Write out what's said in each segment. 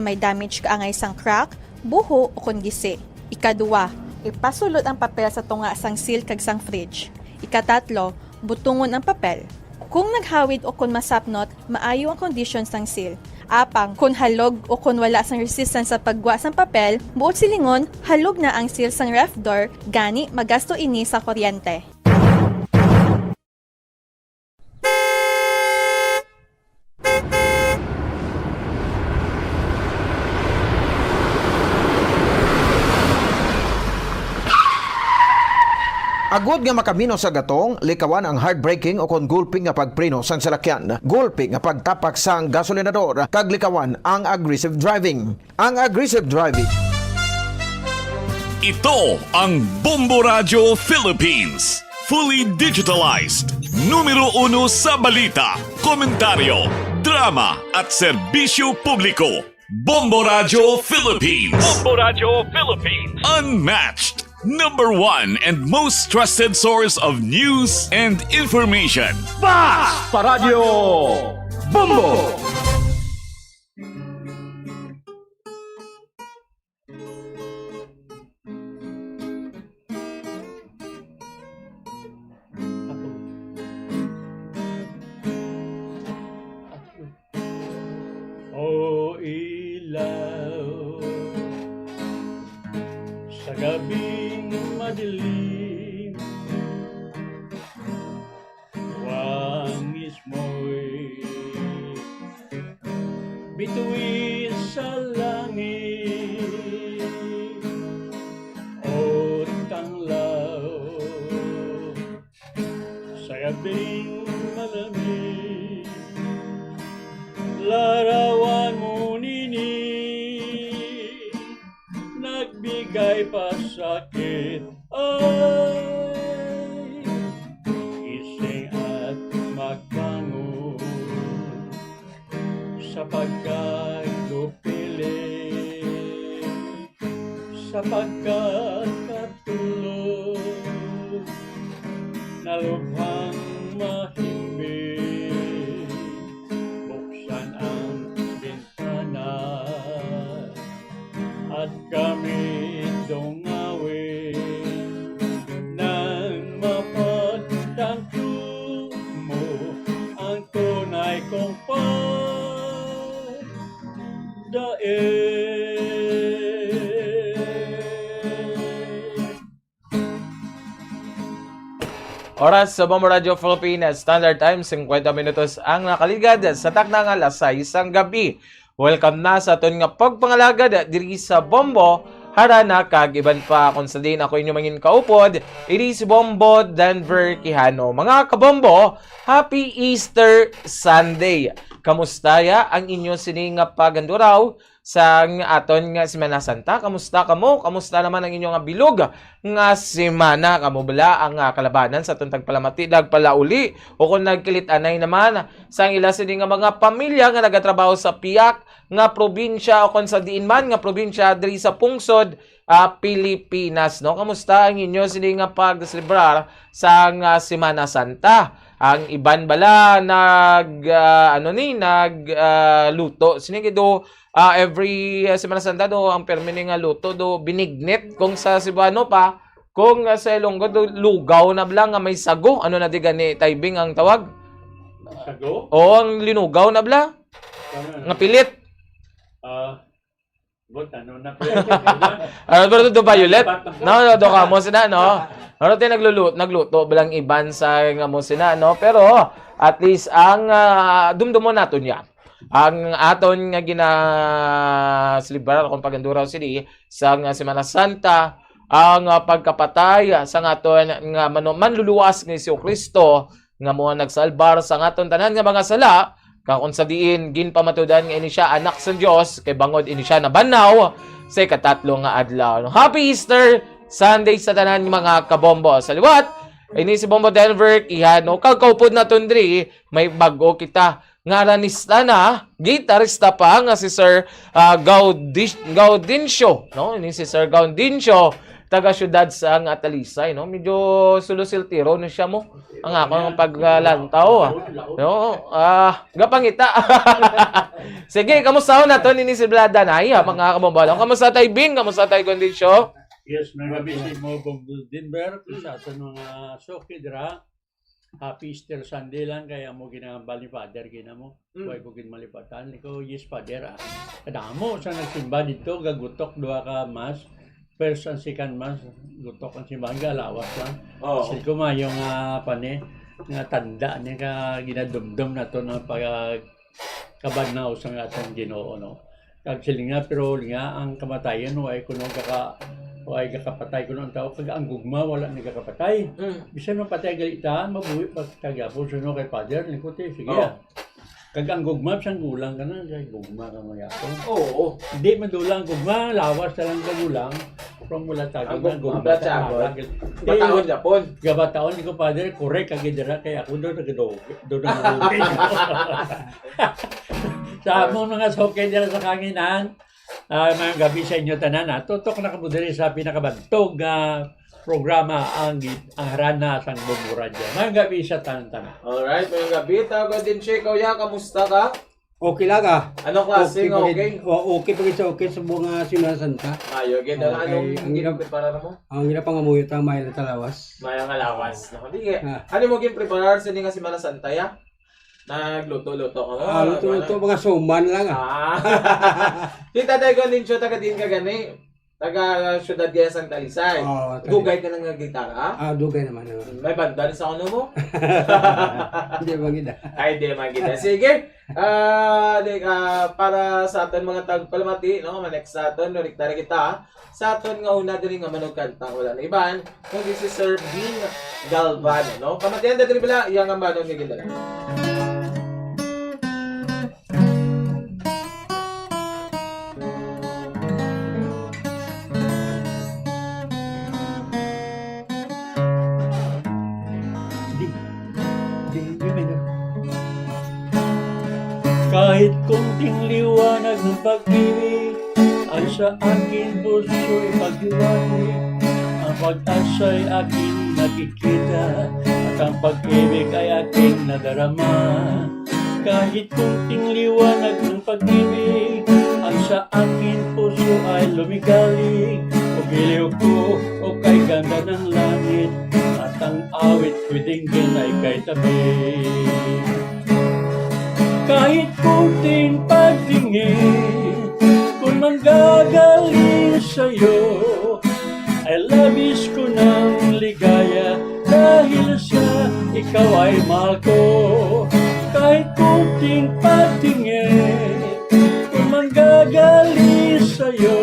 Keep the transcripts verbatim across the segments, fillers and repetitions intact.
May damage kaangay sang crack, buho, ukon gisi. Ikaduha, ipasulod ang papel sa tunga sang seal kag sang fridge. Ikatatlo, butungon ang papel. Kung naghawid ukon masapnot, maayo ang kondisyon sang seal. Apang, kon halog ukon wala sang resistance sa paggwa sang papel, buot silingon, halog na ang seal sang ref door, gani magasto ini sa kuryente. Agod nga makaminos sa gatong, likawan ang hard braking o kon gulpi nga pagpreno sang salakyan, gulpi nga pagtapak sang gasolinador, kag likawan ang aggressive driving. Ang aggressive driving. Ito ang Bombo Radyo Philippines. Fully digitalized. Numero uno sa balita, komentaryo, drama at serbisyo publiko. Bombo Radyo Philippines. Bombo Radyo Philippines. Unmatched. Number one and most trusted source of news and information. Basta Radyo Bombo! O ilaw, sa gabing madilim, wangis mo'y bituin sa langit. O tanglaw, sa gabing malamig, larawan mo nini, nagbigay pa sakit. Ay, gising at magbangon, sapagkat gupiling, sapagkat katulog, nalubhang mahimbing. Buksan ang bintana at kami dungawin, nang mapagtanto mo ang tunay kong pagdaig. Oras sa Bombo Radio Philippines Standard Time, singkwenta minutos ang nakaligad sa takna nga alas sais sang gabi. Welcome na sa aton nga pagpangalagad diri sa Bombo, Harana kag iban pa. Kung sa din ako inyo mangin kaupod, ini si Bombo Denver Quijano. Mga kabombo, Happy Easter Sunday! Kamusta ya ang inyo sini nga paganduraw sang aton nga Semana Santa? Kamusta kamo? Kamusta naman ang inyo nga bilog nga semana? Kamo bala ang ah, kalabanan sa aton tagpalamati, nagpalauli, o kung nagkilit-anay naman sang ila sini nga mga pamilya nga nagatrabaho sa piyak nga probinsya o kon sa diin man nga probinsya diri sa pungsod, ah, Pilipinas, no? Kamusta ang inyo sini nga pagselebrar sang ah, Semana Santa? Ang iban bala nag ah, ano ni nag ah, luto sini do ah, every ah, Semana Santa do ang permi ni nga luto do binignit kung sa Cebuano pa, kung ah, sa Ilonggo do lugaw na bala nga may sago. Ano na di gani, Taybing, ang tawag? Sago? Oo, ang linugaw na bala. Ano? Nga pilit. Ah, but ano na po? Ano ba do violet? No, no, do kamo sina, no? Ano tayo nagluluto, nagluto balang iban sa nga mo sina, no? Pero at least ang ah, dumdumon naton niya. Ang aton nga ginaselebrar kung paganduraw sini sa nga Semana Santa, ang ah, pagkapatay sa nga aton nga manu- manluluwas nga Jesu Cristo, nga mo nagsalbar sa nga aton tanan nga mga sala, kag kung sa diin ginpamatudan nga ini siya anak sa Dios, kay bangod ini siya nabanhaw sa ikatatlo nga adlaw. Happy Easter Sunday sa tanan nga mga kabombo. Sa liwat, ini si Bombo Denver Quijano, kag kaupod naton diri, may bag-o kita nga aranista na, gitarista pa nga si Sir ah, Gaudi- Gaudincio, no? Ini si Sir Gaudincio taga-syudad sang Talisay, no? Medyo sulusiltiro na siya mo. Ang akong paglantaw, ah. No? Ah, gapangita. Sige, kamusta ho nato nini si Vlad Danay, ha, mga kababayan? Kamusta tayo, Bing? Kamusta tayo, Gondicio? Yes, may gabi sa imo, Bong Denver, sa aton mga suki dira. Happy Easter Sunday lang kay amo ginahambal ni Father, ginamo. Mm. Way ko gid malipatan. Ikaw, yes, Father, ah. Kadamo sa nagsimba dito, gagutok duha ka mass. First and second mass, gutok ang simbahan, ga lawas lang. Oo. Sige ko mayo nga, pani, nga tanda ni ka ginadumdum nato ng pag-, kabanhaw sa atong Ginoo, no? Kag silinga, pero linga ang kamatayon, way kuno kaka-, way kakapatay kuno ang tao, kag ang gugma wala ni kakapatay. Mm. Bisan mapatay gali ta, mabuhi pa ta gyapon, suno kay Father, lingkod, eh, sige, Oo. ah. Kag ang gugma, bisan gulang ka na, kay gugma ka man gyapon. Oo. Di madulang ang gugma, lawas na lang ka gulang. From wala tago Ang na, gugma, gugma wala sa tago. Arag. Bataon Japon. Gabataon ni ko, Father, correct ka gid dira, kay ako do nagdo-, do na. Sa among mga suki dira sa Kanginan, ah, mayong gabi sa inyo tanan, ah. Tutok na kamo diri sa pinakabantog nga programa, ang gi-, ang harana sang Bombo Radyo. Mayong gabi sa tanan-tanan. Alright, mayong gabi. Tawagan din siya. Ikaw, ya, kamusta ka? Okay lang, ah. Anong klase Okay nga pa gid. okay? O, okay pa gid sa okay sa mga Semana Santa. Ayo, gid. Ano, Okay, anong ang ginap- ginprepara mo? Ang ginapangamuyo ta, may natalawas. May ang alawas. No? Di, Ah. Ano mo ginpreparar sa nga Semana Santa, ya? Nagluto-luto ka mo? Ah, luto-luto, Ano? mga suman lang, ah. Ah. Kita tayo ko, Nincho, taga din ka gani. Taga Ciudad Gaya, Santa Talisay. Oo, taga- Dugay ka na nga gitara? Ah, dugay naman, ah. May banda sa ano mo? Hindi, magida. Ay, di, magida. Sige. Ah, di, ah, para sa aton mga tagpalamati, no? Manext sa aton, nulikta na kita, ah. Sa aton nga una diri nga manugkanta, wala na iban, kundi si Sir Bean Galvan, no? Kamatian na diri bala, iyang ambanon nga gindala. Di, di, di, may na. Kahit konting liwanag ng pag-ibig ang sa akin puso'y paghiwalay, ang pag-asa'y aking nakikita, at ang pag-ibig ay aking nadarama. Kahit konting liwanag ng pag-ibig ang sa aking puso ay lumigalig, o giliw ko, o kay ganda ng langit, at ang awit ko'y dinggin ay kay tabi. Kahit kunting pagtingin, kung manggagaling sa'yo, ay labis ko ng ligaya dahil sa ikaw ay mahal ko. Kahit kunting pagtingin, kung manggagaling sa'yo,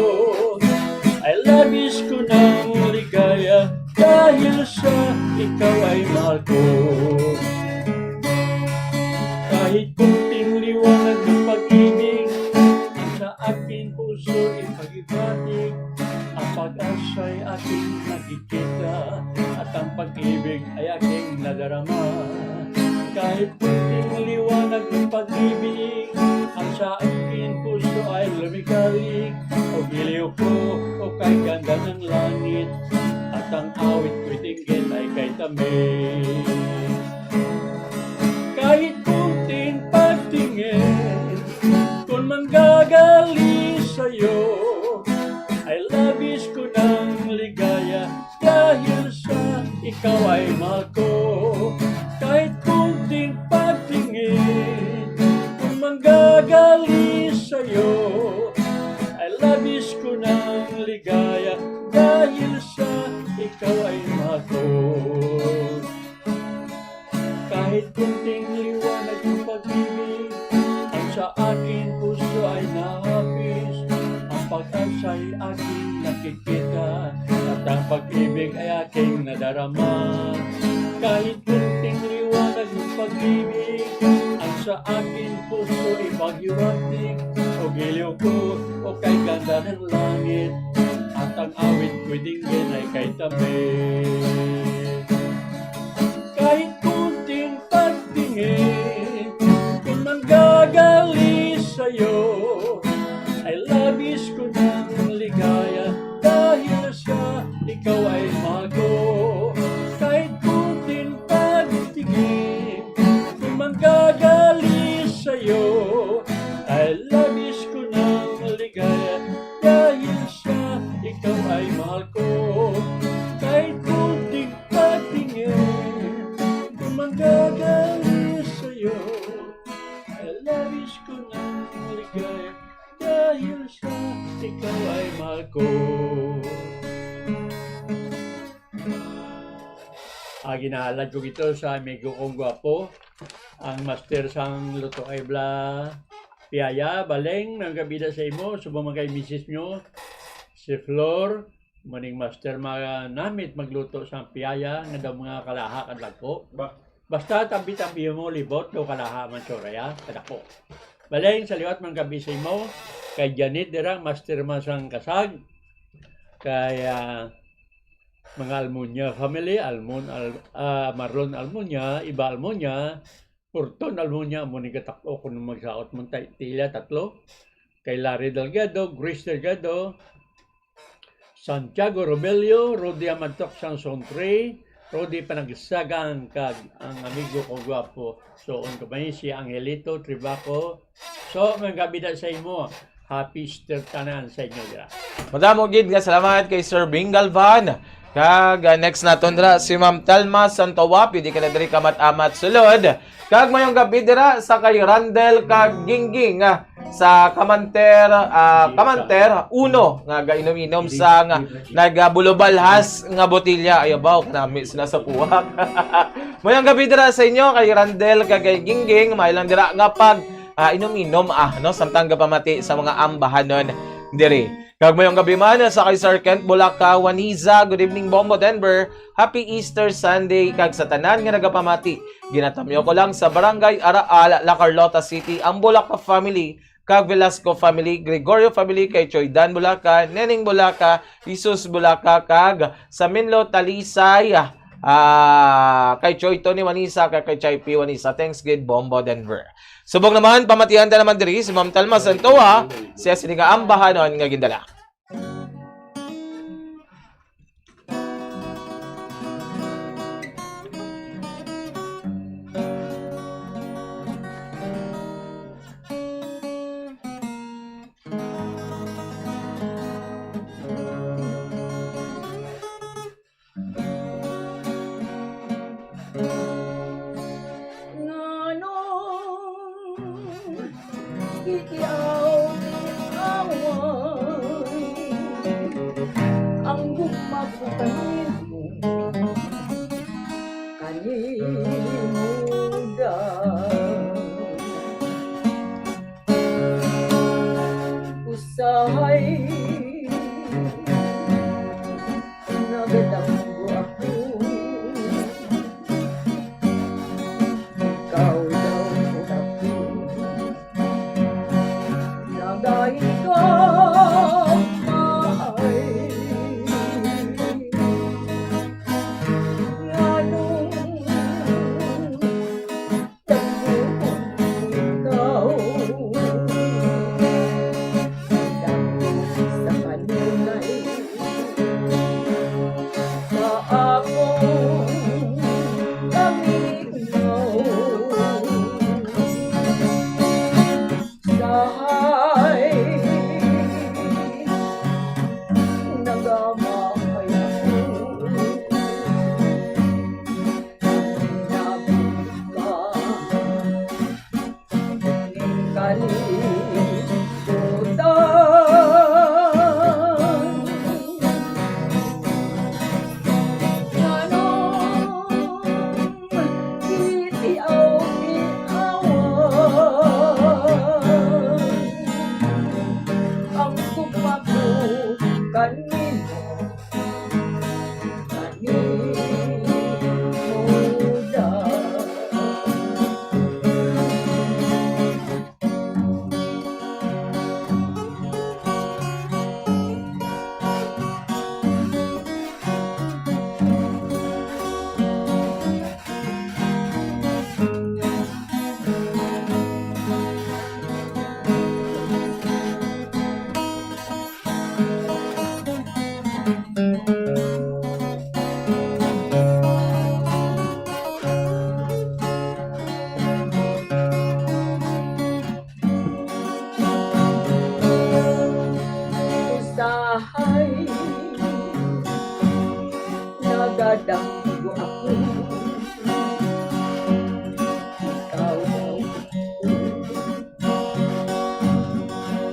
ay labis ko ng ligaya dahil sa ikaw ay mahal ko. Kahit kunting liwanag ng pag-ibig ang sa aking puso ipagibatik, ang pag-asa'y aking nakikita, at ang pag-ibig ay aking nadarama. Kahit kunting liwanag ng pag-ibig ang sa aking puso ay lumigalig, o giliw ko, o kay ganda ng langit, at ang awit ko'y dinggin ay kay tamis. Kahit kunting pagtingin, kung manggagaling sa'yo, ay labis ko ng ligaya dahil sa ikaw ay mahal ko. Kahit kunting pagtingin, kung manggagaling sa'yo, ay labis ko ng ligaya dahil sa ikaw ay mahal ko. Kahit kunting liwanag ng pag-ibig ang sa aking puso ay nahapis, ang pag-asa'y aking nakikita, at ang pag-ibig ay aking nadarama. Kahit kunting liwanag ng pag-ibig ang sa aking puso ipaghiwatig, o giliw ko, o kay ganda ng langit, at ang awit ko'y dinggin ay kay tamis. Kahit kunting pagtingin, kung manggagaling sa'yo, ay labis ko ng ligaya dahil sa Ikaw ay mahal ko, kahit kunting pagtingin, kung manggagali sa'yo, ay labis ko ng ligaya. Dahil siya, ikaw ay mahal ko, kahit kunting pagtingin, kung manggagali sa'yo, ay labis ko ng ligaya. Dahil siya, ikaw ay mahal ko. Ah, ginahalad ko gito sa amigo kong gwapo, ang master sang luto ay bla piyaya. Baleng, mga kabida sa imo, subong man kay misis nyo, si Flor, muning master manamit magluto sang piyaya nga daw mga kalaha kadako. Ba? Basta tabi-tabi mo libot daw kalaha man siya ya, kadako. Baleng sa liwat man gabi sa imo, kay Janet dira, master man sang kasag, kay, ah, mga Almunia family, Almon, Al-, ah, Marlon Almunia, Iba Almunia, Purton Almunia, amo ni katak-o kung magsaot man tay, tila tatlo. Kay Larry Delgado, Grace Delgado, Santiago Romelio, Rudy Amantok sang Sontre, Rudy Panagsagang, kag ang amigo ko gwapo. So, on ko ba si Angelito Tribaco. So, mga kabida sa imo, happy Easter tanan sa inyo dira. Madamo gid nga salamat kay Sir Bing Galvan. Kag, ah, next naton dira si Ma'am Telma Santowa, pwede ka na diri kamat-amat sulod. Kag mayong gabi dira sa kay Randel kag Gingging, ah, sa Kamanter, ah, Kamanter uno nga gainom-inom sa nga nagabulubalhas nga botelya. Ay, abaw, kanami sila sa puwak. Mayong gabi dira sa inyo kay Randel kag kay Gingging, may lang dira nga pag, ah, inom-inom, ah, no, samtang gapamati sa mga ambahanon diri. Kag mayong gabi man sa kay Sir Kent Bulaca, Juanisa, good evening, Bombo Denver. Happy Easter Sunday, kag sa tanan nga nagapamati. Ginatamyo ko lang sa Barangay Araal, La Carlota City, ang Bulaca family, kag Velasco family, Gregorio family, kay Choy Dan Bulaca, Neneng Bulaca, Jesus Bulaca, kag sa Menlo Talisay, ah, kay Choy Tony Manisa, kag kay Choy P Manisa. Thanks gid, Bombo Denver. Subong naman, pamatian ta naman diri si Ma'am Telma Santoa, siya sini nga ambahanon nga gindala. Ngano iti aw awan ang gugma ko kanimo, kanimo da. Usahay nagadanggo ako. Ikaw daw ako. Nagahigugmaay. Nganong Kalibutan. Nganong iti aw ni awan ang gugma ko kanimo? Damgo ako. Ikaw daw.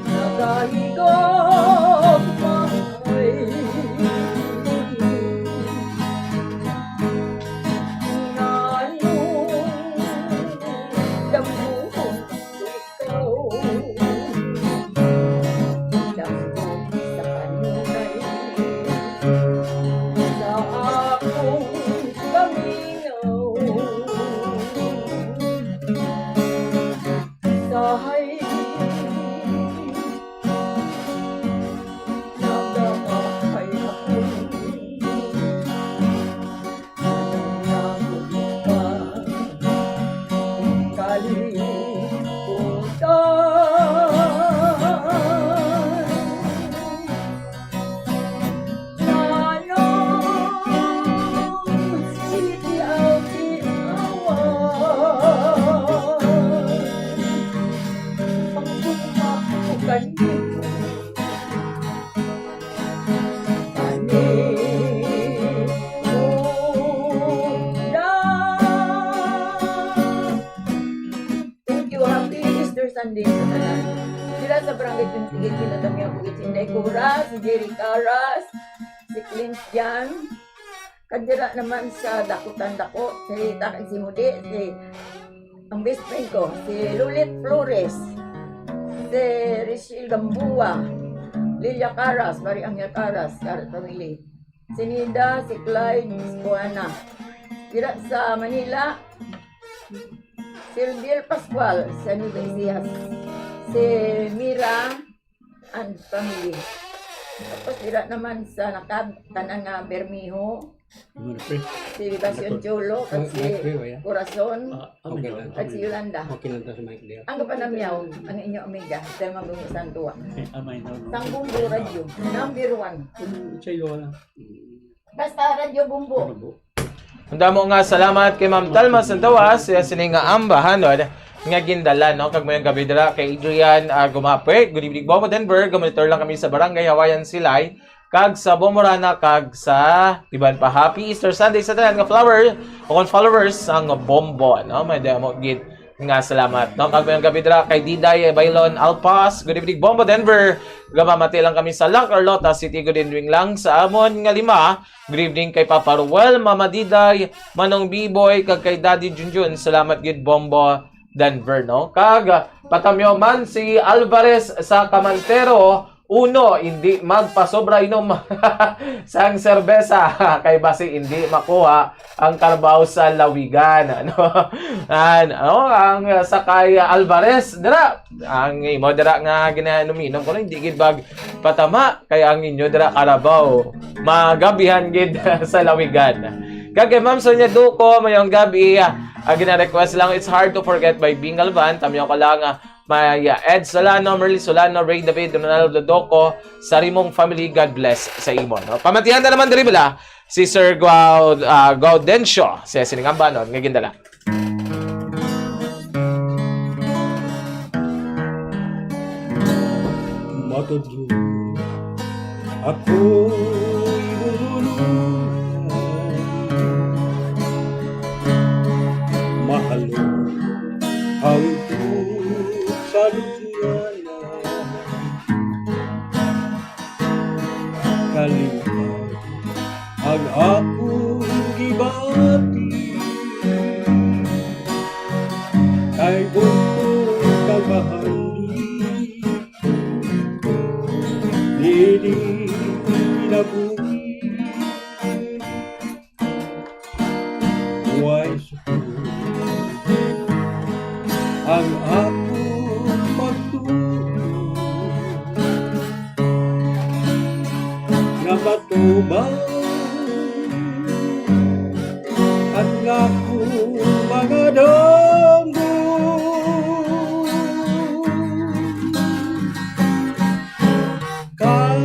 Nagahigugma ay. Ngano damgo ko ikaw. Damgo sa kanunay sa akong kamingaw. Sahay nagamahay ako. Anong nagulit pa? Kalibutan. Nano siti ang ginawa? Pagbuka ko kanimo. Kanimo lang. Thank you. Happy Easter Sunday sa tanan. Dira sa Barangay twenty-eight, kinatamyaw ko, it's Inday Cora, si Jerry Caras, si Clint Jan. Kag dira naman sa Dakutan Dako, si Takay, si Mudi, si, ang best friend ko, si Lulit Flores, si Rachel Gamboa, Lilia Caras, Mari Angel Caras, Caras family. Si Nida, si Clyde, si Juana. Dira sa Manila, si Bill Pascual, sa Nueva Ecija, si Mira and family. Tapos dira naman sa Nakab, tanan nga Bermejo, Ano na, pre? Si Basyon Cholo, kag si Corazon, Ah, amay Okay na, lang. At si Yolanda. Okay lang to sa mic, dear. Ang kapanamyaw, ang inyo amiga, Thelma Bungo Santua. Eh, amay na, no? Sang Bumbo Radio, number one. Ano, sa iyo, ano? Basta Radio Bumbo. Ano, bo? Ang damo nga salamat kay Ma'am Talma Santawas, siya sini nga ambahanon nga gindala, no? Kag mayong gabi dira kay Adrian, ah, Gumape. Good evening, Bombo Denver. Gamonitor lang kami sa Barangay Hawaiian Silay, kag sa Bomborana, kag sa iban pa. Happy Easter Sunday sa tanan nga follower o kon followers sang Bombo, no? May damo gid nga salamat, no? Kag mayong gabi dira kay Diday Baylon Alpas. Good evening, Bombo Denver. Gamamati lang kami sa La Carlota City. Good evening lang sa amon nga lima. Good evening kay Papa Ruel, Mama Diday, Manong Biboy, kag kay Daddy Junjun. Salamat gid, Bombo Denver, no? Kag, ah, patamyo man si Alvarez sa Kamantero, uno, hindi magpasobra inom sang serbesa kay basi hindi makuha ang Carabao sa Lawigan, ano? An, ano, ang, ah, sa kay Alvarez, dira, ang imo dira nga ginainom-inom ko, hindi gid bag patama kay ang inyo dira Carabao magabihan gid sa Lawigan. Kag kay Ma'am Sonia Duco, mayong gabi, ah, gina-request lang, It's Hard to Forget by Bingal Band. Tamyo ko lang, ah, may, ah, Ed Solano, Merly Solano, Ray David, Ronaldo Doco, sa Rimong family, God bless sa imo, no? Pamatihan na naman diri bala si Sir Guau-, ah, Gaudencio, sa sining ambanon nga gindala. Matudlo ako'y bululunan. Mahal ang tusa lubnganan. Kalimtan ang akong gibati. Kay bugtong kag mahalin, dili kinabuhi. Way suko ang akong pagtuo nga matubang ang akong mga damgo. Kay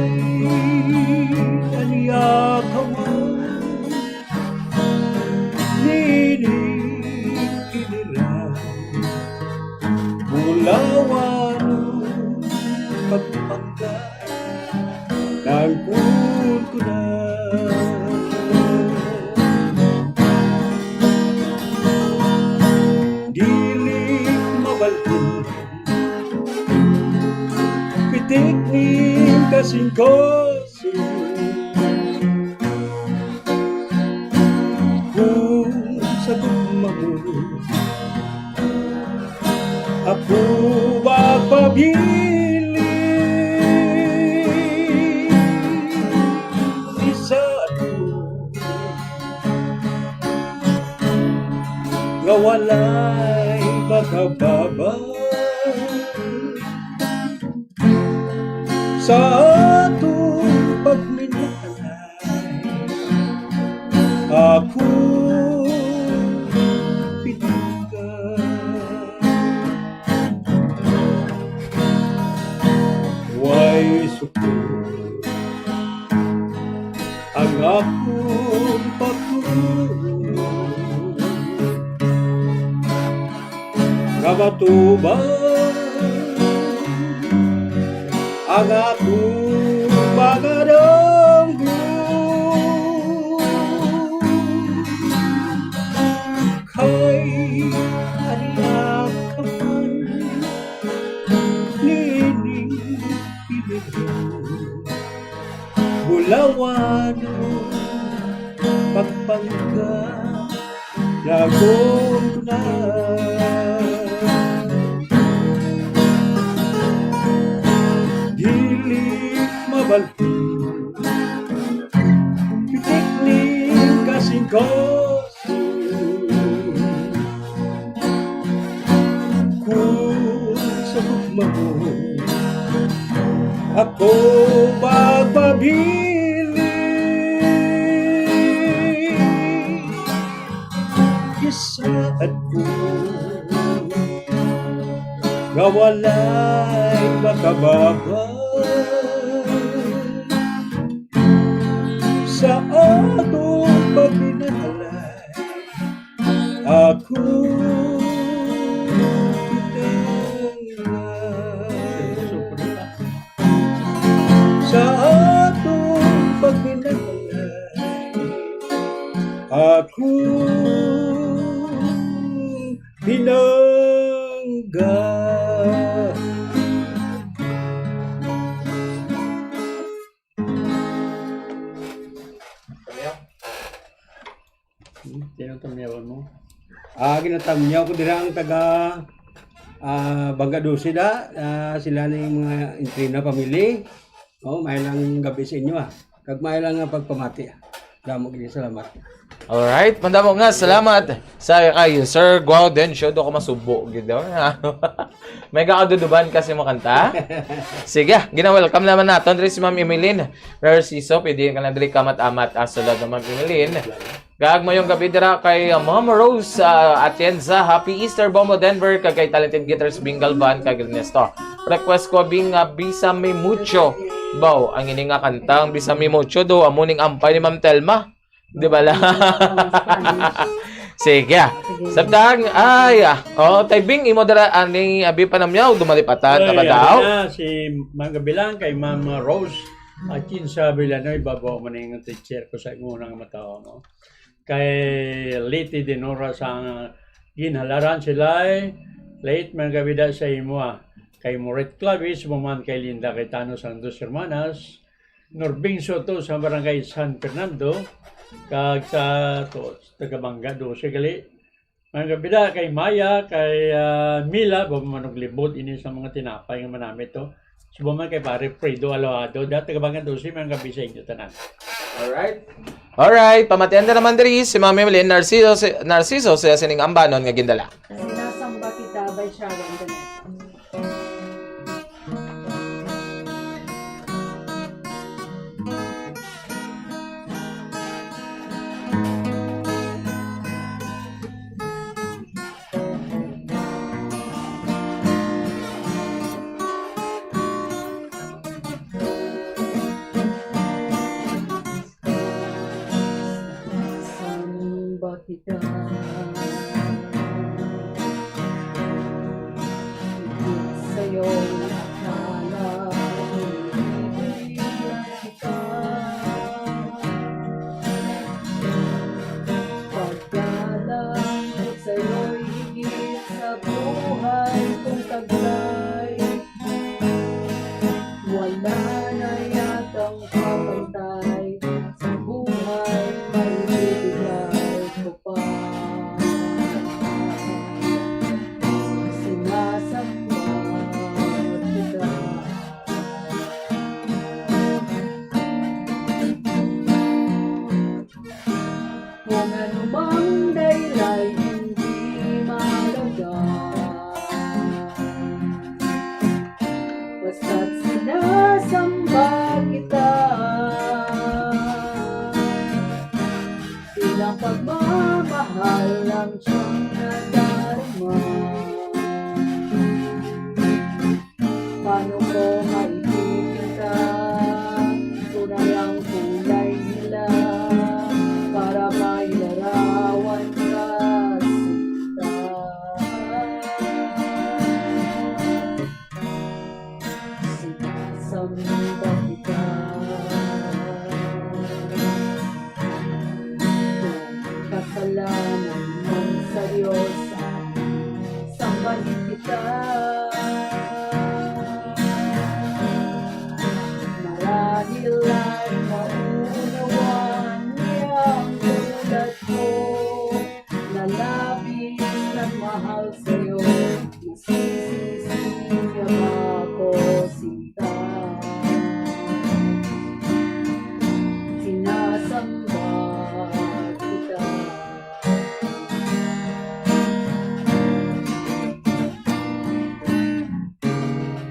kaniya ka man, nini kinira, bulawan, pagpangga, kang kun ko na. Kasingkasing kung sa gugma mo ako magpabilin. Isa ako nga walay makababa sa atong pagminalay. Ako pitika way suko ang akong pagtuo nga matubag ang akong mga damgo. Kay ari ka man nining piligro, bulawanon pagpangga. Lagon ko na. Dili mabalhin pitik ning kasingkasing. Kung sa gugma mo ako magpabilin. Isaad ko nga walay makababa sa atong pagminalay. Ako sa atong pagminalay. Ako pinangga. Hmm, sino tamyawan mo? Ah, ginatamyaw ko dira ang taga, ah, Bangga Dose da. Ah, sila ni mga Entrena family. Oh, may lang gabi sa inyo, ah. Kag may lang nga pagpamati, ah. Damo gid salamat. Alright, mandamo nga salamat sa kay Sir Guaudencio, do ko masubo gid daw. May gakaduduban kasi mo kanta. Sige, gina-welcome naman naton diri si Ma'am Emeline Narciso. Pwede ka na diri kamat-amat, ah, sulod na Ma'am Emeline. Kag mayong gabi dira kay, ah, Ma'am Rose, ah, Atienza. Happy Easter, Bombo Denver, kag kay Talented Guitars Bingal Band kag Ernesto. Request ko bing, ah, Bésame Mucho. Baw, ang ini nga kanta, ang Bésame Mucho do, amo ning ampay ni Ma'am Telma. Di ba la? Sige. Sige. Sabtang, ay, ah, oh, Tay Bing, imo dira, ani, abi pa namyaw, dumalipatan na ba Ay, daw? Ano na, si Ma'am Gabilang kay Ma'am Rose Atienza Villanueva, baw man ning teacher ko sa una nga matawa mo. Kay Liti Dinora sa Ginhalaran, sila ay late man gabida sa imo, ah. Kay Moret Clavis, mo man kay Linda Cayetano sang Dos Hermanas, Norbing Soto sa Barangay San Fernando, kag sa to, taga Bangga Dose gali. Mga gabida kay Maya, kay, ah, Mila, ba manuglibot ini sa mga tinapay nga manamit to. Suba man kay Pare Fredo Alohado, da taga Bangga Dose, mga gabi sa inyo tanan. Alright. Alright, pamatian na naman diri si Ma'am Emeline Narciso, si, Narciso, siya sining ambanon nga gindala. Sinasamba kita by Sharon Cuneta. Samba kita. Higit sa'yo'y akala, hinihiling kita. Pagkalang sa'yo'y higit sa buhay kong taglay. Wala Panayatang papantay sa buhay, maibibigay ko pa. Sinasamba kita. Kung anumang daylay hindi mahalaga, basta't sinasamba kita, ilang pagmamahal ang siyang nadarama. Paano ko maipipinta? Tunay ang kulay nila para may larawan ka, sinta. Sinasamba kita. Kasalanan man sa Diyos, sambahin kita. Marahil ay mauunawaan niya ang tulad ko na labis nagmahal sa'yo. Masisisi ka ba ako, sinta? Sinasamba kita.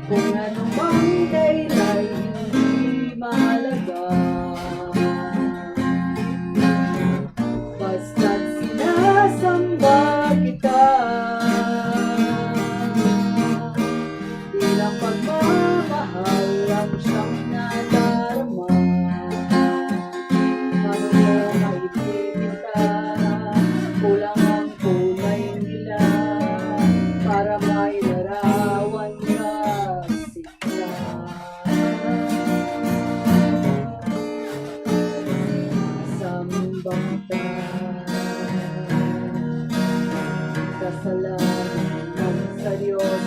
Kung anumang dahilan hindi mahalaga, basta't sinasamba kita. Bilang pagmamahal ang siyang nadarama. Paano mo maipipinta? Kulang ang kulay nila para may larawan ka, sinta. Samba kita. Kasalanan man sa Diyos,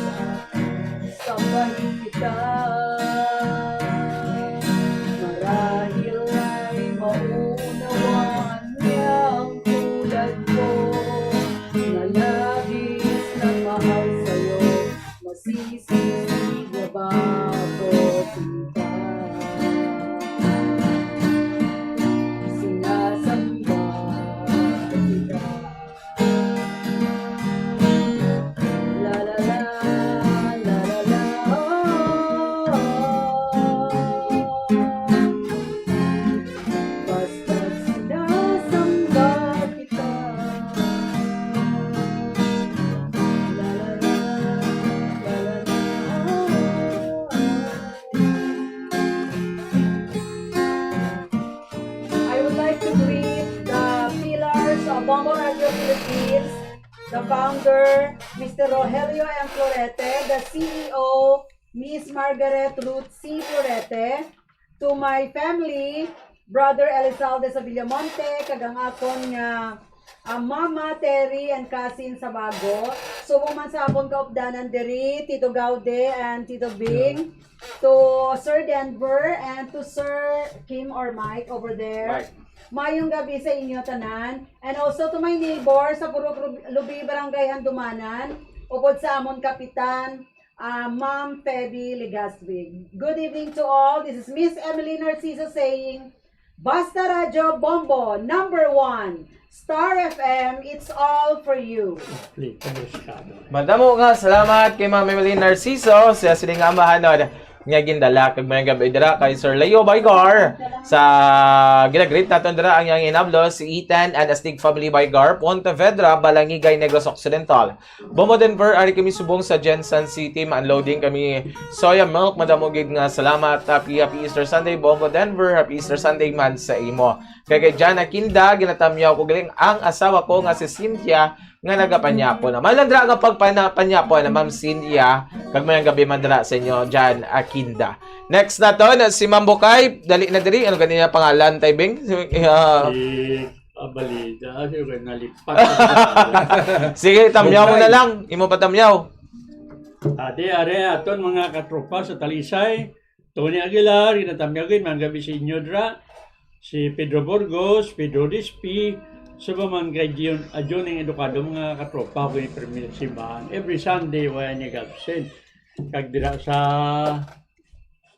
sambahin kita. Marahil ay mauunawaan niya ang tulad ko na labis nagmahal sa'yo. Masisisi ka ba ako, sinta? Sinasamba kita. La, la, la, la, la, la, oh, oh, oh. Basta't sinasamba kita. La, la, la, la, la, la, oh, oh. I would like to greet the pillars of Bombo Radio Philippines, the founder, Mister Rogelio M. Florete, the C E O, Miss Margaret Ruth C. Florete, to my family, Brother Elizalde sa Villamonte, kag ang akon nga, ah, Mama Terry and cousin sa Bago. Subong man sa akon kaupdanan diri, Tito Gaude and Tito Bing. To Sir Denver and to Sir Kim or Mike over there. Mike. Mayong gabi sa inyo tanan. And also to my neighbor sa Purok Lub-, Lubi, Barangay Handumanan, upod sa amon kapitan, ah, Ma'am Feby Legaspi. Good evening to all. This is Miss Emily Narciso saying, Basta Radyo Bombo, number one. Star F M, it's all for you. Madamo nga salamat kay Ma'am Emily Narciso, siya sila nga amahanon nga gindala kag mayong gabi dira kay Sir Leo Baygar sa ginagreet naton dira ang iyang inablo, si Ethan and Astig family, Baygar, Pontevedra, Balangigay, Negros Occidental. Bombo Denver, ari kami subong sa Gensan City, ma-unloading kami soya milk. Madamo gid nga salamat. Happy, happy Easter Sunday, Bombo Denver. Happy Easter Sunday man sa imo. Kay, kay Jan Aquinda, ginatamyaw ko galing ang asawa ko nga si Cynthia nga nagapanyapo na. Malandra nga pagpanyapo na, Ma'am Cynthia. Kag mayong gabi man dira sa inyo, Jan Aquinda. Next naton, si Ma'am Bukay. Dali na diri. Ano gani niya pangalan, Tay Bing? Si, ah, Si Abalida, ah, sige, nalipat. Sige, tamyaw mo na Bukay. lang. Imo pa tamyaw. Adi, ari, aton mga katropa sa Talisay, Tony Aguilar, ginatamyaw gid, maayong gab-i sa inyo dira. Si Pedro Burgos, Pedro Dispi, sa pa man kay Gion, ah, John ang edukado mga katropa ko ni Permi sa simbahan. Every Sunday, wala niya absent. Kag dira sa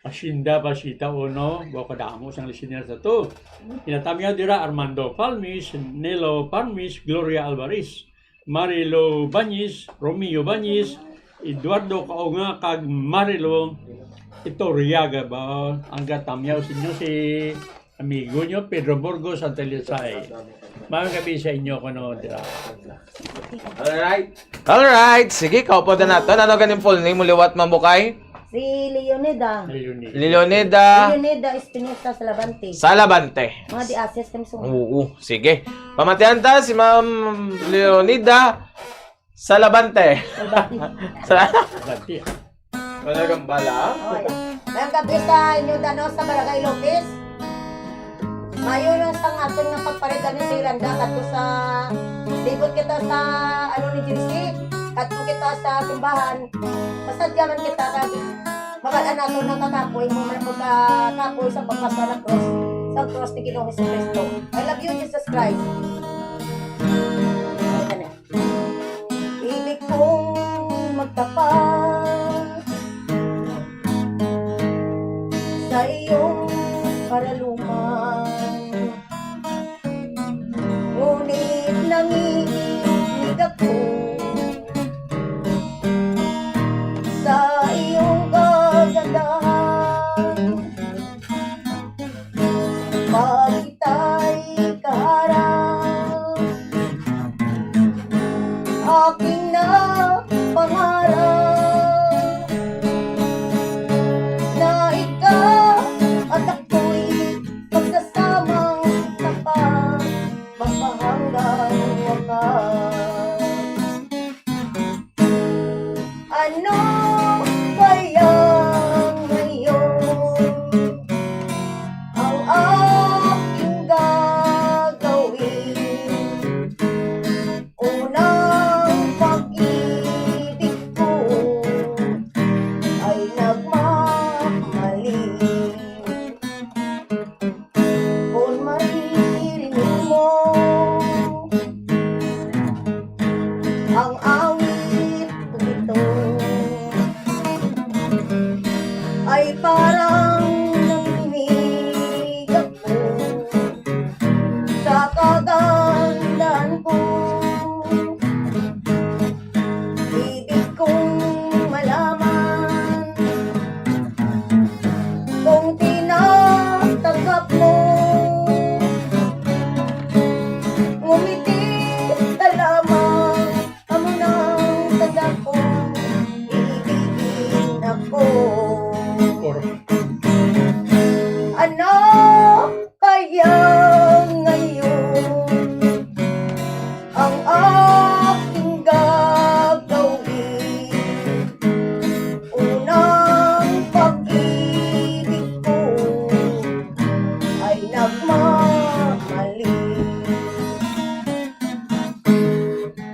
Hacienda, Pasita Uno, wa kadamo sang listener sa to. Ginatamyaw dira Armando Palmis, Nelo Palmis, Gloria Alvarez, Marilo Bañez, Romeo Bañez, Eduardo Kaonga, kag Marilo Itoriaga ba? Ang gatamyaw sa inyo si amigo nyo, Pedro Burgos, ang Talisay. Maayong gab-i sa inyo, kuno, dira. Alright. Alright, sige, kaupod na nato. Ano ganing full name mo liwat, Ma'am Bukay? Si Leonida. Leonida. Leonida Leonida Espinosa Salavante. Salavante. Mga di-assist kami sa Oo, sige. Pamatihan ta si Ma'am Leonida Salavante. Sa Bati. Wala kang bala? Okay. Maayong gab-i sa inyo, dano sa Barangay Lopez. Mayo lang sang aton nga pagparigan ni Sir Randa kadto sa libot kita sa ano ni Gypsy, kadto kita sa simbahan. Masadya man kita kag mabal-an nato nga kakapoy mo man pagkakapoy sa pagpasa na cross, sa cross ni Ginoong Jesucristo. I love you, Jesus Christ. Ibig kong magtapat sa iyong karalungan, ngunit nanginginig ako sa iyong kagandahan. Pag ika'y kaharap, aking napangarap na ikaw at ako'y magkasamang tapat, mapahanggang wakas. Ano kaya ngayon ang aking gagawin? Unang pag-ibig ko ay nagmamaling. Kung maririnig mo ang awit ko ito, ay parang nanginginig ako sa kagandahan ko. Ibig kong malaman kung tinatanggap mo. Ngumiti ka lamang, amo nang tanda ko, ibigin ako. Ano kaya ngayon ang aking gagawin? Unang pag-ibig ko ay nagmamaling.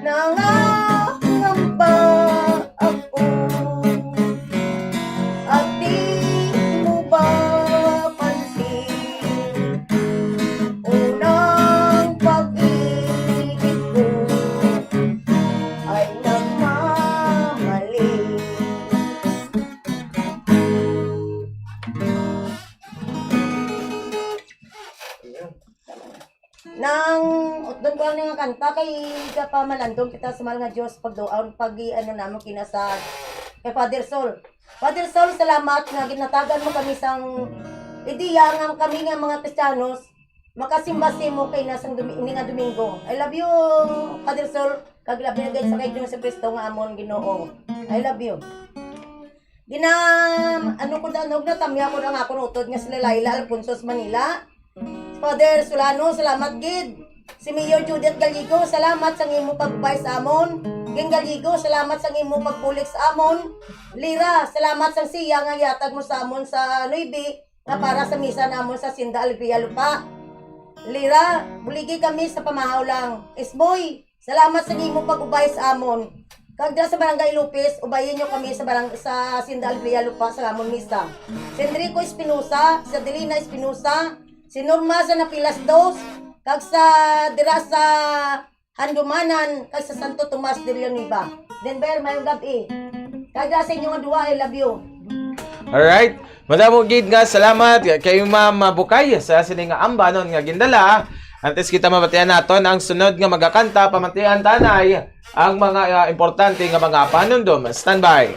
Nangangamba ako at di mo ba pansin? Unang pag-ibig ko ay nagmamaling. Nang utdon ko lang nga kanta kay gapamalandong kita sa mahal nga Dios, pagduaon, pag ano namo kina sa kay Father Sol. Father Sol, salamat nga ginatagan mo kami sang ideya nga kami nga mga Kristiyanos makasimba sa imo kay nasang dumi, ini nga Domingo. I love you, Father Sol, kag labi na gid sa kay Ginoong Jesucristo nga amon Ginoo. I love you. Gina, ano ko danog na, tamya ko ang akon utod nga si Laila Alfonso sa Manila. Father Solano, salamat gid. Si Mayor Judith Gallego, salamat sa imo pag-ubay sa amon. Ging Gallego, salamat sa imo pagbulig sa amon. Lira, salamat sang siya nga yatag mo sa amon sa nuebe nga para sa misa namon sa Hacienda Alegria Lupa. Lira, buligi kami sa pamahaw lang. Isboy, salamat sa imo pag-ubay sa amon. Kag dira sa Barangay Lopez, ubayin nyo kami sa barang-, sa Hacienda Alvea Lupa sa Lamon Misa. Si Enrico Espinosa, si Adelina Espinosa, si Norma Zanapilas Dos, kag sa dira sa Handumanan, kag sa Santo Tomas de Villanueva. Denver, mayong gab-i. Kag dira sa inyo nga duwa, I love you. Alright. Madamo gid nga salamat kay Ma'am Bukay sa sini nga ambanon nga gindala. Antes kita mabatian naton ang sunod nga magakanta, pamatian tanay ang mga, ah, importante nga mga panundom. Standby.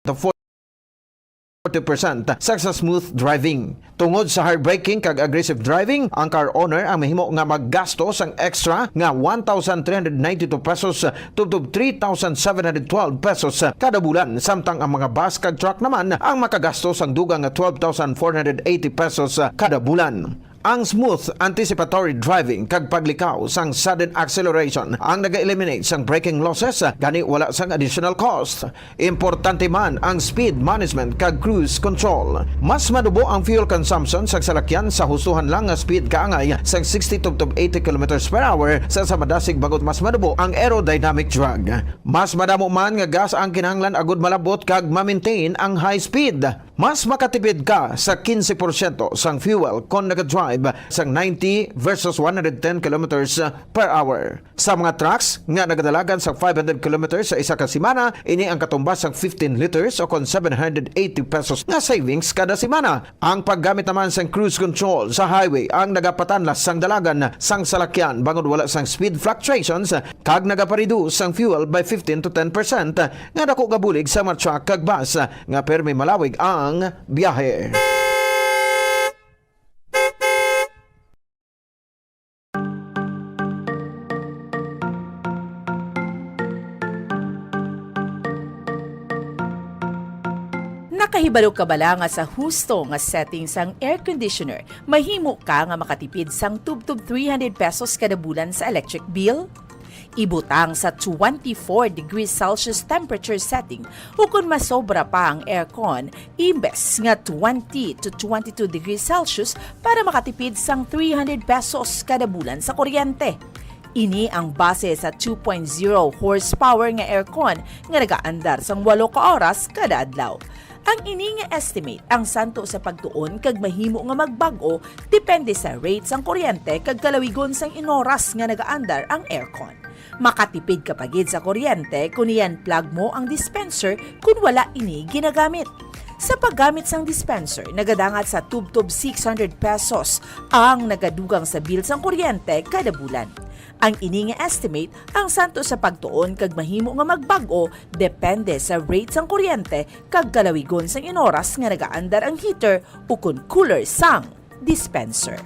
The forty percent sa, sa smooth driving. Tungod sa hard braking kag aggressive driving, ang car owner ang mahimo nga maggasto sang extra nga one thousand three hundred ninety-two pesos tubtob three thousand seven hundred twelve pesos kada bulan, samtang ang mga bus kag truck naman ang makagasto sang dugang nga twelve thousand four hundred eighty pesos kada bulan. Ang smooth anticipatory driving kag paglikaw sang sudden acceleration ang naga-eliminate sang braking losses, gani wala sang additional cost. Importante man ang speed management kag cruise control. Mas madubo ang fuel consumption sang salakyan sa hustohan lang nga speed kaangay sang sixty tubtob eighty kilometers per hour sa, sa madasig, bangod mas madubo ang aerodynamic drag. Mas madamo man nga gas ang kinahanglan agud malabot kag ma-maintain ang high speed. Mas makatipid ka sa quince porsyento sang fuel kon nagadrive sang ninety versus one hundred ten kilometers per hour. Sa mga trucks nga nagadalagan sang five hundred kilometers sa isa ka semana, ini ang katumbas sang fifteen liters o kon seven hundred eighty pesos nga savings kada semana. Ang paggamit naman sang cruise control sa highway ang nagapatanlas sang dalagan sang salakyan bangod wala sang speed fluctuations kag nagapareduce sang fuel by fifteen to ten percent, nga dako nga bulig sa mga truck kag bus nga permi malawig ang biyahe. Nakahibalo ka bala nga sa husto nga setting sang air conditioner, mahimo ka nga makatipid sang tubtob three hundred pesos kada bulan sa electric bill? Ibutang sa twenty-four degrees Celsius temperature setting, ukon masobra pa ang aircon, imbes nga twenty to twenty-two degrees Celsius para makatipid sang three hundred pesos kada bulan sa kuryente. Ini ang base sa two point zero horsepower nga aircon nga nagaandar sang walo ka oras kada adlaw. Ang ini nga estimate ang santo sa pagtuon kag mahimo nga magbag-o depende sa rate sang kuryente kag kalawigon sang inoras nga nagaandar ang aircon. Makatipid ka pa gid sa kuryente kon i-unplug mo ang dispenser kon wala ini ginagamit. Sa paggamit sang dispenser, nagadangat sa tubtob six hundred pesos ang nagadugang sa bill sang kuryente kada bulan. Ang ini nga estimate ang santo sa pagtuon kag mahimo nga magbag-o depende sa rate sang kuryente kag kalawigon sang inoras nga nagaandar ang heater ukon cooler sang dispenser.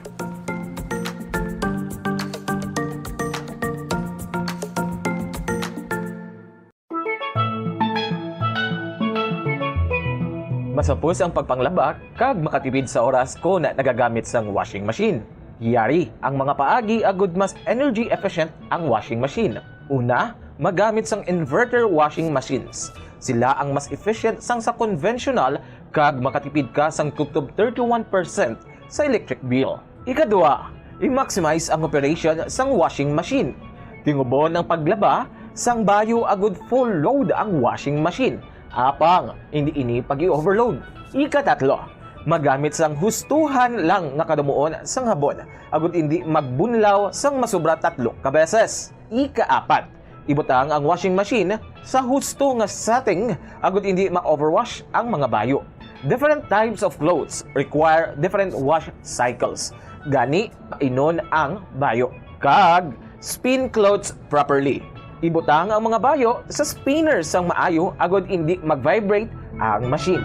Masapos ang pagpanglaba kag makatipid sa oras kon nagagamit sang washing machine. Yari ang mga paagi agud mas energy efficient ang washing machine. Una, magamit sang inverter washing machines. Sila ang mas efficient sang sa conventional kag makatipid ka sang tubtob thirty-one percent sa electric bill. Ikadua, i-maximize ang operation sang washing machine. Tingubon ang paglaba sang bayo agud full load ang washing machine. Apang, hindi ini pag-i-overload. Ikatatlo, magamit sang hustuhan lang nga kadumuon sang habon, agud hindi magbunlaw sang masobra tatlo ka beses. Ikaapat, ibutang ang washing machine sa husto nga setting, agud hindi ma-overwash ang mga bayo. Different types of clothes require different wash cycles. Gani, painon ang bayo. Kag, spin clothes properly. Ibutang ang mga bayo sa spinner sang maayo agud indi mag-vibrate ang machine.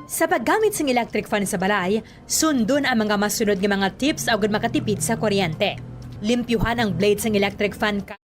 Sa paggamit sang electric fan sa balay, sundon ang mga masunod nga mga tips agud makatipid sa kuryente. Limpyuhan ang blade sang electric fan ka-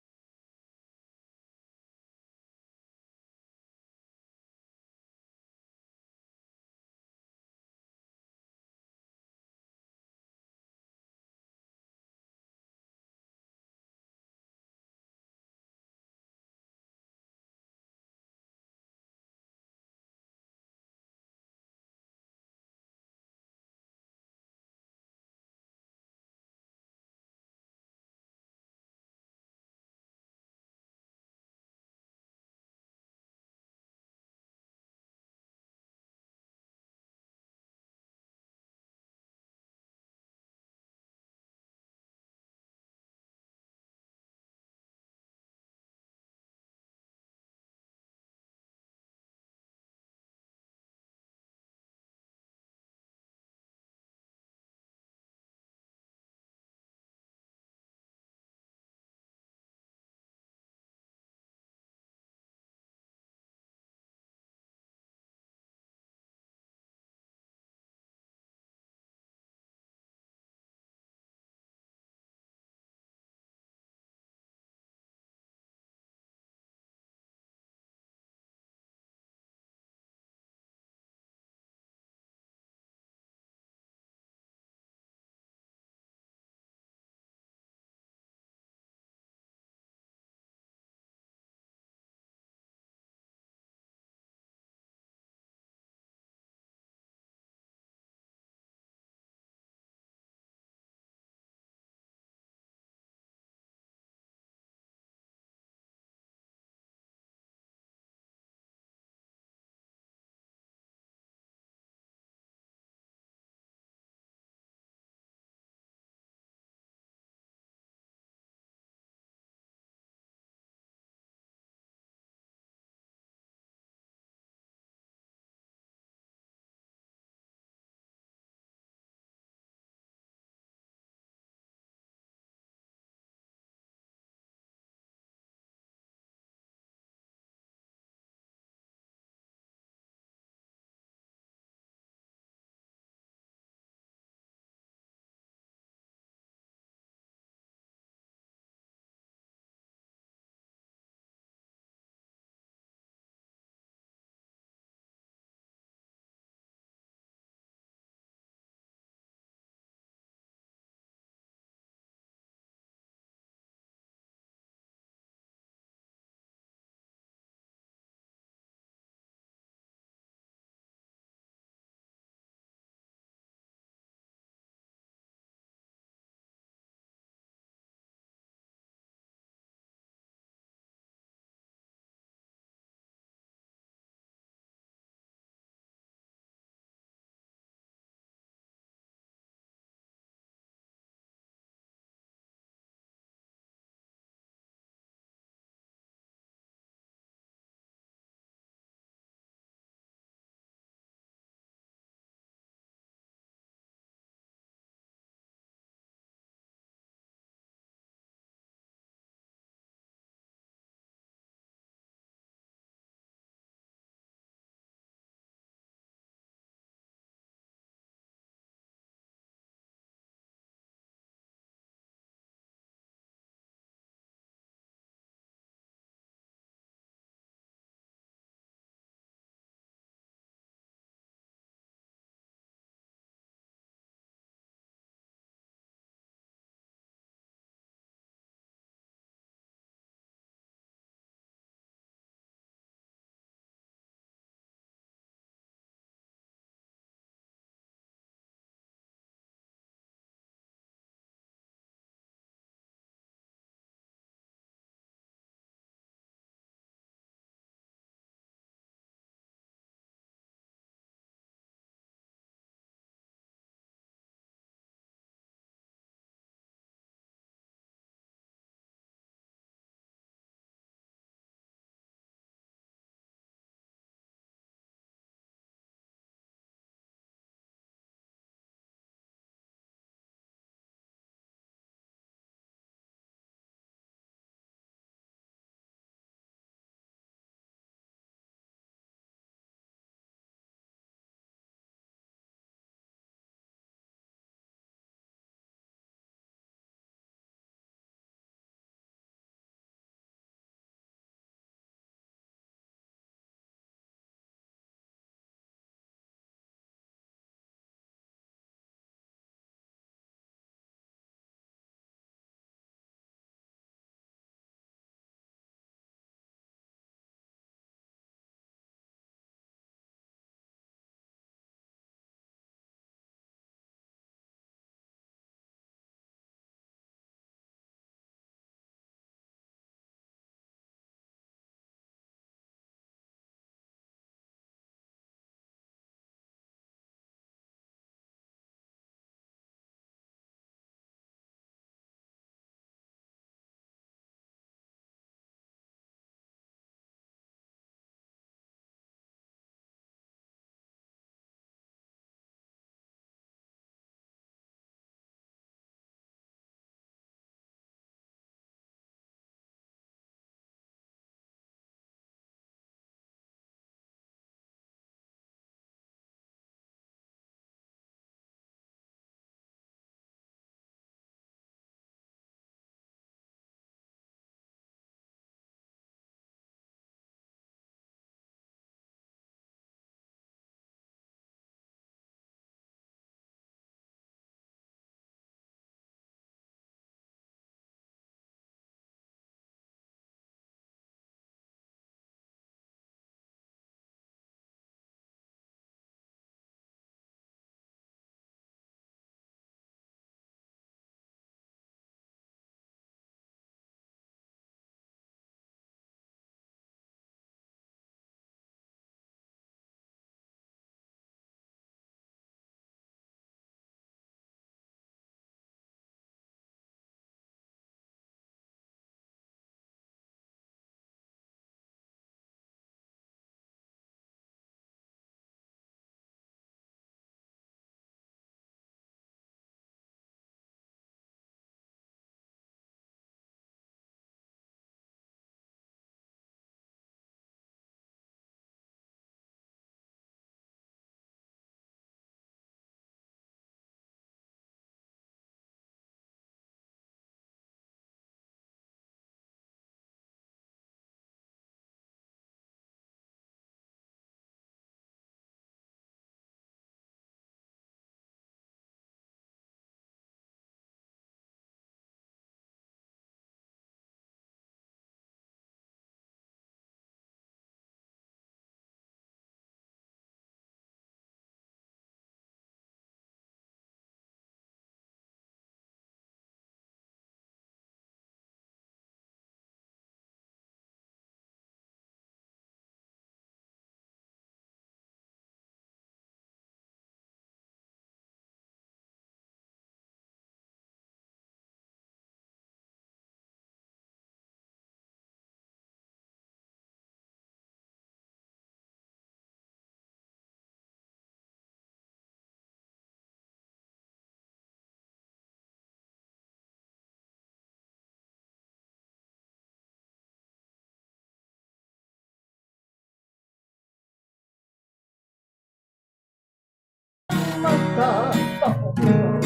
Kapakuha,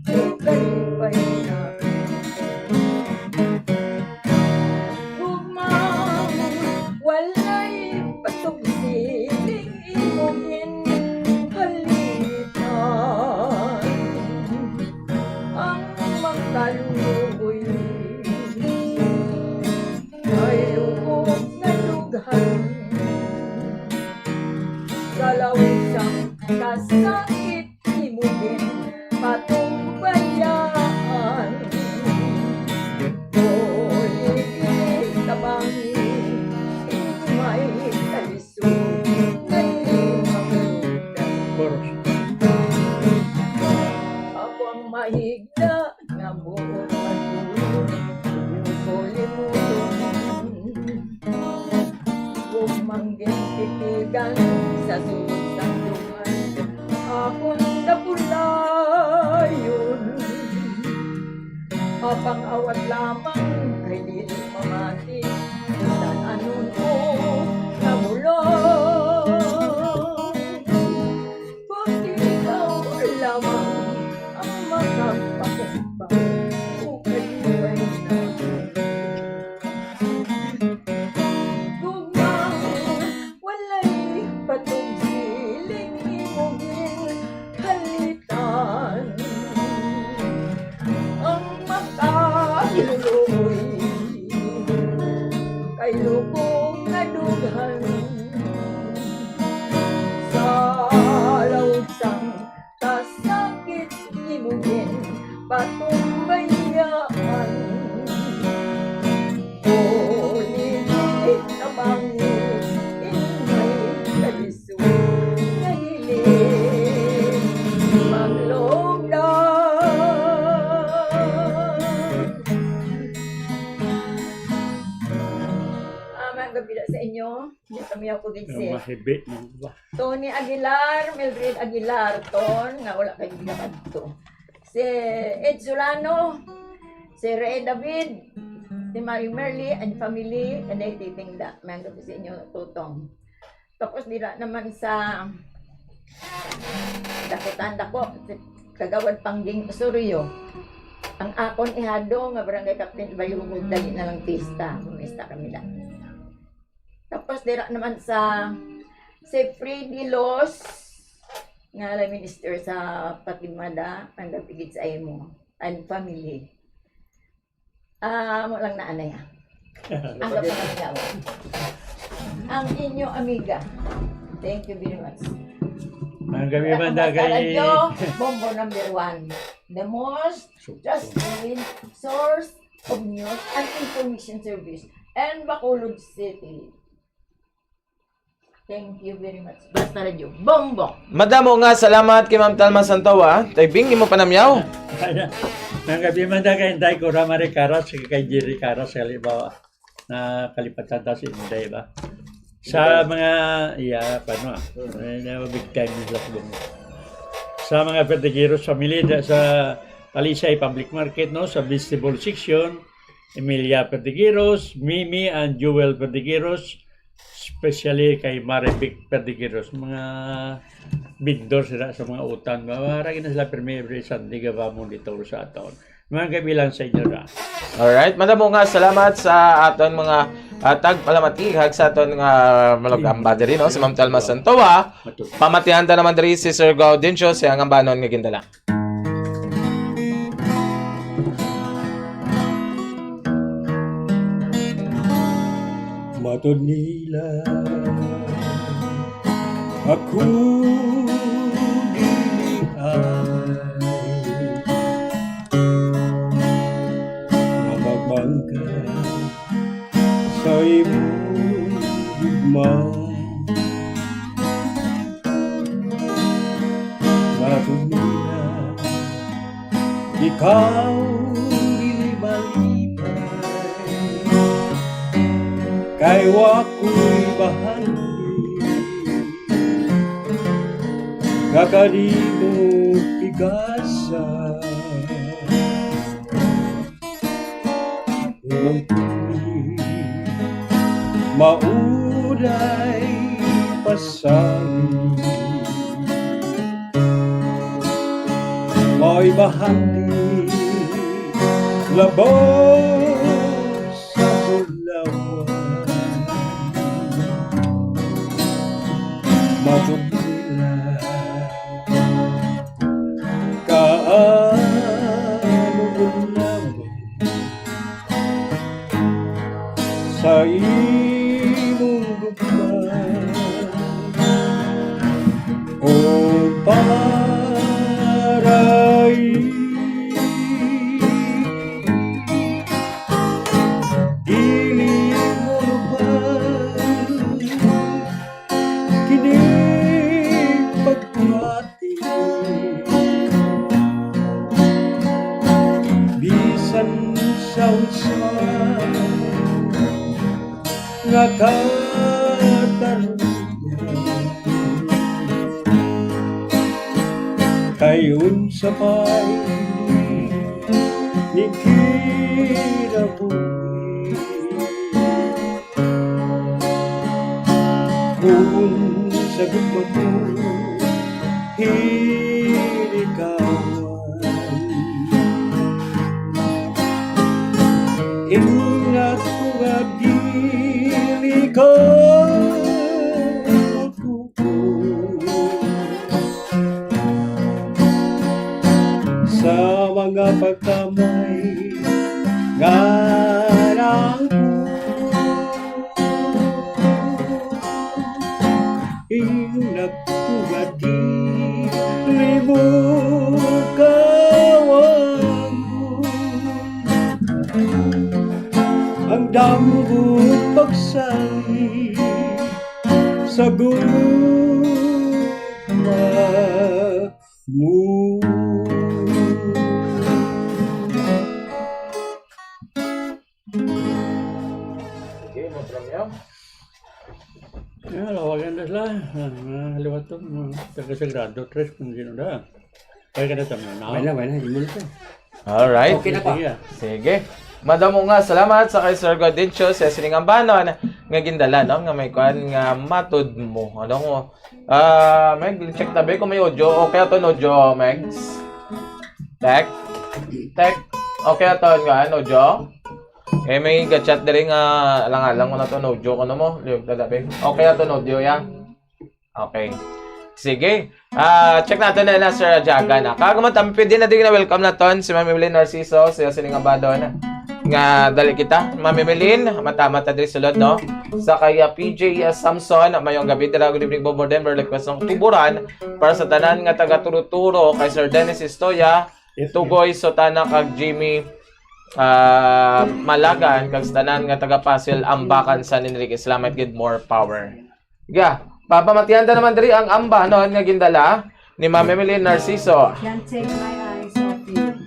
kalipay na. Gugma, walay patugsiling imo ginhalitan. Ang makaluoy kay lubog nga dughan. Sa lawig sang kasakit imo ginpatumbayaan. Uli ini tabangi, may kalisod nga di mangludan. Chorus. Ako ang mahigda nga buot magulog, imo ko limuton. Ug manggintitigan sa sulod sang duman, akon napulayon. Apang awat lamang kay dili mamati, bisan anon ko nabulag. Kung ikaw lamang ang makagpakumbaba, o kalipay na. Gugma, walay patugsiling imo ginhalitan. Ang makaluloy kay lubog nga dughan. Sa laog sang kasakit imo ginpatumbayaan. Uli ini tabangi, may kalisod nga dili maglugdan. Amang gabila sa inyo. Dito kami ako gid si Ang mahibi mo ba? Tony Aguilar, Mildred Aguilar, Ton, nga wala kay gigakadto. Si Ed Solano, si Rey David, si Mario Merly and family, and I titingda. May gabila sa inyo, Tutong. Tapos dira naman sa Dakutan Dako, si Kagawad Pangging Osorio. Ang akon ihado nga barangay captain, Bayungod, dali na lang pista. Pumista kami na. Tapos dira naman sa si Freddy Los, nga lay minister sa Patimada, ang gapigit sa imo and family. Ah, mo lang na anay, ah. Ang gapigit sa imo. Ang inyo amiga. Thank you very much. Ang gabi man Ang da basta kay radyo, Bombo number one. The most trustworthy source of news and information service and Bacolod City. Thank you very much. Basta Radyo Bombo. Madamo nga salamat kay Ma'am Talma Santawa. Taybing imo panamyaw. Ang gabi man da kay Inday Cora Marie Caras, kay Jerry Caras, sa halimbawa, na kalipatan ta si Inday ba? Sa mga, iya, paano ah? Eh, na big time nila sa Bombo. Sa mga Perdigeros family, da, sa Talisay Public Market, no, sa vegetable section, Emilia Perdigeros, Mimi and Joel Perdigeros, especially kay Marivic Perdigeros, mga vendor sila sa mga utan. Mawara gina sila permi every Sunday gabamon dito sa aton. Mga kabilang sa inyo na. Alright, madamo nga salamat sa aton mga, ah, tagpalamathihag sa aton nga malugamba diri, no, si Ma'am Telma Santoa. Pamatihan ta naman diri si Sir Gaudencio sa iyang ambanon nga gindala. Matod nila, ako dili ay nga magbangga sa imong gugma. Matod nila, ikaw dili malipay, kay wa ko'y bahandi nga kadi mo pigasa. Mao na'y pasalig. Ay bahandi labaw sa bulawan. Matod nila, kaano gud naman sa imong gugma o paray. Dili mo lubhan kini pagpati. Bisan sa unsa nga katarungan, kay unsa pa ini ni kinabuhi? Kung sa gugma ko hilikawan, ingat ko nga dili ka magpupos sa mga pagkamay nga nangko. Ing nagtugadi, libukawan ang damgo pagsali sa gugma mo. Sige, mo, Romeo. Yan, lawagan na sila. Ah, mga liwat to, mga taga Sagrado, tres, kung sino na. Kaya ka na tama na. Wala, wala, imo na to. Alright. Okay na pa. Sige, ah. Sige. Madamo nga salamat sa kay Sir Gaudencio sa sining ambanon nga gindala, no? Nga may kuan nga matod mo. Ano mo? Ah, Meg, check tabi kung may audio. Okay ato ang audio, Megs? Tech? Tech? Okay ato ang kuan, audio? Eh, may ga-chat diri nga alang-alang ko na to, no joke, ano mo? Liog na labi. Okay na to, no audio, ya? Okay. Sige. Ah, check natin na na, Sir Jaga na. Kag man, tam-, pwede na din na welcome naton si Ma'am Evelyn Narciso, si Jocelyn Abado na. Nga, dali kita. Ma'am Evelyn, mata-mata diri sulod, no? Sa kay, ah, P J Samson, mayong gabi dira, good evening, Bobo Denver, request ng tuburan para sa tanan nga taga Turuturo, kay Sir Dennis Istoya, Tugoy Sotana kag Jimmy, ah, Malagan kag sa tanan nga taga Pasil, Ambacan, San Enrique. Salamat gid, more power. Ga, papamatihan ta naman diri ang amba, no, nga gindala ni Ma'am Emily Narciso. Can't take my eyes off you.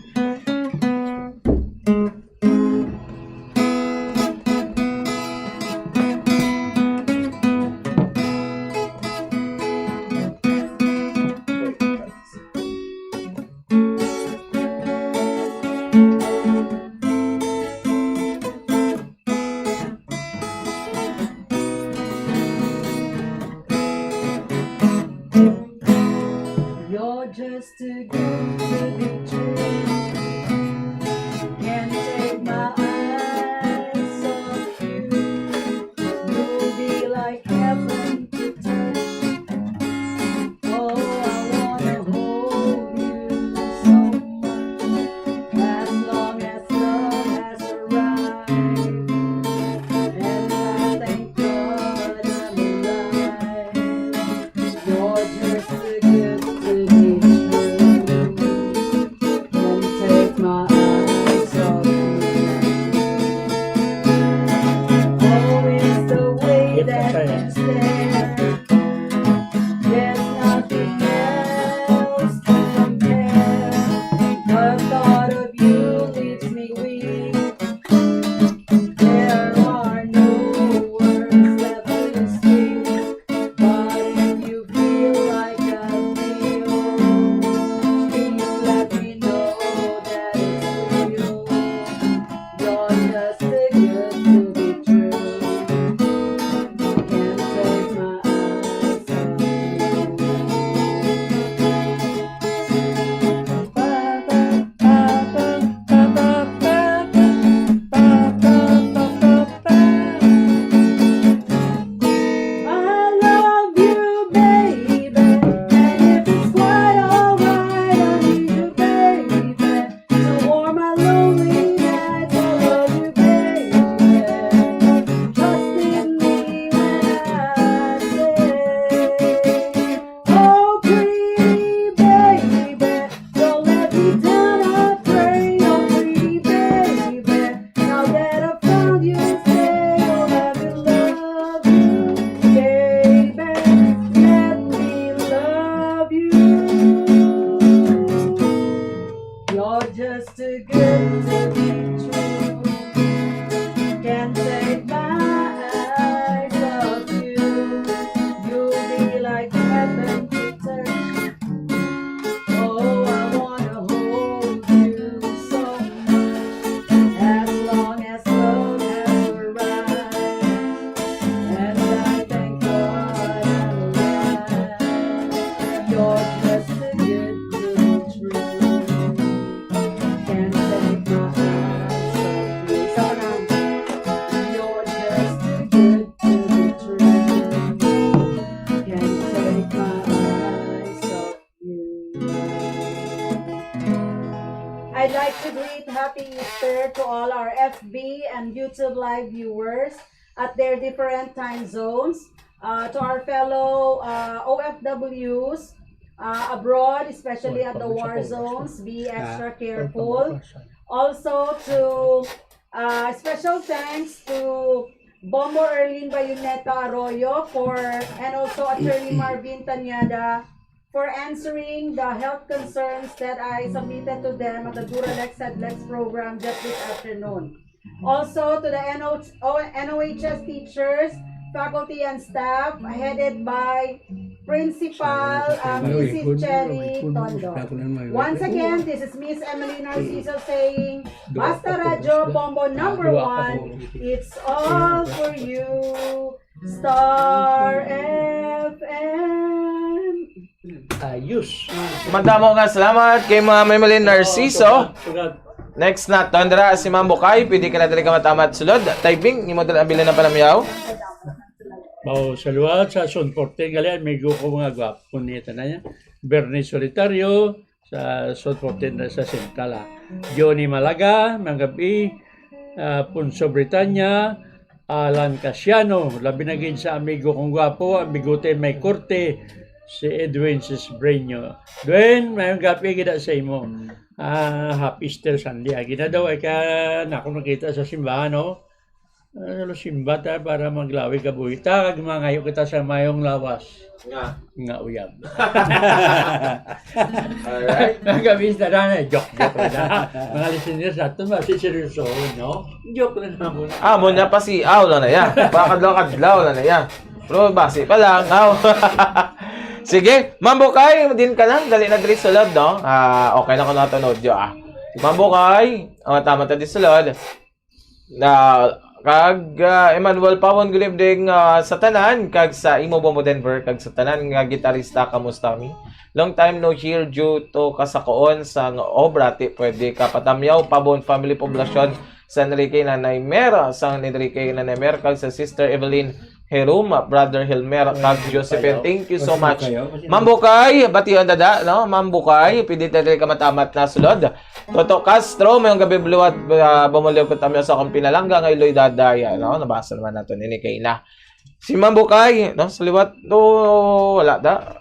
You're just too good to YouTube live viewers at their different time zones, uh, to our fellow uh, O F Ws uh, abroad, especially at the war zones, be extra careful. Also to uh, special thanks to Bombo Erlin Bayoneta Arroyo for and also Attorney Marvin Tanyada for answering the health concerns that I submitted to them at the Duralex Headlex program just this afternoon. Also to the N O H, O- N O H S teachers, faculty, and staff headed by Principal uh, Missus Cherry Tondo. Once again, this is Miss Emily Narciso saying, Basta Radyo Bombo number one, it's all for you, Star F M. Ayos. Madamo nga salamat kay Ma'am Emily Narciso. Sugat. Next naton dira si Ma'am Bukay, pwede ka na dali ka matamat sulod. Typing, imo dala ang bilin ng panamyaw. Mao sa luwat sa Son Forte, gali, amigo ko mga gwapo ni tanan niya. Bernie Solitario, sa Son Forte na sa Sentral, ah. Johnny Malaga, mga gabi, ah, Punso Britanya, Alan Casiano, labi na gid sa amigo kong gwapo, ang bigote may korte, si Edwin Sisbreño. Dwayne, mayong gabi gid sa imo. Ah, happy Easter Sunday. Agi na daw, ay ka, na ako nakita sa simbahan, no? Ano, simba ta para maglawi ka buhi ta, kag mangayo kita sa mayong lawas Nga. nga uyab. Alright. Nagabis na na, joke, joke lang na. Mga listeners natin, masi seryoso, no? Joke lang naman. Ah, mo niya pa si aw lang na ya. Pakadlaw-kadlaw lang na ya. Pero basi pa lang, aw. Sige, Ma'am Bukay, din ka lang, dali na diri sulod, no? Ah, okay na ko na to, no, ah. Ma'am Bukay, ang tama ta di sulod. Na kag ah, Emmanuel Pawon, good evening ah, sa tanan, kag sa imo Bombo Denver, kag sa tanan nga gitarista, kamusta mi? Long time no hear due to kasakoon sang obra, ti pwede ka patamyaw, Pabon family, poblasyon San Enrique, Nanay Mer, sang Enrique, Nanay Mer, kag sa Sister Evelyn Herum, Brother Hilmer, kag Josephine. Thank you so much. Ma'am Bukay, bation dada, no? Ma'am Bukay, pwede ta diri ka matamat na sulod. Toto Castro, mayong gabi, buluwat, ah, bumulyo ko tamyo sa akong pinalangga nga iloy dadaya, no? Nabasa naman nato nini kay na. Si Ma'am Bukay, no? Sa liwat, no, wala da.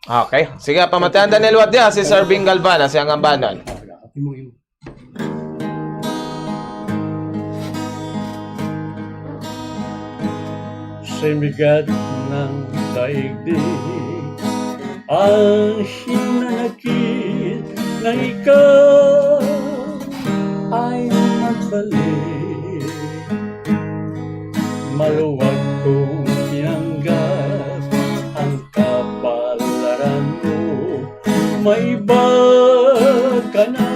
Okay. Sige, pamatian ta ni liwat diya, si Sir Bing Galvan, si Angambanon. Sa migat ng daigdig, ang hinanakit na ikaw ay magbalik. Maluwag kong tinanggap ang kapalaran mo. May iba ka na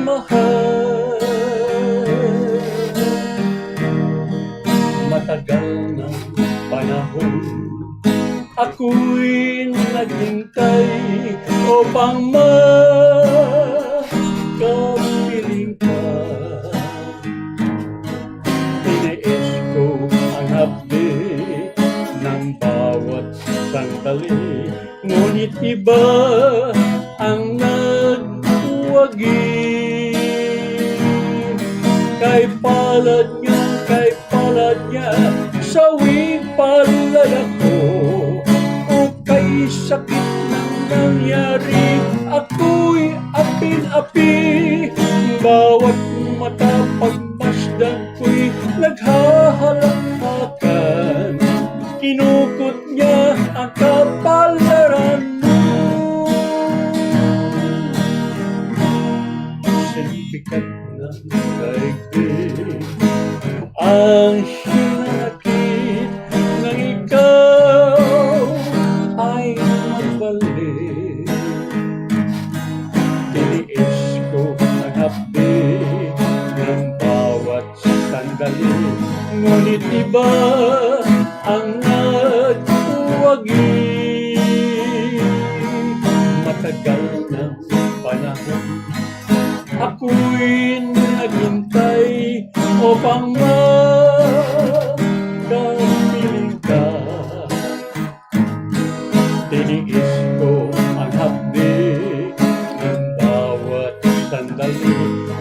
mahal. Matagal ng panahon ako'y naghintay upang makapiling ka. Tiniis ko ang hapdi ng bawat sandali, ngunit iba ang nagwagi. Kay palad niya, kay palad niya, sa wing palad ako, o kay sakit nang nangyari, ako'y apin-api. Bawat mata pagmasdan ko'y naghahalakhakan. Kinukot niya ang kapalaran mo. Sa bigat ng daigdig, ang hinanakit na ikaw ay magbalik. Tiniis ko ang hapdi ng bawat sandali, ngunit iba ang nagwagi. Matagal ng panahon ako'y naghintay upang makapiling ka. Tiniis ko ang hapdi ng bawat sandali,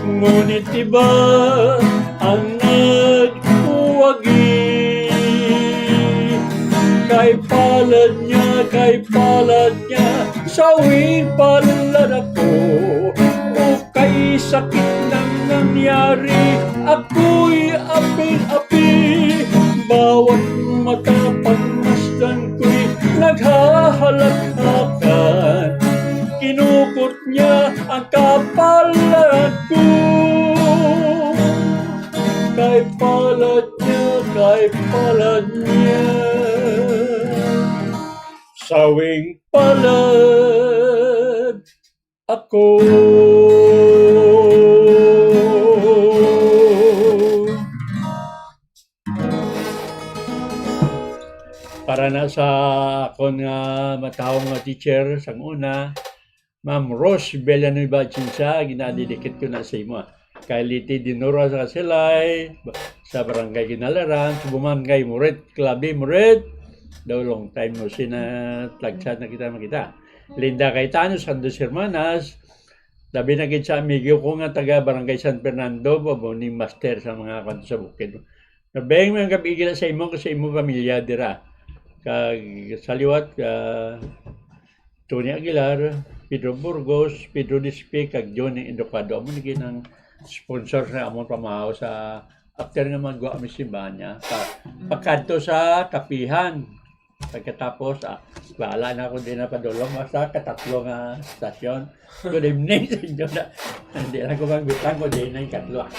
ngunit iba ang Kay palad niya, kay palad niya, sawing palad ako. O kay sakit nang nangyari, ako'y apil-apil. Bawat mata pagmasdan ko'y naghahalakhakan. Kinukot niya ang kapalan ko. Kay palad niya, kay palad niya, sawing palad ako. Para na sa akon nga matawong nga teacher sang una, Ma'am Rose Villanueva Atienza, ginadedicate ko na sa imo. Kay Liti Dinora sa Kasilay, sa Barangay Ginalaran, sa Bumangay, Moret, Clave, Moret, daw long time no sina tagsa na kita makita. Linda Cayetano, San Dos Hermanas, labi na gid sa amigo ko nga taga Barangay San Fernando, amo ni master sa mga kwanto sa bukid. Nabeng mga gabi gila sa imo, sa imo pamilya dira. Kag sa liwat, ah, Tony Aguilar, Pedro Burgos, Pedro Dispe, kag Johnny Indocado. Amo ni ginang sponsor sa among pamahaw sa after nga magwa mi simbahan niya. Pa, pagkadto sa kapihan, pagkatapos, ah, bahala na ako din na padulong. Basta katatlo nga stasyon. Good evening sa inyo na. Hindi lang ko magbitang ko din ang katlo.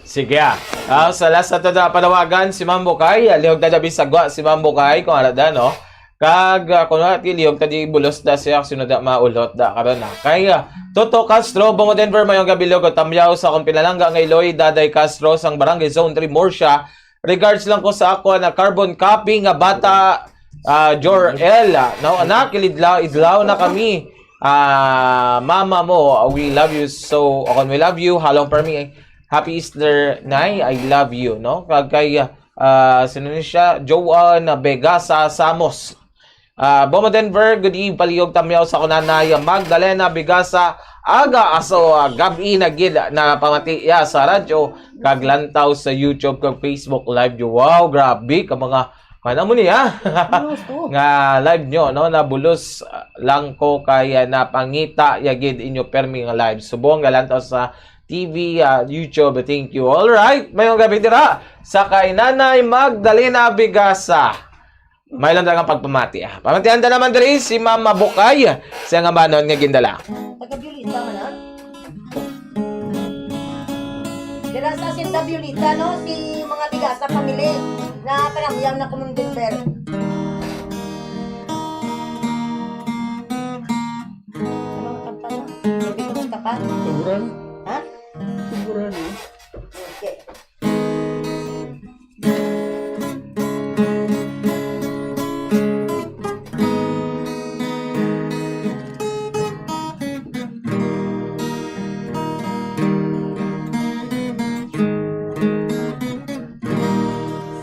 Sige, ah. Ah, sa last na to na panawagan, si Ma'am Bukay. Ah, lihog na dabi sa gwa si Ma'am Bukay, kung ano da, no? Kag, ah, kung ano, ti lihog ta di bulos da siya, sino da maulot da, karon na. Kay, ah, Toto Castro, Bongo Denver, mayong gabi, lihog, tamyaw sa akong pinalangga nga Iloy, Daday Castro, sang Barangay Zone three, Murcia. Regards lang ko sa ako na carbon copy nga bata, ah, Jor L, ah, no, anak, ilidlaw, idlaw na kami. Ah, mama mo, we love you so, akon, we love you, halong permi. Happy Easter, Nay, I love you, no? Kag kay, ah, sino ni siya? Joan Vegasa Samos. Ah, Boma Denver, good eve, palihog tamyaw sa kunanay Magdalena Bigasa, aga aso, ah, gab-i na gid na pamati ya sa radyo kag lantaw sa YouTube kag Facebook live nyo. Wow, grabe ka mga, ano mo niya? Bulos ko. Nga live nyo, no? Nabulos, ah, lang ko kay, ah, napangita ya gid inyo permi nga live. Subong nga lantaw sa T V, ah, YouTube. Thank you. All right, mayong gabi dira sa kay Nanay Magdalena Bigasa. May lang nga pagpamati, ah. Pamatian ta naman diri si Ma'am Mabukay sa nga banon nga gindala. Taga Violeta man, ah. Dira sa Sinta Violeta, no? Si mga Bigasa family na panamyaw na kumundin, ber. Ano ang kanta na? Hindi ko kanta pa. Sobra na. Ha? Sobra na. Okay.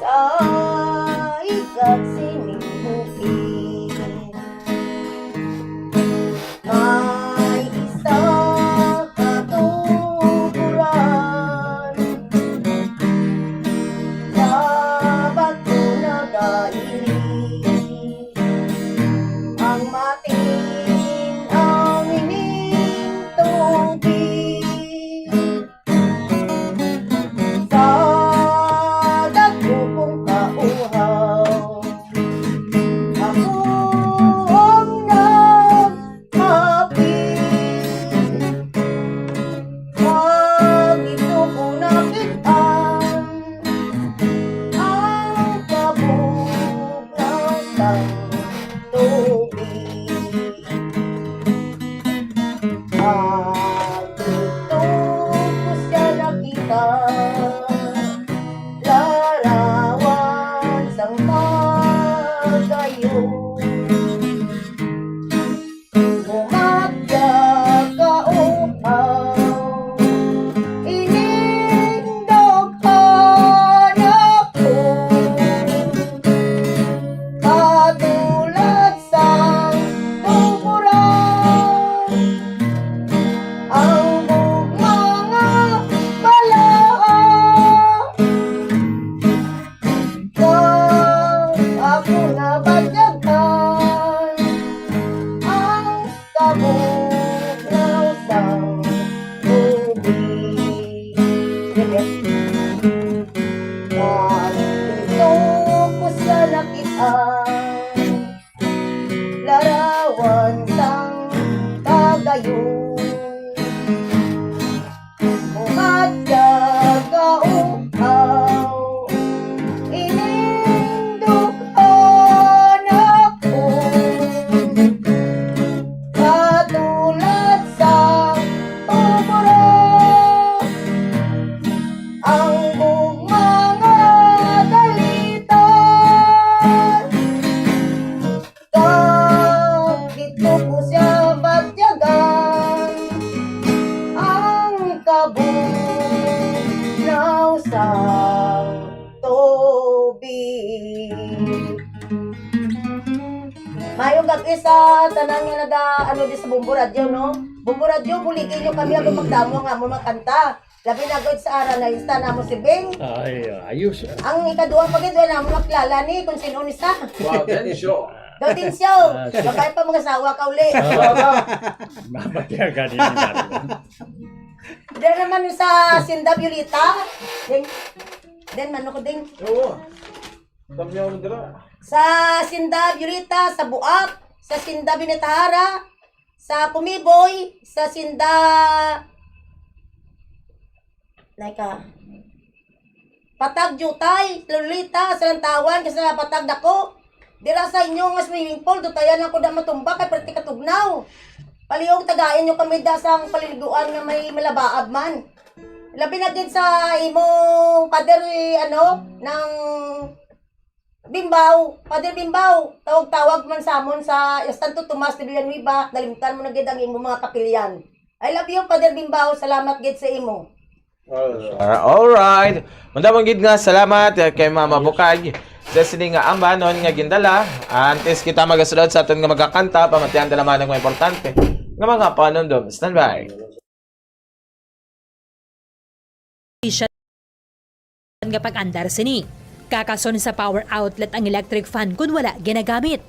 Sa ikat sining bukid, may isa ka tuburan. Sa bato nagaili ang matin ang ining tubig. Sa dagko kong kauhaw, ang larawan sang kagayon. Umadya ka, uhaw, ining dughan ako, katulad sa pumuro ang gugma nga dalitan. Kag didto ko siya batyagan ang kabugnaw sang tubig. Mayong gab-i sa tanan nga naga, ano, di sa Bombo Radio, no? Bombo Radio, buligi nyo kami, ako magdamo nga mo makanta. Labi na gud sa ara na lista namo si Bing. Ay, ayos, ah. Ang ikaduha pa gid, wala namo makilala ni kung sino ni sa. Wow, then sure. Gaudencio, Ah, sige. Babae pa, mag-asawa ka uli. Ah. Mabatiya ka din ni Marlon. Diyan naman sa Sinda Violeta. Din, din, mano ko din. Oo. Dami ako dira. Sa Sinda Violeta, sa Buak, sa Sinda Binetahara, sa Pumiboy, sa Sinda, Nay ka. Patag Jutay, Lolita, sa Lantawan, kag sa Patag Dako. Dira sa inyo nga swimming pool, dutayan lang ko na matumba kay perti katugnaw. Palihog, tagayan nyo kami da sang paliliguan nga may malabaab man. Labi na gid sa imong pader, ano, ng Bimbaw, Father Bimbaw, tawag-tawag man sa amon sa Santo Tomas de Villanueva, nalimtan mo na gid ang imong mga kapilian. I love you, Father Bimbaw. Salamat gid sa imo. Ah, all right. Mandamon gid nga salamat, eh, kay Mama Bukay. Sa sini nga ambanon nga gindala, antes kita magasulod sa aton nga magakanta, pamatian ta naman ang mga importante nga mga panundom. Standby. Nga pag-andar sini. Kakason sa power outlet ang electric fan kon wala ginagamit.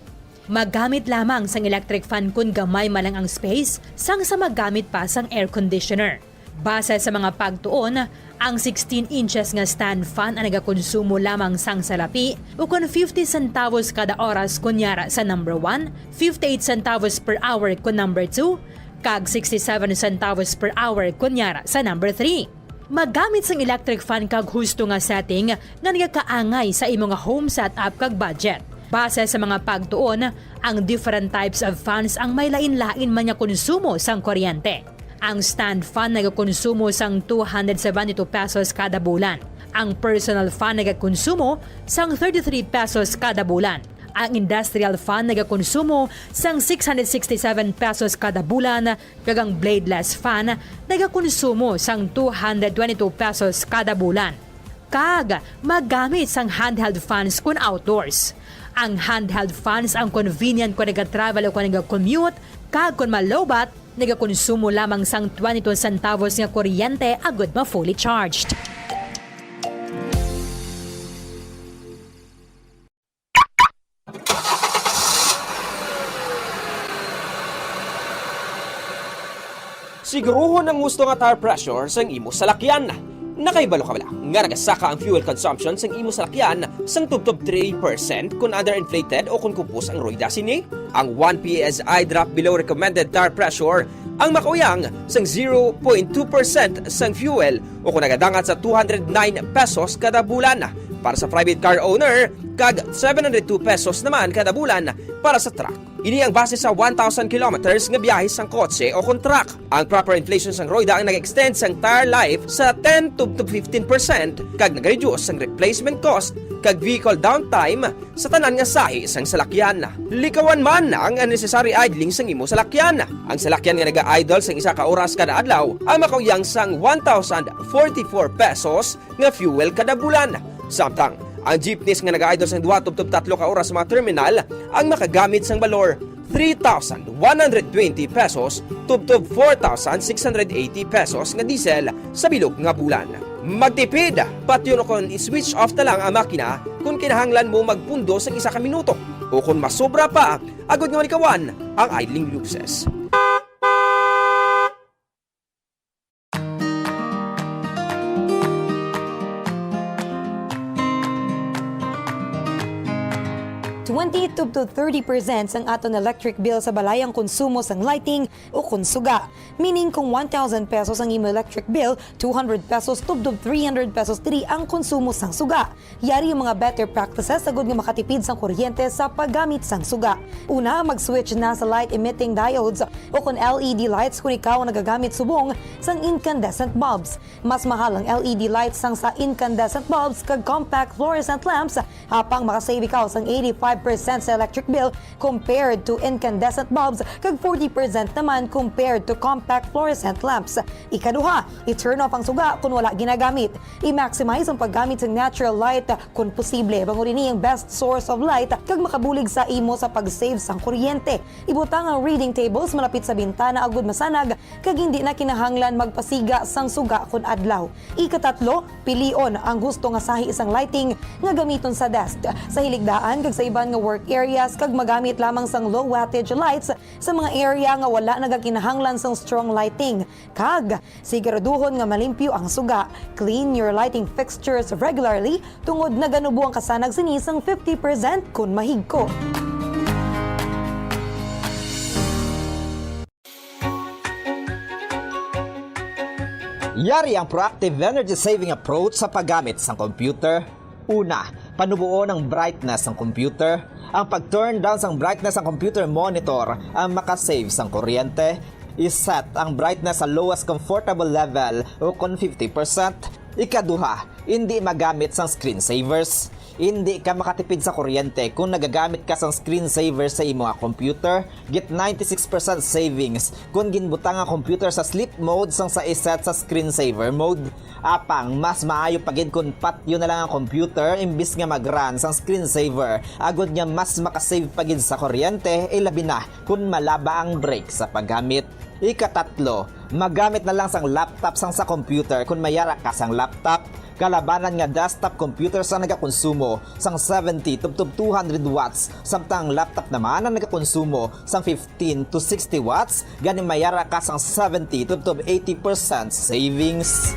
Maggamit lamang sang electric fan kon gamay man lang ang space, sang sa maggamit pa sang air conditioner. Base sa mga pagtuon, ang sixteen inches nga stand fan ang nagakonsumo lamang sang salapi, ukon fifty centavos kada oras kon yara sa number one, fifty-eight centavos per hour kon number two, kag sixty-seven centavos per hour kon yara sa number three. Maggamit sang electric fan kag husto nga setting nga nagakaangay sa imo nga home setup kag budget. Base sa mga pagtuon, ang different types of fans ang may lain-lain man nga konsumo sang kuryente. Ang stand fan nagakonsumo sang two hundred seventy-two pesos kada bulan. Ang personal fan nagakonsumo sang thirty-three pesos kada bulan. Ang industrial fan nagakonsumo sang six hundred sixty-seven pesos kada bulan, kag ang bladeless fan nagakonsumo sang two hundred twenty-two pesos kada bulan. Kag maggamit sang handheld fans kon outdoors. Ang handheld fans ang convenient kon nagatravel o kon nagacommute, kag kon malowbat, nagakonsumo lamang sang twenty-two centavos nga kuryente agud ma-fully charged. Siguruhon ang husto nga tire pressure sang imo salakyan. Nakahibalo ka bala nga nagasaka ang fuel consumption sang imo salakyan sang tubtob three percent kon underinflated o kon kupos ang rueda sini? Ang one P S I drop below recommended tire pressure ang makauyang sang zero point two percent sang fuel o kon nagadangat sa two hundred nine pesos kada bulan para sa private car owner kag seven hundred two pesos naman kada bulan para sa truck. Ini ang base sa one thousand kilometers nga biyahe sang kotse o kon truck. Ang proper inflation sang rueda ang nag-extend sang tire life sa ten to, to fifteen percent kag nag-reduce sang replacement cost kag vehicle downtime sa tanan nga sahi sang salakyan. Likawan man ang unnecessary idling sang imo salakyan. Ang salakyan nga naga-idle sang isa ka oras kada adlaw ang makauyang sang one thousand forty-four pesos nga fuel kada bulan. Samtang ang jeepneys nga naga-idle sang duha tubtob tatlo ka oras sa mga terminal ang makagamit sang balor three thousand one hundred twenty pesos tubtob four thousand six hundred eighty pesos nga diesel sa bilog nga bulan. Magtipid, patyon kon i-switch off na lang ang makina kon kinahanglan mo magpundo sang isa ka minuto o kon masobra pa, agod nga malikawan ang idling luces. Twenty to, to thirty percent sang aton electric bill sa balay ang konsumo sang lighting o kon suga. Meaning, kung one thousand pesos ang imo electric bill, two hundred pesos tubtob three hundred pesos diri ang konsumo sang suga. Yari ang mga better practices agud nga makatipid sang kuryente sa paggamit sang suga. Una, mag-switch na sa light emitting diodes o kon L E D lights kung ikaw ang nagagamit subong sang incandescent bulbs. Mas mahal ang L E D lights sang sa incandescent bulbs kag compact fluorescent lamps, apang makasave ikaw sang eighty-five percent sa electric bill compared to incandescent bulbs kag forty percent naman compared to compact fluorescent lamps. Ikaduha, i-turn off ang suga kung wala ginagamit. I-maximize ang paggamit sa natural light kung posible, bangod ini ang best source of light kag makabulig sa imo sa pag-save sang kuryente. Ibutang ang reading tables malapit sa bintana agud masanag kag hindi na kinahanglan magpasiga sang suga kon adlaw. Ikatatlo, pilion ang husto nga sahi sang lighting nga gamiton sa desk, sa hiligdaan kag sa iban nga work areas, kag magamit lamang sang low wattage lights sa mga area nga wala nagakinahanglan sang strong lighting. Kag siguraduhon nga malimpyo ang suga. Clean your lighting fixtures regularly tungod naganubo ang kasanag sini sang fifty percent kon mahigko. Yari ang proactive energy saving approach sa paggamit sang computer. Una, panuboon ang brightness sang computer. Ang pag-turn down sang brightness sang computer monitor ang makasave sang kuryente. I-set ang brightness sa lowest comfortable level o kon fifty percent. Ikaduha, hindi magamit sang screensavers. Hindi ka makatipid sa kuryente kung nagagamit ka sang screensaver sa imo nga computer. Get ninety-six percent savings kung ginbutang ang computer sa sleep mode sang sa iset sa screensaver mode. Apang mas maayo pa gid kung patyon na lang ang computer imbis nga mag-run sang screensaver, agud nga mas makasave pa gid sa kuryente, ilabi na kung malaba ang break sa paggamit. Ikatatlo, magamit na lang sang laptop sang sa computer kung may ara ka sang laptop. Kalabanan nga desktop computer sang nagakonsumo sang seventy tubtob two hundred watts, samtang ang laptop naman ang nagakonsumo sang fifteen to sixty watts, gani may ara ka sang seventy tubtob eighty percent savings.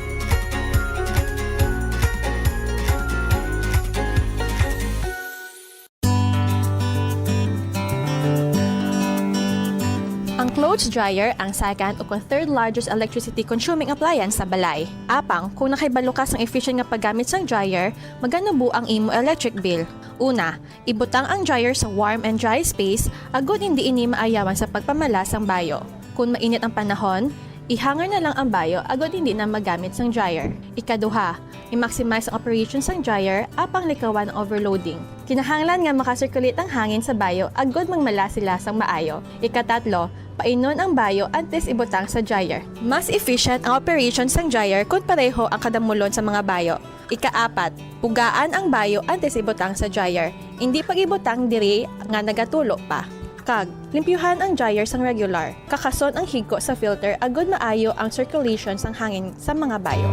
Ang clothes dryer ang second o kon third largest electricity consuming appliance sa balay. Apang, kung nakahibalo ka sang efficient nga paggamit sang dryer, maganubo ang imo electric bill. Una, ibutang ang dryer sa warm and dry space agud hindi ini maayawan sa pagpamala sang bayo. Kon mainit ang panahon, i-hanger na lang ang bayo agud hindi na magamit sang dryer. Ikaduha, i-maximize ang operation sang dryer apang likawan ang overloading. Kinahanglan nga maka-circulate ang hangin sa bayo agud magmala sila sang maayo. Ikatatlo, painon ang bayo antes ibutang sa dryer. Mas efficient ang operation sang dryer kon pareho ang kadamulon sa mga bayo. Ikaapat, pugaan ang bayo antes ibutang sa dryer. Indi pag-ibutang diri nga nagatulo pa. Kag, limpyuhan ang dryer sang regular. Kakason ang higko sa filter agud maayo ang circulation sang hangin sa mga bayo.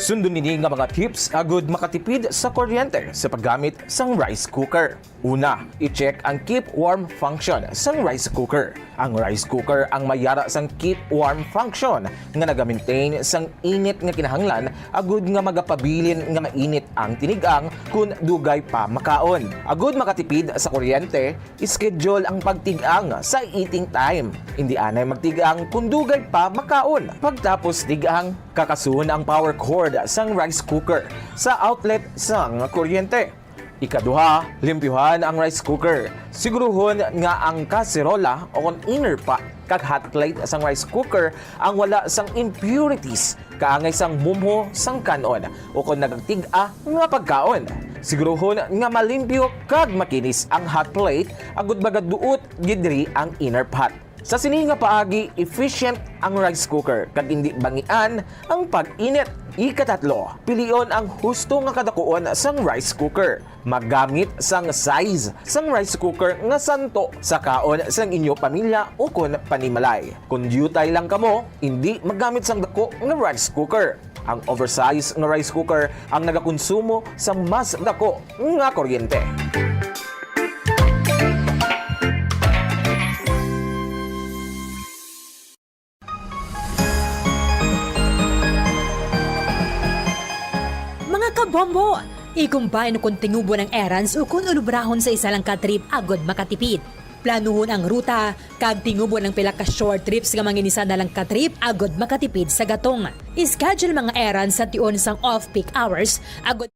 Sundon ini nga mga tips agud makatipid sa kuryente sa paggamit sang rice cooker. Una, i-check ang keep warm function sang rice cooker. Ang rice cooker ang may ara sang keep warm function nga nagamaintain sang init nga kinahanglan agud nga magapabilin nga mainit ang tinig-ang kon dugay pa makaon. Agud makatipid sa kuryente, schedule ang pagtig-ang sa eating time. Indi anay magtig-ang kon dugay pa makaon. Pagtapos tig-ang, kakasuhon ang power cord sang rice cooker sa outlet sang kuryente. Ikaduha, limpyuhan ang rice cooker. Siguruhon nga ang kaserola o kon inner pot kag hot plate sang rice cooker ang wala sang impurities kaangay sang mumho sang kan-on o kon nagtig-a nga pagkaon. Siguruhon nga malimpyo kag makinis ang hot plate agud magaduot gid diri ang inner pot. Sa sini nga paagi, efficient ang rice cooker kag indi bangian ang pag-init. Ikatatlo, pilion ang husto nga kadakuon sang rice cooker. Maggamit sang size sang rice cooker nga santo sa kaon sang inyo pamilya ukon panimalay. Kon diutay lang kamo, indi maggamit sang dako nga rice cooker. Ang oversize nga rice cooker ang nagakonsumo sang mas dako nga kuryente. Bombo! I-combine kon tingubon ang errands o kon ulubrahon sa isa lang ka trip agod makatipid. Planuhon ang ruta, kag tingubon ang pila ka short trips nga manginisa na lang ka trip agod makatipid sa gatong. I-schedule mga errands sa tion sang off-peak hours agod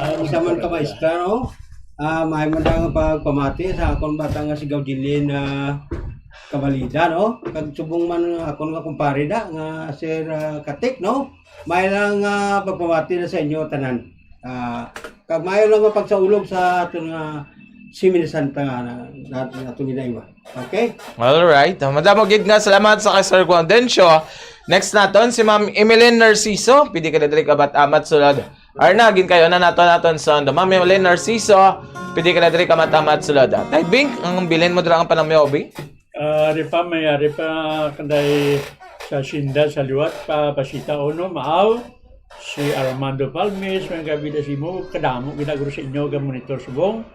Ang isa man ka maestra, no? Ah, may man lang pagpamati sa akon bata nga si Gaudilin, ah, Kabalida, no? Kag subong man akon nga kumpare da nga Sir, ah, Katik, no? May lang, ah, pagpamati na sa inyo tanan. Ah, kag maayo lang nga pagsaulog sa aton nga Semana Santa nga na, na, na aton ginaiwa. Okay? All right. Ah, madamo gid nga salamat sa kay Sir Guandencio. Next naton si Ma'am Emeline Narciso. Pwede ka na diri ka bat-, amat sulod. Arna, ginkayo na nato naton sound. Ma'am Emeline Narciso, pwede ka na diri ka matamat sulod. Tay Bing, ang bilin mo dira ang panamyobi? Ah, ari pa, may ari pa, kanday sa Sinda, sa liwat, pa, Pasita Uno, Maaw, si Armando Palmis, may gabida si mo, kadamo, ginagro sa inyo, ga monitor subong,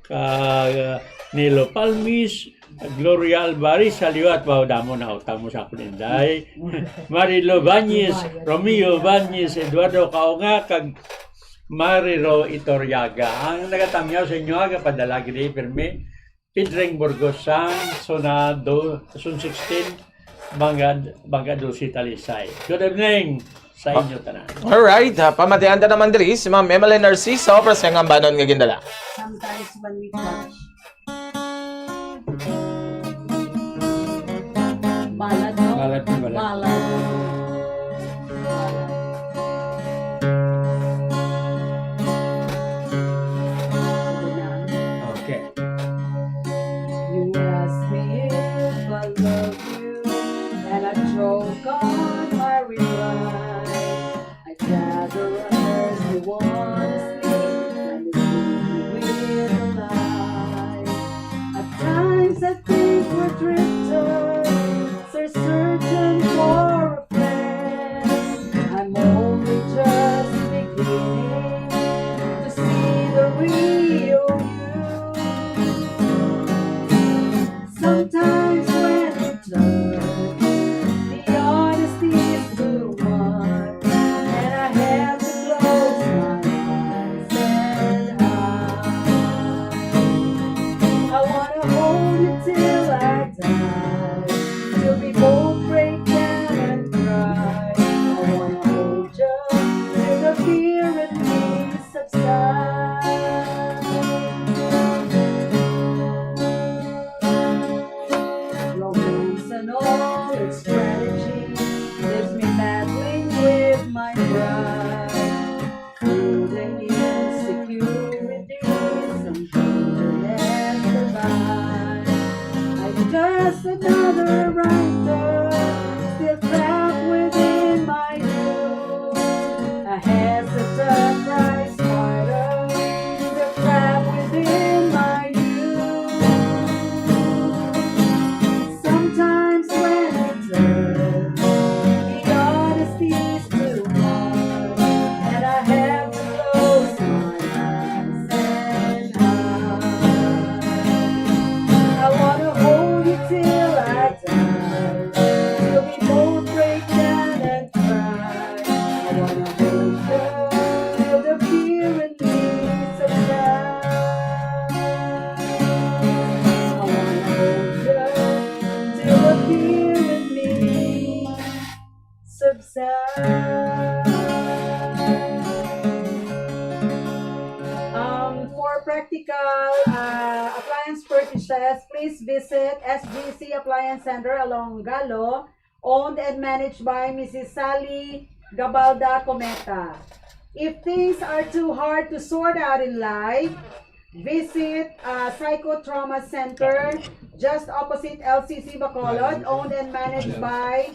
ka, Nilo Palmis, Gloria Alvarez, sa liwat, wow, damo na utang mo sa akon, Inday. Marilo Bañez, Romeo Bañez, Eduardo Kaonga, kag Mariro Itoriaga. Ang nagatamyaw sa inyo, aga padala gid, pirmi. Pedring Burgos sang Sonado, Zone sixteen, Banga, Banga doce, Talisay. Good evening sa inyo tanan. Alright, ha, pamatian ta naman diri si Ma'am Emeline Narciso para sa iyang ambanon nga gindala. Sometimes when we touch. Ballad, no? Ballad, ballad. Ballad. Okay. You ask me if I love you, and I choke on my reply. I gather as you wanna sleep, and you sleep with a lie. At times I think we're drifters, are searching for a friend. I'm only just beginning to see the real you. Sometimes when we touch, the honesty is too much, and I have to close my eyes and hide. I wanna hold you till I die, till we both break down and cry. I wanna hold you till the fear in me subside. Romance and all its strategy leaves me battling with my pride. Holding insecurities and tenderness divine. I'm just another writer, still trapped within my youth. A hesitant prize fighter, still trapped within my youth. Sometimes when it turns, the honesty is too much, and I have to close my eyes and hide. I wanna hold you till I die, till we both break down and cry. I wanna hold you till the fear in me subsides. I wanna hold you till the fear in me subsides. Um, for practical, uh, appliance purchases, please visit S G C Appliance Center along Galo, owned and managed by Missus Sally Gabalda Cometa. If things are too hard to sort out in life, visit, uh, Psychotrauma Center, just opposite L C C Bacolod, owned and managed by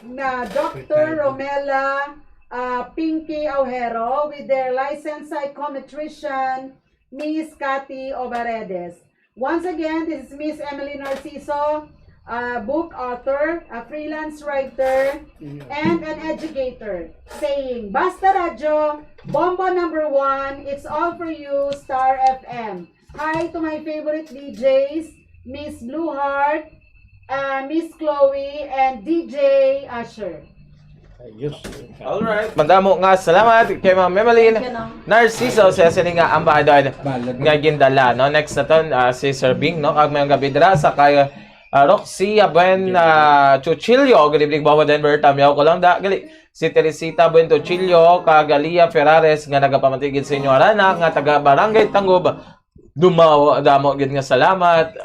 na Doctor Romela, uh, Pinky Aujero with their licensed psychometrician, Miss Cathy Obaredes. Once again, this is Miss Emily Narciso, a book author, a freelance writer, and an educator, saying, "Basta Radyo, Bombo number one, it's all for you, Star F M." Hi to my favorite D Js, Miss Blue Heart, uh, Miss Chloe, and D J Asher. Ayos. Alright. Madamo nga salamat kay Ma'am Emeline Narciso sa sini nga ambahanon nga gindala, no? Next naton, ah, si Sir Bing, no? Kag may gabidra sa kay Ah, Roxy Abuen, ah, Chuchillo, good evening, Bobo Denver, tamyaw ko lang da. Gali, si Teresita Buen Chuchillo, kag Alia Ferrares, nga nagapamatigid sa inyo, arana, nga taga Barangay Tangub, dumaw, damo gid nga salamat.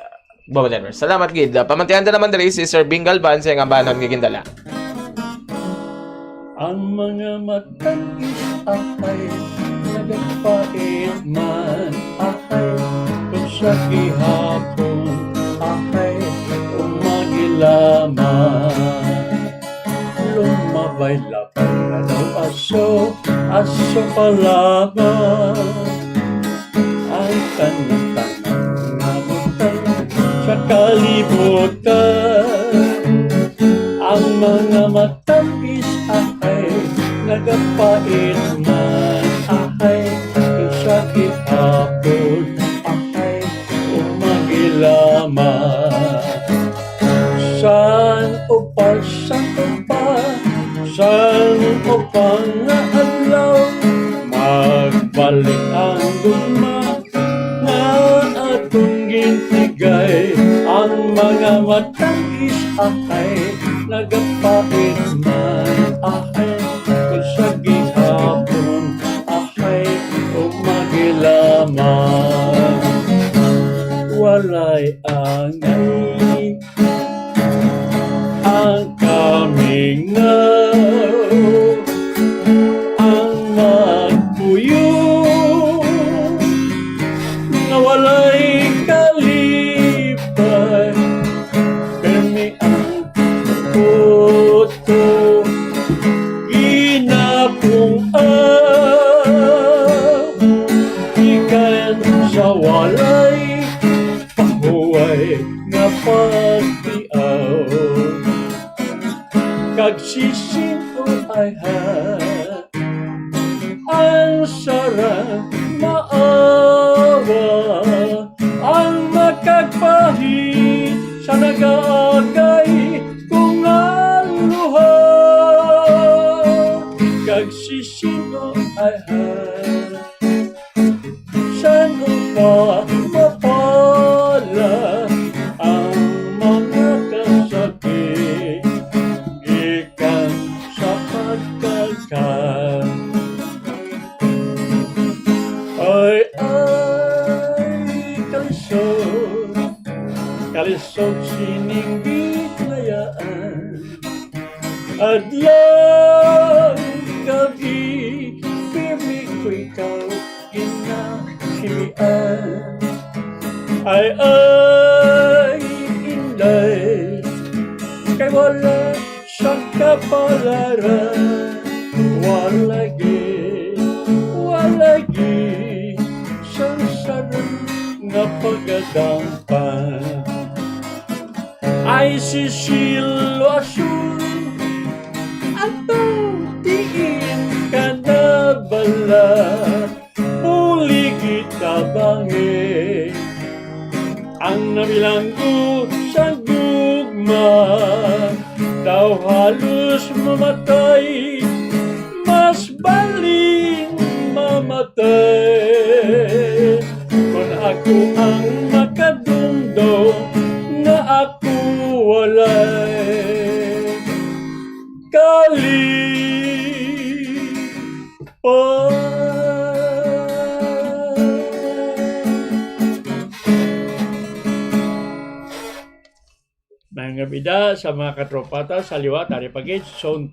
Bobo Denver, salamat gid. Ah, pamantian ta naman diri si Sir Bing Galvan sa iyang ambanon nga gindala. Ang mga matangis, ahay, nagapait man, ahay, kung sa gihapon, ahay, umagila man. Lumabay-labay na daw aso, aso pa lamang. Ang tanan-tanan nga butang sa kalibutan. Ang mga matangis, ahay, nagapait man, ahay, kung sa gihapon, ahay, umagila man. San upa, san upa, san upa nga adlaw, magbalik ang gugma nga atong gintigay. Ang mga matangis, ahay, nagapait man, ahay, kung sa gihapon, ahay, umagila man. Walay angay ang kamingaw, ang magpuyo nga walay kalipay, pirmi ang kuto, ginapung-an gikan sa walay pahuway nga pagtiaw. Kag sisin-o, ay ha, ang sarang maawa, ang makagpahit sa nagaagay ko nga luha. Kag sisin-o, ay ha, san upa mapala ang mga kasakit gikan sa pagkakan. Ay, ay, kalisod, kalisod sining giklayaan. Adlaw, gabi, pirmi ko ikaw ginasilian. Ay, ay, inday, kay wala sang kapalaran, wala gid, wala gid sang sarang nga pagadangpan. Ay, si Silo Asul, ato diin ka nabala, puli kita bangi. Ang nabilanggo sa gugma, daw halos mamatay, mas balin mamatay. Kon ako ang makadumdom nga ako walay kalipay. Mga bida sa mga katropa ta sa liwat, ari pa gid, Zone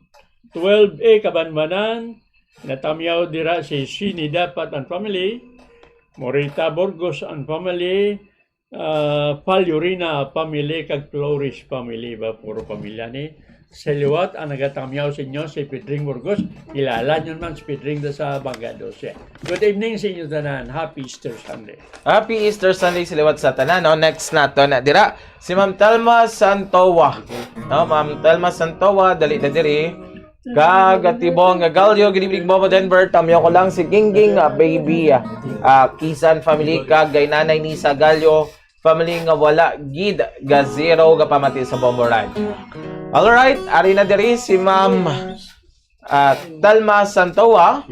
twelve A, Kabanbanan, natamyaw dira si Sini Dapat and family, Morita Burgos and family, ah, Faliorina family, kag Flores family ba, puro pamilya ni. Sa liwat, ang nagatamyaw sa inyo si Pedring Burgos, kilala nyo man si Pedring da sa Bangga dose. Good evening sa inyo tanan. Happy Easter Sunday. Happy Easter Sunday sa liwat sa tanan, no? Next nato na dira, si Ma'am Telma Santowa. No, Ma'am Telma Santowa, dali na diri. Kag Tibong Gallo, good evening, Bobo Denver. Tamyo ko lang si Gingging, ah, baby, ah, ah, Kisan family, kag kay Nanay Nisa Gallo family nga wala gid ga zero ga pamati sa Bombo Ride. Alright, ari na diri si Ma'am, ah, Telma Santowa.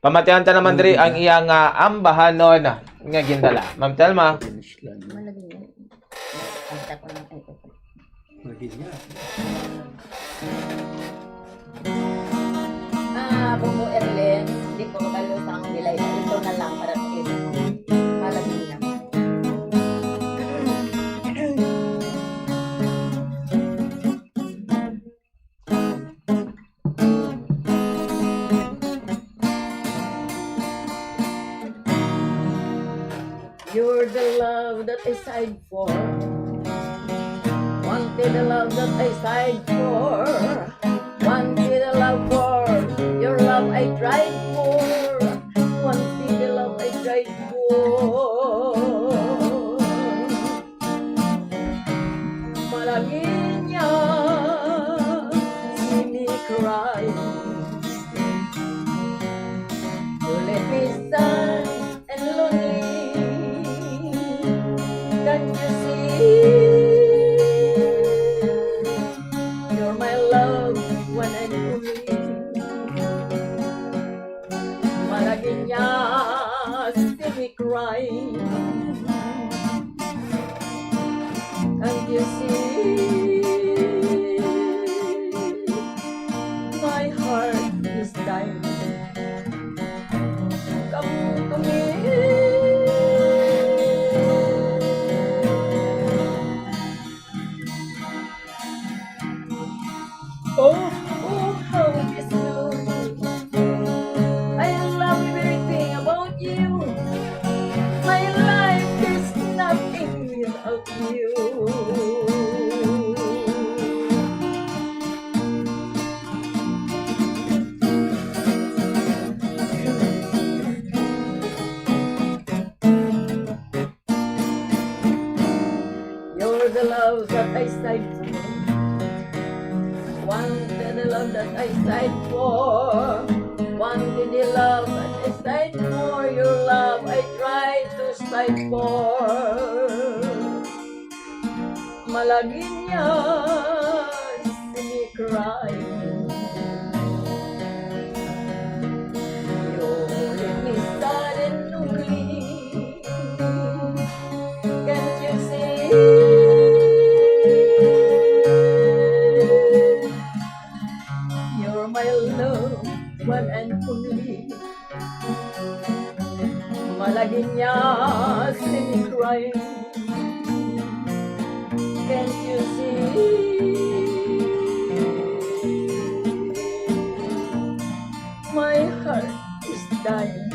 Pamatian ta naman diri ang iya nga ambahanon nga gindala. Ma'am Telma. Ah, Bungo Erlen, di ko kabalo sa akong nilay. Ito na lang para sa imo. Para sa inyo. You're the love that I sighed for. Wanted the love that I sighed for. Wanted the love for your love I tried for. Wanted the love I tried for. Malaginya, see me cry. You left me sad and lonely. Can't you see? You're my love, one and only. Malaginya, see me cry. Can't you see? My heart is dying. Come to me. Oh, oh, how this lonely. I love everything about you. My life is nothing without you. You're the love that I sighed for. Wanted the love that I sighed for. Wanted the love that I sighed for. Your love I tried to strive for. Malaginya, see me cry. You leave me sad and lonely. Can't you see? You're my love, one and only. Malaginya, see me crying. Can't you see? My heart is dying.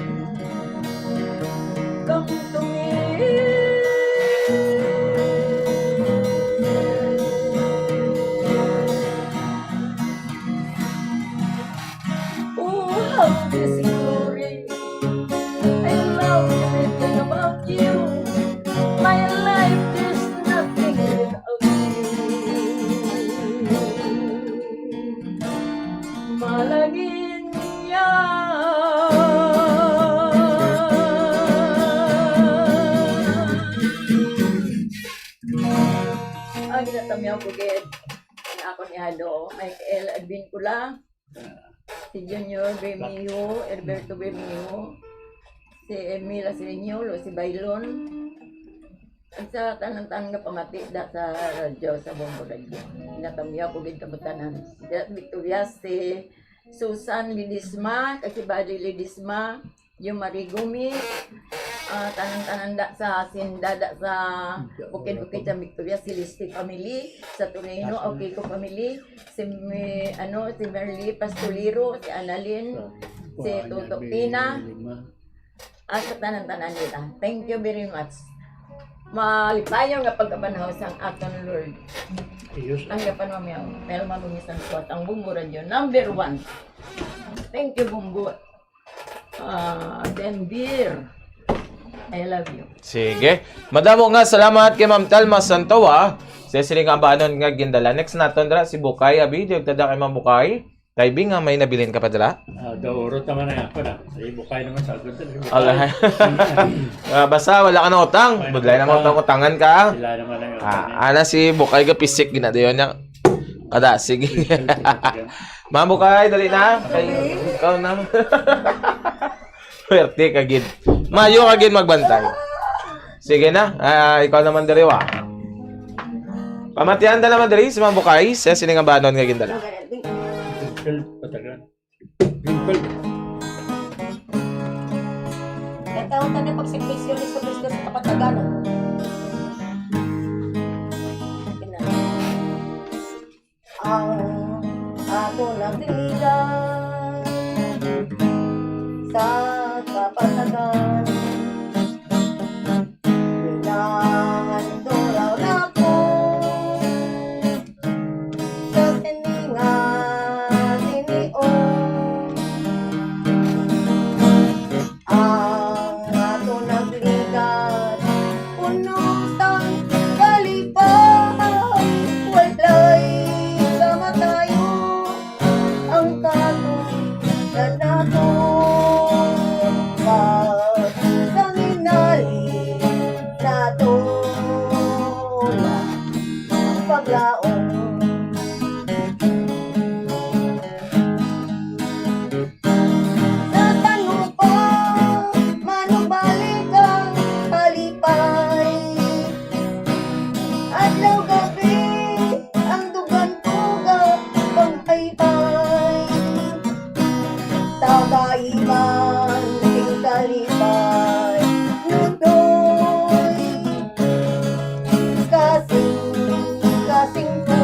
Come to me. Oh, how this glory. I love everything about you. My life is nothing without you. Malaginya. Ang ginatamyaw ko gid, ang akon ihalo, Michael Edwin Cula, si Junior Bermeo, Herberto Bermeo, si Emil Asreño, Lucy Bailon, ug sa tanan-tanan nga pamati da sa radyo, sa Bombo Radyo. Ginatamyaw ko gid kamo tanan. Si Jack Victoria, si Susan Ledesma, kag si Buddy Ledesma, Yumari Gumi, ah, tanan-tanan da sa hacienda da sa bukid-bukid sa Victoria, si Liste family, sa Toreno, Aukiko family, si Mi-, ano, si Merly Pastolero, si Annalyn, si Toto Pina, at sa tanan-tanan nila. Thank you very much. Malipayon nga pagkabanhaw sang aton Lord. Yes. Tanggapan mo miyaw. Melma Lumisan Suat, ang Bombo Radyo number one. Thank you, Bombo. Ah, Denver. I love you. Sige. Madamo nga salamat kay Ma'am Telma Santawa. Sa siling nga abanon nga gindala. Next naton dira si Bukay, abi. Di tada kay Ma'am Bukay. Kay Bing, nga may nabilin ka pa dira? Ah, daurot naman na ako na. Ay, Bukay naman sa akin. Alright. Ah, basta wala ka na utang. Wala na utang. Budlay na utang, utangan ka. Sila naman ang Ah, utang. Ana si Bukay ga pisik ginadayon niya. Kada, sige. Ma'am Bukay, dali na. Kay, ikaw na. Swerte ka gid. Mayo ka gid magbantay. Sige na. Ah, ikaw naman diri wa. Pamatian ta naman diri sa mga bukay sa sini nga banon nga gindala. Patagan. Pimple. Nataon ta na pagservisyo ni Jesu Cristo sa kapatagan. Ang ato nagdiligan sa kapatagan. Pinahanduraw na ko sa sininga tinion. Ang ato nagligad, puno sang kalipay, walay kamatayon. Ang katong sa nato, pag sa ginali nato, ang paglaom. Sa tanong pa, manubalik ang kalipay. Adlaw gabi, ang dugan ko ga panghaybay. Tagaiman sing kalipay, nunoy. Kasing, kasing ko,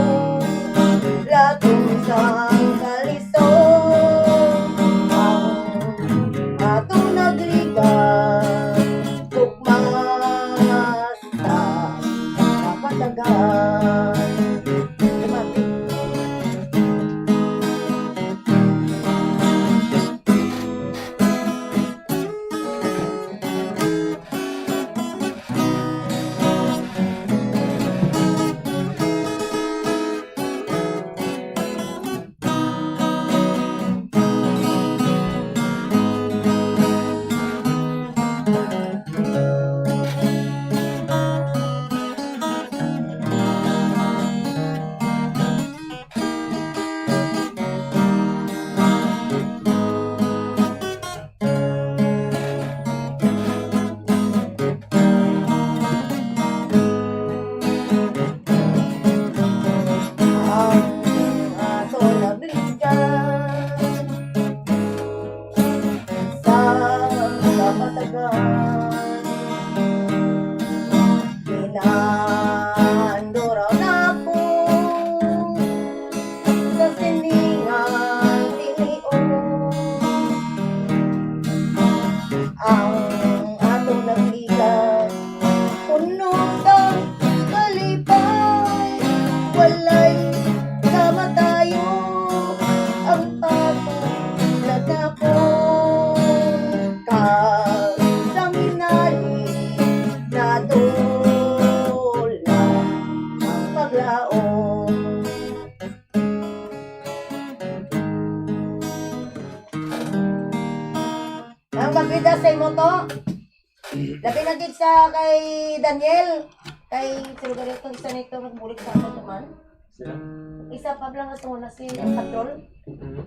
lato sang kalisod. Ang ato nagligad, gugma sa kapatagan. Ang ato nabligyan sa kapatagan, pinaanduraw na ko sa siningang tinion. Ang atong nagligad, puno sang kalipay, walay kamatayon. Ang atong nagapon, kag sang hinali, natula ang paglaom. Ang magpida sa imo to, labi na gid sa kay Daniel, kay Silverio, kag isa nito nagbulig sa akon naman. Sila? Isa pa lang ato na si Patrol. Mhm.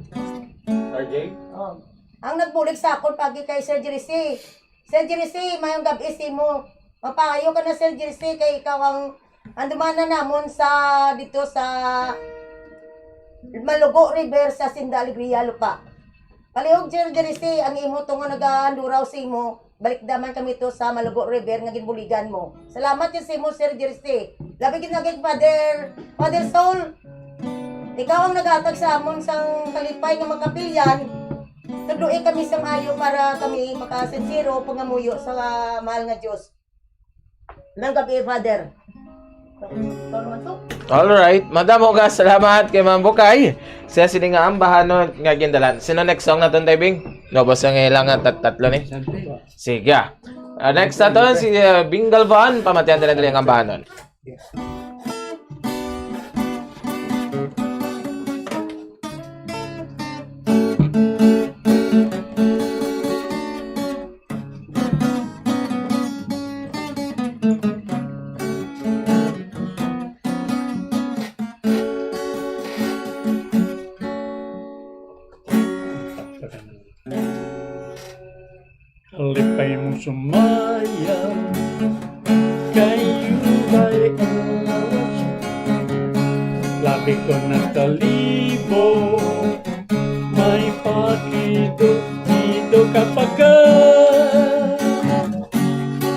R J? Oh. Ang nagbulig sa akon pagi kay Sir Jericy. Sir Jericy, mayong gab-i sa imo. Mapayo ka na, Sir Jericy, kay ikaw ang andumana namon sa, dito sa Malugo River sa Hacienda Alegria, Lupa. Palihog, Sir Jericy, ang imo to nga nagaanduraw sa imo, balikda man kami to sa Malugo River nga ginbuligan mo. Salamat yun sa imo, Sir Jericy. Labi gid na kay Father, Father Saul. Ikaw ang naghatag sa amon sang kalipay nga makapilyan. Tudloi kami sang ayo para kami makasinsero pangamuyo sa mahal nga Dios. Mayong gab-i, Father. Ikaw naman to. All right. Madam Hogas, salamat kay Ma'am Bukay sa sini nga ambahanon nga gindalan. Sino next song naton, Tay Bing? No, basta nga ilang nga tat-, tatlo ni. Sige. Ah, next naton si, ah, Bing Galvan, pamatian ta na dali ang ambahanon. Kalipay mo sumaya, kayo balik mo. Kung nakalibog, may pakidog-idog ka pagkat.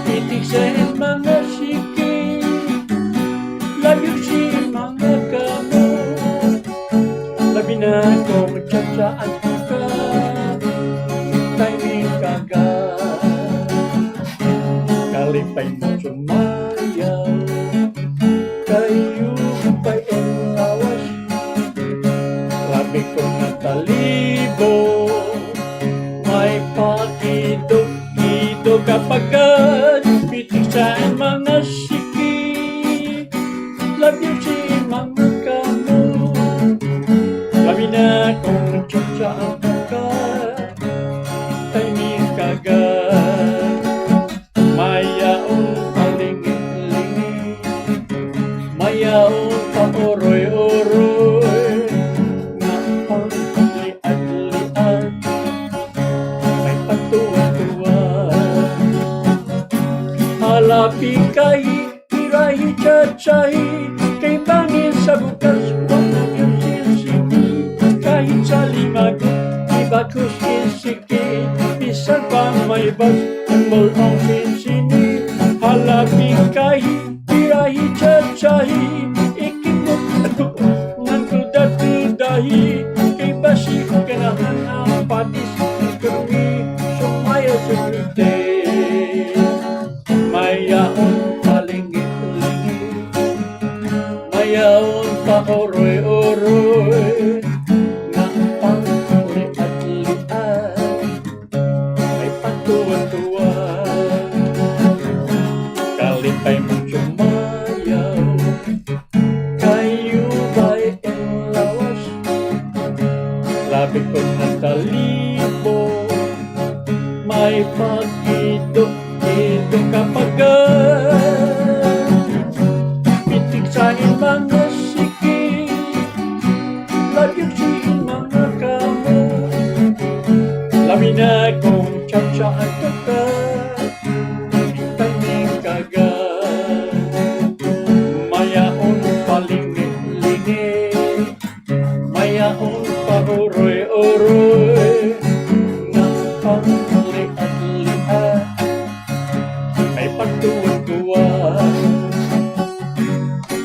Pitik sa iyang mga siki, layo sa iyang mga kamot. Labi na kung tsatsaan ka, timing ka ga. Kalipay mo sumayaw, kayo pa ang lawas. Labi ko natalibog, may pakidog-idog ka pagkat. Pitik sa mga siki, labi sa mga kamot. Labi na kung tsatsaan ka, timing ka ga. Mayaon palingi-lingi, mayaon pa uroy-uroy, nga pangliad-liad, may patuwa-tuwa. Halapi kay Pirahi chatsahi, kay bangin sa bukas, wala yung sinsini. Kahit sa limagot, ibakos isiki, bisan pa may bas, ang bulong sinsini. Halapi kahi, pirahi chatsahi, ikimot ako, nang kudat kudahi, kay basi ganahan ang patis, kami sumaya sa lute. Mayaon palingi-lingi, mayaon pa uroy-uroy, nga pangliat-liat, may patuwa-tuwa. Kalipay mo sumayaw, kayo ba'y ang lawas? Labi ko natalibog, may pagkidok-kidok ka pagkat. Pitik sa imong mga siki, labi sa imong mga kamot. Labi na kung tsatsaan ka, timing ka ga. Mayaon palingi-lingi, mayaon pa uroy-uroy, nga pangliat-liat, may pagtuwa-tuwa.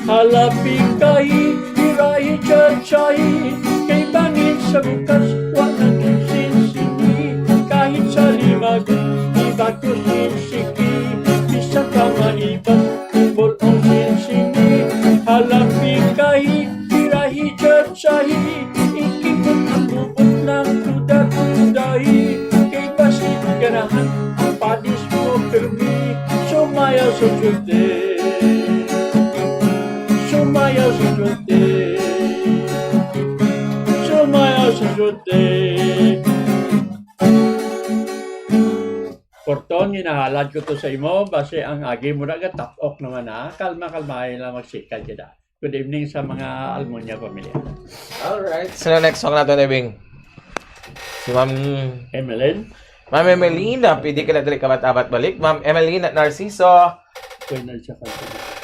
Halapi kahi, pirahi chatsahi, kay bangin sa bukas, wa na sinsini. Kahit sa limagot, ibakos sinsiki, bisan pa maibas, bulong sinsini. Halapi kahi, pirahi chatsahi, ikimot ang bubot ng kuda-kudahi. Kay basi ganahan ang padis mo pirmi, sumayaw sa sulti. Sumayaw sa sulti. Sumayaw sa sulti. Porton, ginahalad ko to sa imo, basi ang agi mo na gatap-ok naman, ha? Kalma, kalmahay lang, magsikad kita. Good evening sa mga Almunia pamilya. Alright. Sino next song nato, Ebing? Si Ma'am Emeline? Ma'am Emeline, ah, pwede ka na dali kabat-abat balik. Ma'am Emeline at Narciso. Pwede na siya kanta.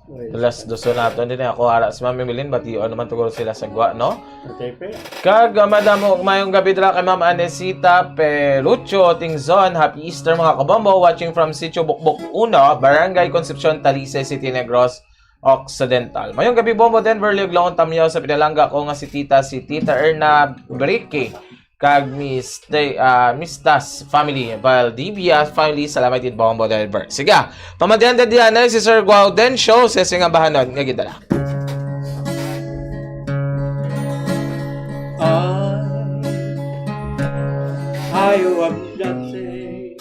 Alas dos na nato din, eh. Ako, ara si Ma'am Emeline, bation naman tuguro sila sa gwa, no? Okay, pe. Kag, ah, madamo, mayong gabi dira kay Ma'am Anesita Pelucho Tingzon. Happy Easter, mga kabombo. Watching from Sitio Bukbok Uno, Barangay Concepcion, Talisay City, Negros Occidental. Mayong gabi, Bombo Denver. Liog lang tamyaw sa pinalangga ko nga si Tita, si Tita Erna Brique, kag Miss Te-, ah, Miss Tas family, Valdivia family. Salamat din, Bombo Denver. Sige, pamatian ta diyan na si Sir Gaudencio sa sing bahanon nga gidala. I, I have nothing.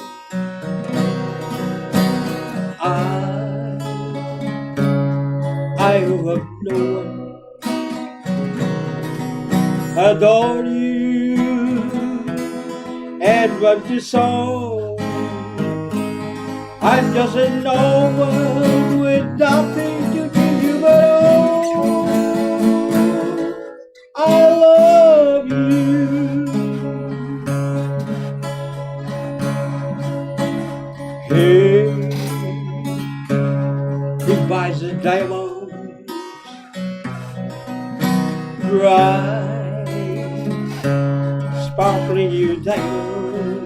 I, I have no one. Adore you and want you so. I'm just a no one with nothing to give you, but oh, I love you. Hey, he buys the diamonds Bright, sparkling you diamond.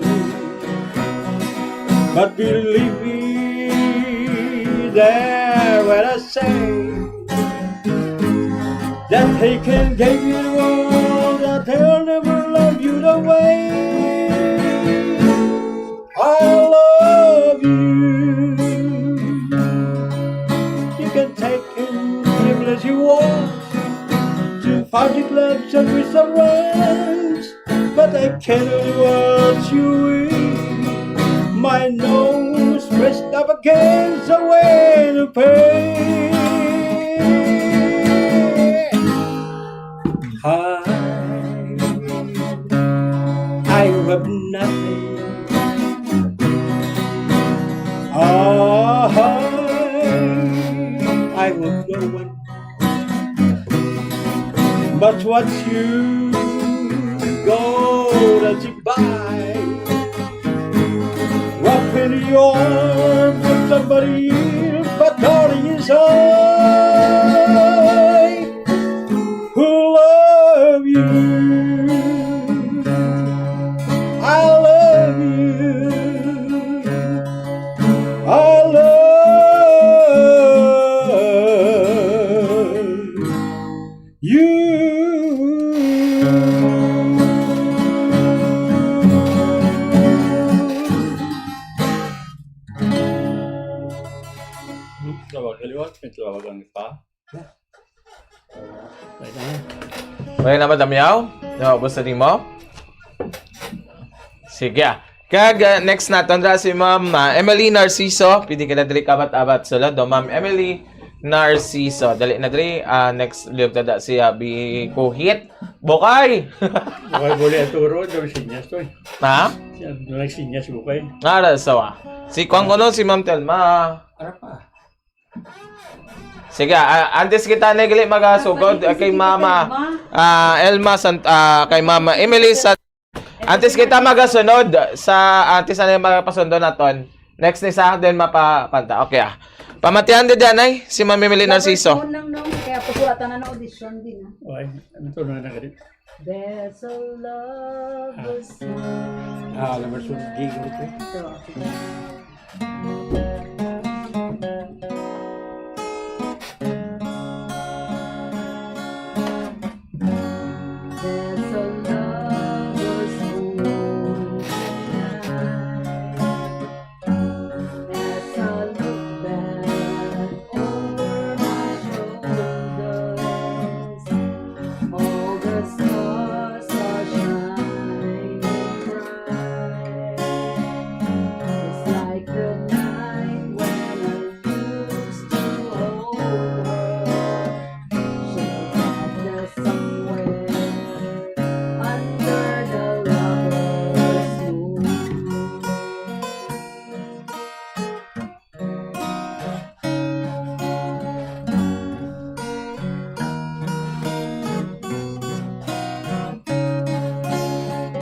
But believe me, there when I say that he can give you all, that he'll never love you the way I love you. You can take him anywhere you want to find the gloves and with some rose, but I cannot watch you weep. My nose pressed up against the way to pay. I, I have nothing. I, I have no one. But what you go to buy? Wrap in your arms with somebody else, but darling is I who love you. I love you. I love you. Tawag, kaliwat, may tawag ang ipa. Okay na, Madam Yao? Naubos na nimo? Sige, ah. Kag, ah, next naton ra si Ma'am, ah, Emily Narciso. Pwede ka na diri kabat-abat sulod, do, Ma'am Emily Narciso. Dali na diri, ah, next liog ta da si, ah, Bikuhit. Bukay! Bukay, buli ang turo, daw sinyas to eh. Ha? Siya, daw sinyas, Bukay. Ara, sawa. Si Kuan kuno, si Ma'am Telma. Ara pa. Sige, ah, antes kita na gali magasugod, ah, kay Mama, ah, Elma Sant-, ah, kay Mama Emily Sant-, antes kita magasunod sa, antes na yung magpasundo naton. Next ni sa, then mapapanta. Okay, ah. Pamatihan din dyan, ay, si Ma'am Emily Narciso. Number two lang, no? Kaya pagkuwatan na ng audition din, ah. Okay, ano to na nagari? There's a love Ah. Ah, number two, gig, okay. Ito, okay. There's a lover's moon tonight. As I look back over my shoulders, all the stars are shining bright. It's like the night when I used to hold her. She's out there somewhere under the lover's moon.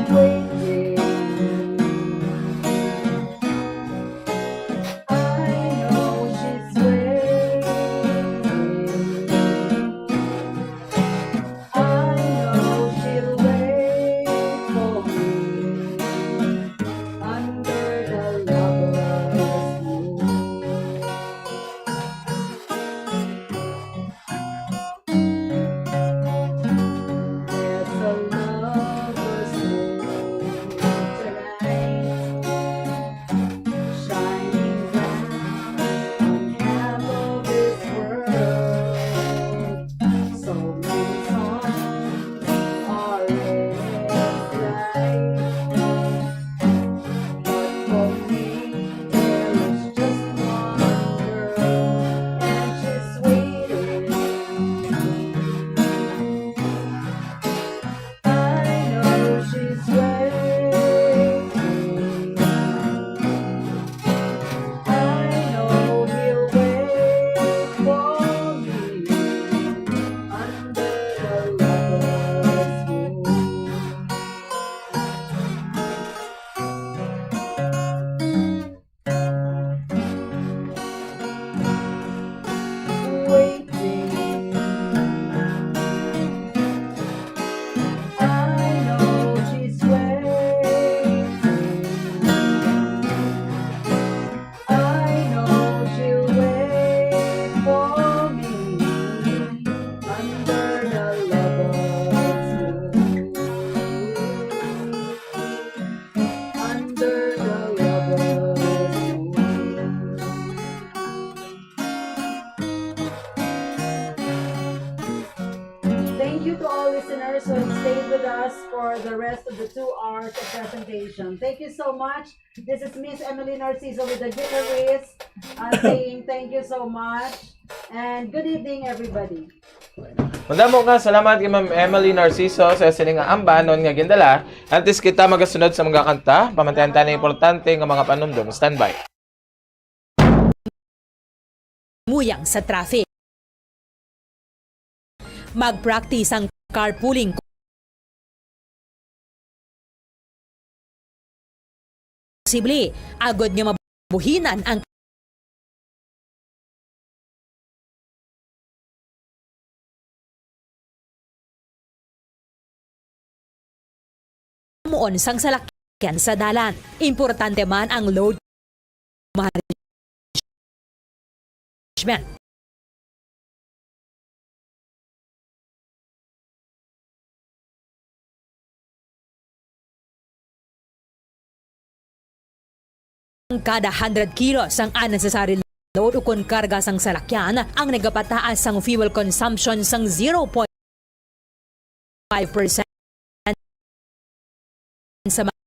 Waiting. I know she's waiting. I know she'll wait for me under the lover's moon. There's a lover's moon tonight, shining bright on half of this world. So many songs are in its light, but for me there is just one girl, and she's waiting. I know she's waiting. I know he'll wait for me under the lover's moon. for the rest of the two hours of presentation. Thank you so much. This is Miss Emily Narciso with the Giveaways, uh, saying thank you so much and good evening, everybody. Madamo nga salamat kay Ma'am Emily Narciso sa sining nga ambanon nga gindala. Antes kita magasunod sa mga kanta, pamantayan ta ang importante nga mga panumdom. Standby. Muyang sa traffic. Mag-practice ang carpooling. Posible, agod nga mabuhinan ang muon sang salakyan sa dalan. Importante man ang load management. Ang kada hundred kilos sang unnecessary load ukon karga sang salakyan ang nagapataas sang fuel consumption sang zero point five percent sa mga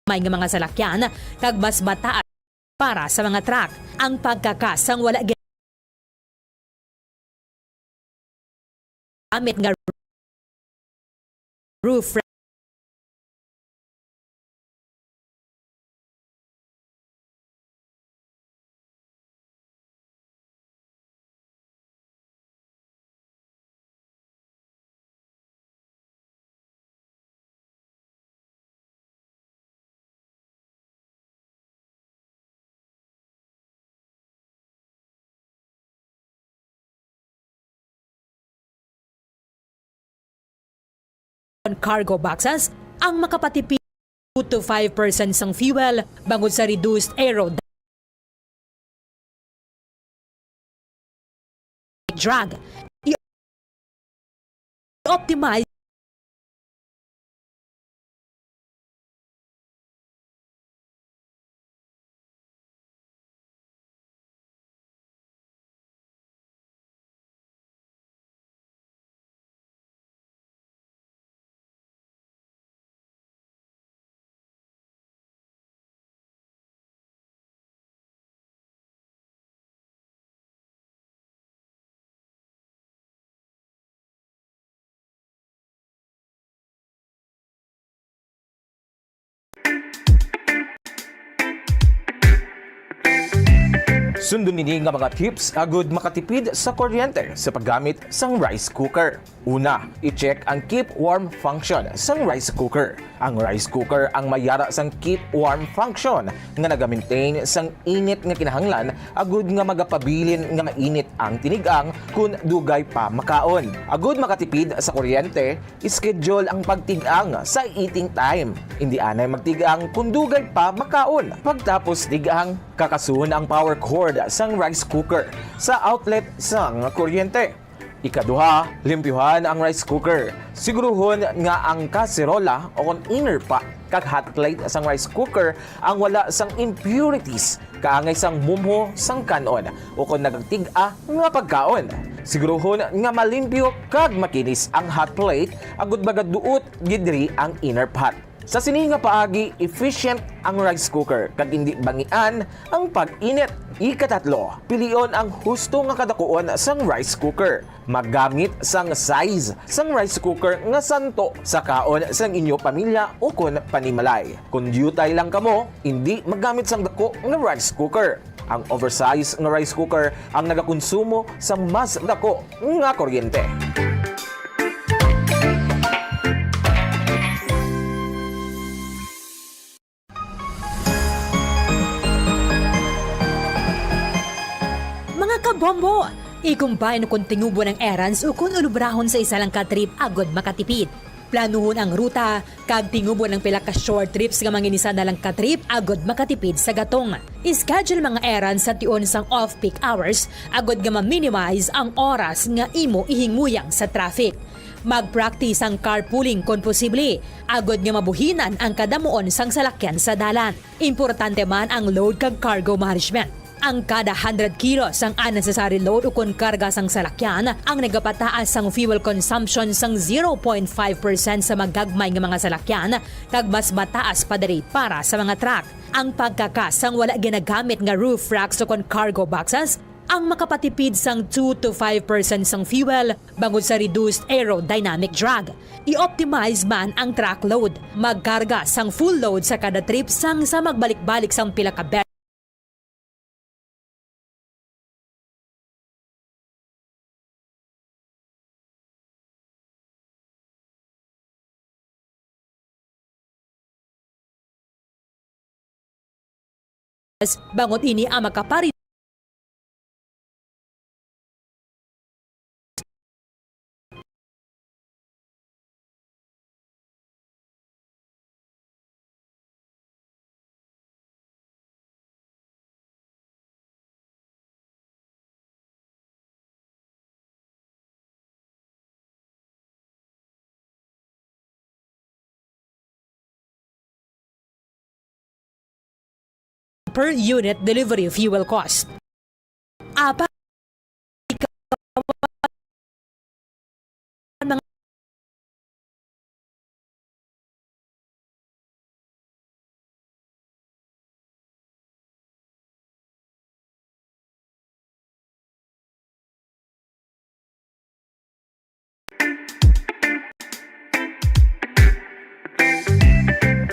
may nga mga salakyan kag mas mataas para sa mga truck. Ang pagkakas sang wala ginamit nga roof cargo boxes ang makapatipid two to five percent sang fuel bangod sa reduced aero drag. I-optimize Sundon ini nga mga tips agud makatipid sa kuryente sa paggamit sang rice cooker. Una, i-check ang keep warm function sang rice cooker. Ang rice cooker ang may yara sang keep warm function nga naga-maintain sang init nga kinahanglan agud nga magapabilin nga mainit ang tinig-ang kon dugay pa makaon. Agud makatipid sa kuryente, schedule ang pagtig-ang sa eating time. Indi anay magtig-ang kon dugay pa makaon. Pagtapos tig-ang, kakasuhon ang power cord sang rice cooker sa outlet sang kuryente. Ikaduha, limpyuhan ang rice cooker. Siguruhon nga ang kaserola o kon inner pot kag hot plate sang rice cooker ang wala sang impurities kaangay sang mumho sang kan-on o kon nagtig-a nga pagkaon. Siguruhon nga malimpyo kag makinis ang hot plate agud magaduot gid diri ang inner pot. Sa sini nga paagi, efficient ang rice cooker kag indi bangian ang pag-init. Ikatatlo, pilion ang husto nga kadakuon sang rice cooker. Maggamit sang size sang rice cooker nga santo sa kaon sang inyo pamilya ukon panimalay. Kon diutay lang kamo, indi maggamit sang dako nga rice cooker. Ang oversize nga rice cooker ang nagakonsumo sang mas dako nga kuryente. Mga kabombo, I-combine kon tingubon ang errands o kon ulubrahon sa isa lang ka trip agod makatipid. Planuhon ang ruta kag tingubon ang pila ka short trips nga manginisa na lang ka trip agod makatipid sa gatong. Schedule mga errands sa tion sang off-peak hours agod nga ma-minimize ang oras nga imo ihingmuyang sa traffic. Mag-practice ang carpooling kon posible, agod nga mabuhinan ang kadamuon sang salakyan sa dalan. Importante man ang load kag cargo management. Ang kada hundred kilos sang unnecessary load ukon karga sang salakyan ang nagapataas sang fuel consumption sang zero point five percent sa magagmay nga mga salakyan kag mas mataas pa diri para sa mga truck. Ang pagkaka sang wala ginagamit nga roof racks ukon cargo boxes ang makapatipid sang two to five percent sang fuel bangod sa reduced aerodynamic drag. I-optimize man ang truck load. Magkarga sang full load sa kada trip sang sa magbalik-balik sang pila ka beses. Bangod ini ang makapari per unit delivery fuel cost. Apat,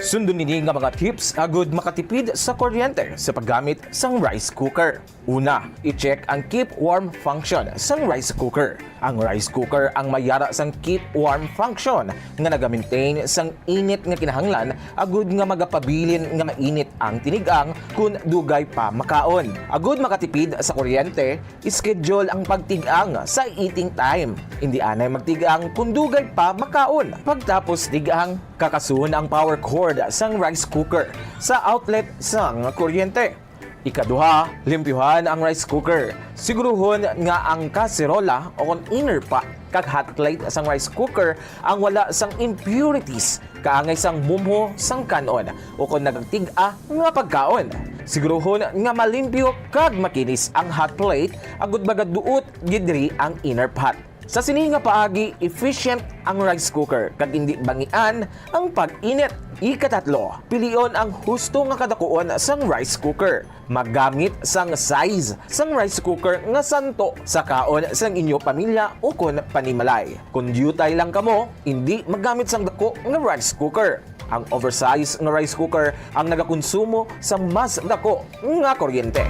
Sundon ini nga mga tips agud makatipid sa kuryente sa paggamit sang rice cooker. Una, i-check ang keep warm function sang rice cooker. Ang rice cooker ang may yara sang keep warm function nga nagamaintain sang init nga kinahanglan agud nga magapabilin nga mainit ang tinig-ang kon dugay pa makaon. Agud makatipid sa kuryente, schedule ang pagtig-ang sa eating time. Indi anay magtig-ang kon dugay pa makaon. Pagtapos tig-ang, kakasuhon ang power cord sang rice cooker sa outlet sang kuryente. Ikaduha, limpyuhan ang rice cooker. Siguruhon nga ang kaserola o kon inner pot kag hot plate sang rice cooker ang wala sang impurities kaangay sang mumho sang kan-on o kon nagtig-a nga pagkaon. Siguruhon nga malimpyo kag makinis ang hot plate agud magaduot gid diri ang inner pot. Sa sini nga paagi, efficient ang rice cooker kag indi bangian ang pag-init. Ikatatlo, pilion ang husto nga kadakuon sang rice cooker. Maggamit sang size sang rice cooker nga santo sa kaon sang inyo pamilya ukon panimalay. Kon diutay lang kamo, indi maggamit sang dako nga rice cooker. Ang oversize nga rice cooker ang nagakonsumo sang mas dako nga kuryente.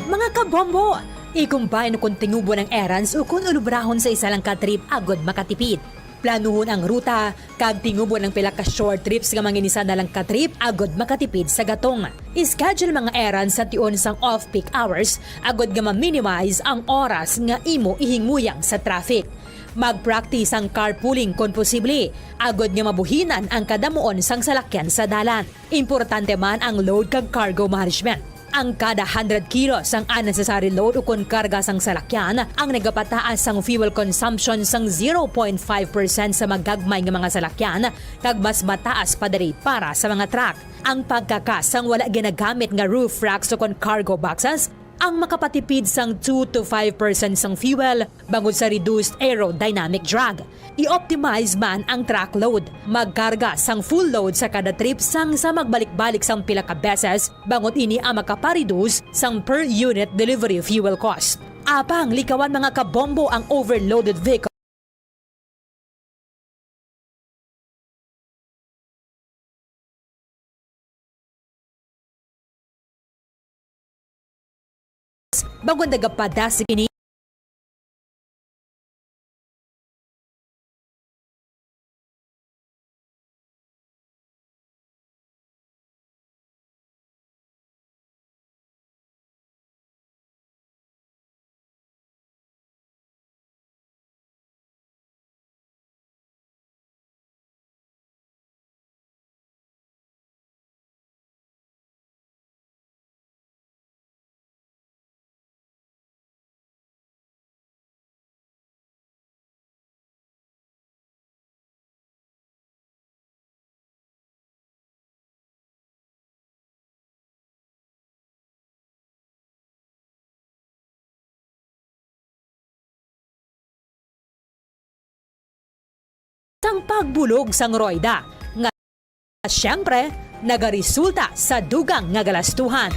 Mga kabombo, i-combine kon tingubon ang errands ukon ulubrahon sa isa lang ka trip agud makatipid. Planuhon ang ruta kag tingubon ang pila ka short trips nga manginisa na lang ka trip agud makatipid sa gatong. Schedule mga errands sa tion sang off-peak hours agud nga ma-minimize ang oras nga imo ihingmuyang sa traffic. Mag-practice ang carpooling kon posible, agud nga mabuhinan ang kadamuon sang salakyan sa dalan. Importante man ang load kag cargo management. Ang kada hundred kilos sang unnecessary load ukon karga sang salakyan ang nagapataas sang fuel consumption sang zero point five percent sa magagmay nga mga salakyan kag mas mataas pa diri para sa mga truck. Ang pagkaka sang wala ginagamit nga roof racks ukon cargo boxes ang makapatipid sang two to five percent sang fuel bangod sa reduced aerodynamic drag. I-optimize man ang truck load. Magkarga sang full load sa kada trip sang sa magbalik-balik sang pila ka beses, bangod ini ang makapa-reduce sang per unit delivery fuel cost. Apang likawan, mga kabombo, ang overloaded vehicle. Bangod nagapadas kini. sang pagbulog sang royda, nga siyempre nagaresulta sa dugang nga galastuhan.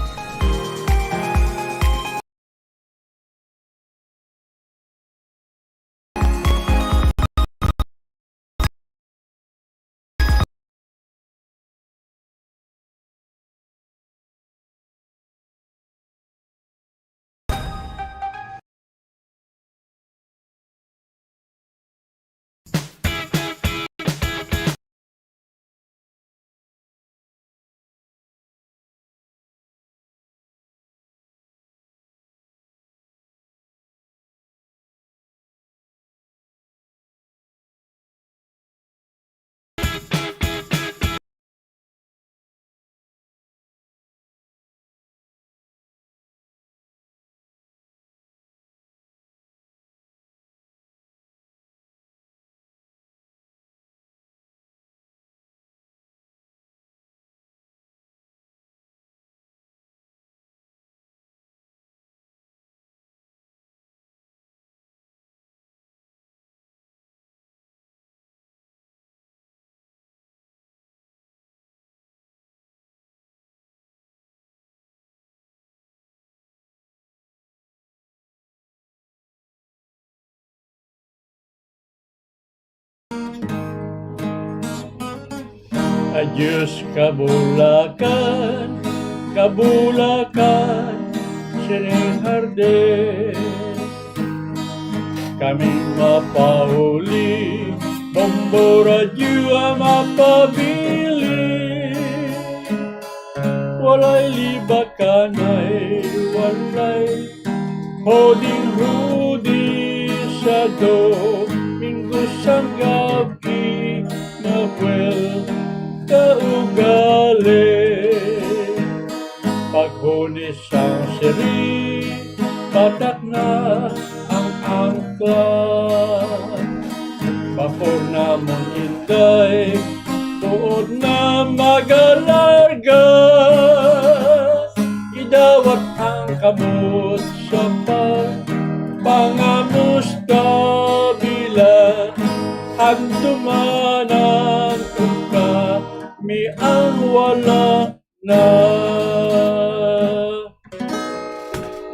Adios, kabulakan, kabulakan sining hardin. Kami mapauli, Bombo Radyo ang mapabilin. Walay libakanay, walay huding-hudi sa Domingo sang gab-i, mabuel ka ugali. Paghunis sang siri, patak na ang angkla. Bapor namon, Inday, tuod na magalarga. Idawat ang kamot sa pagpangamusta, bilang handumanan kami ang wala na.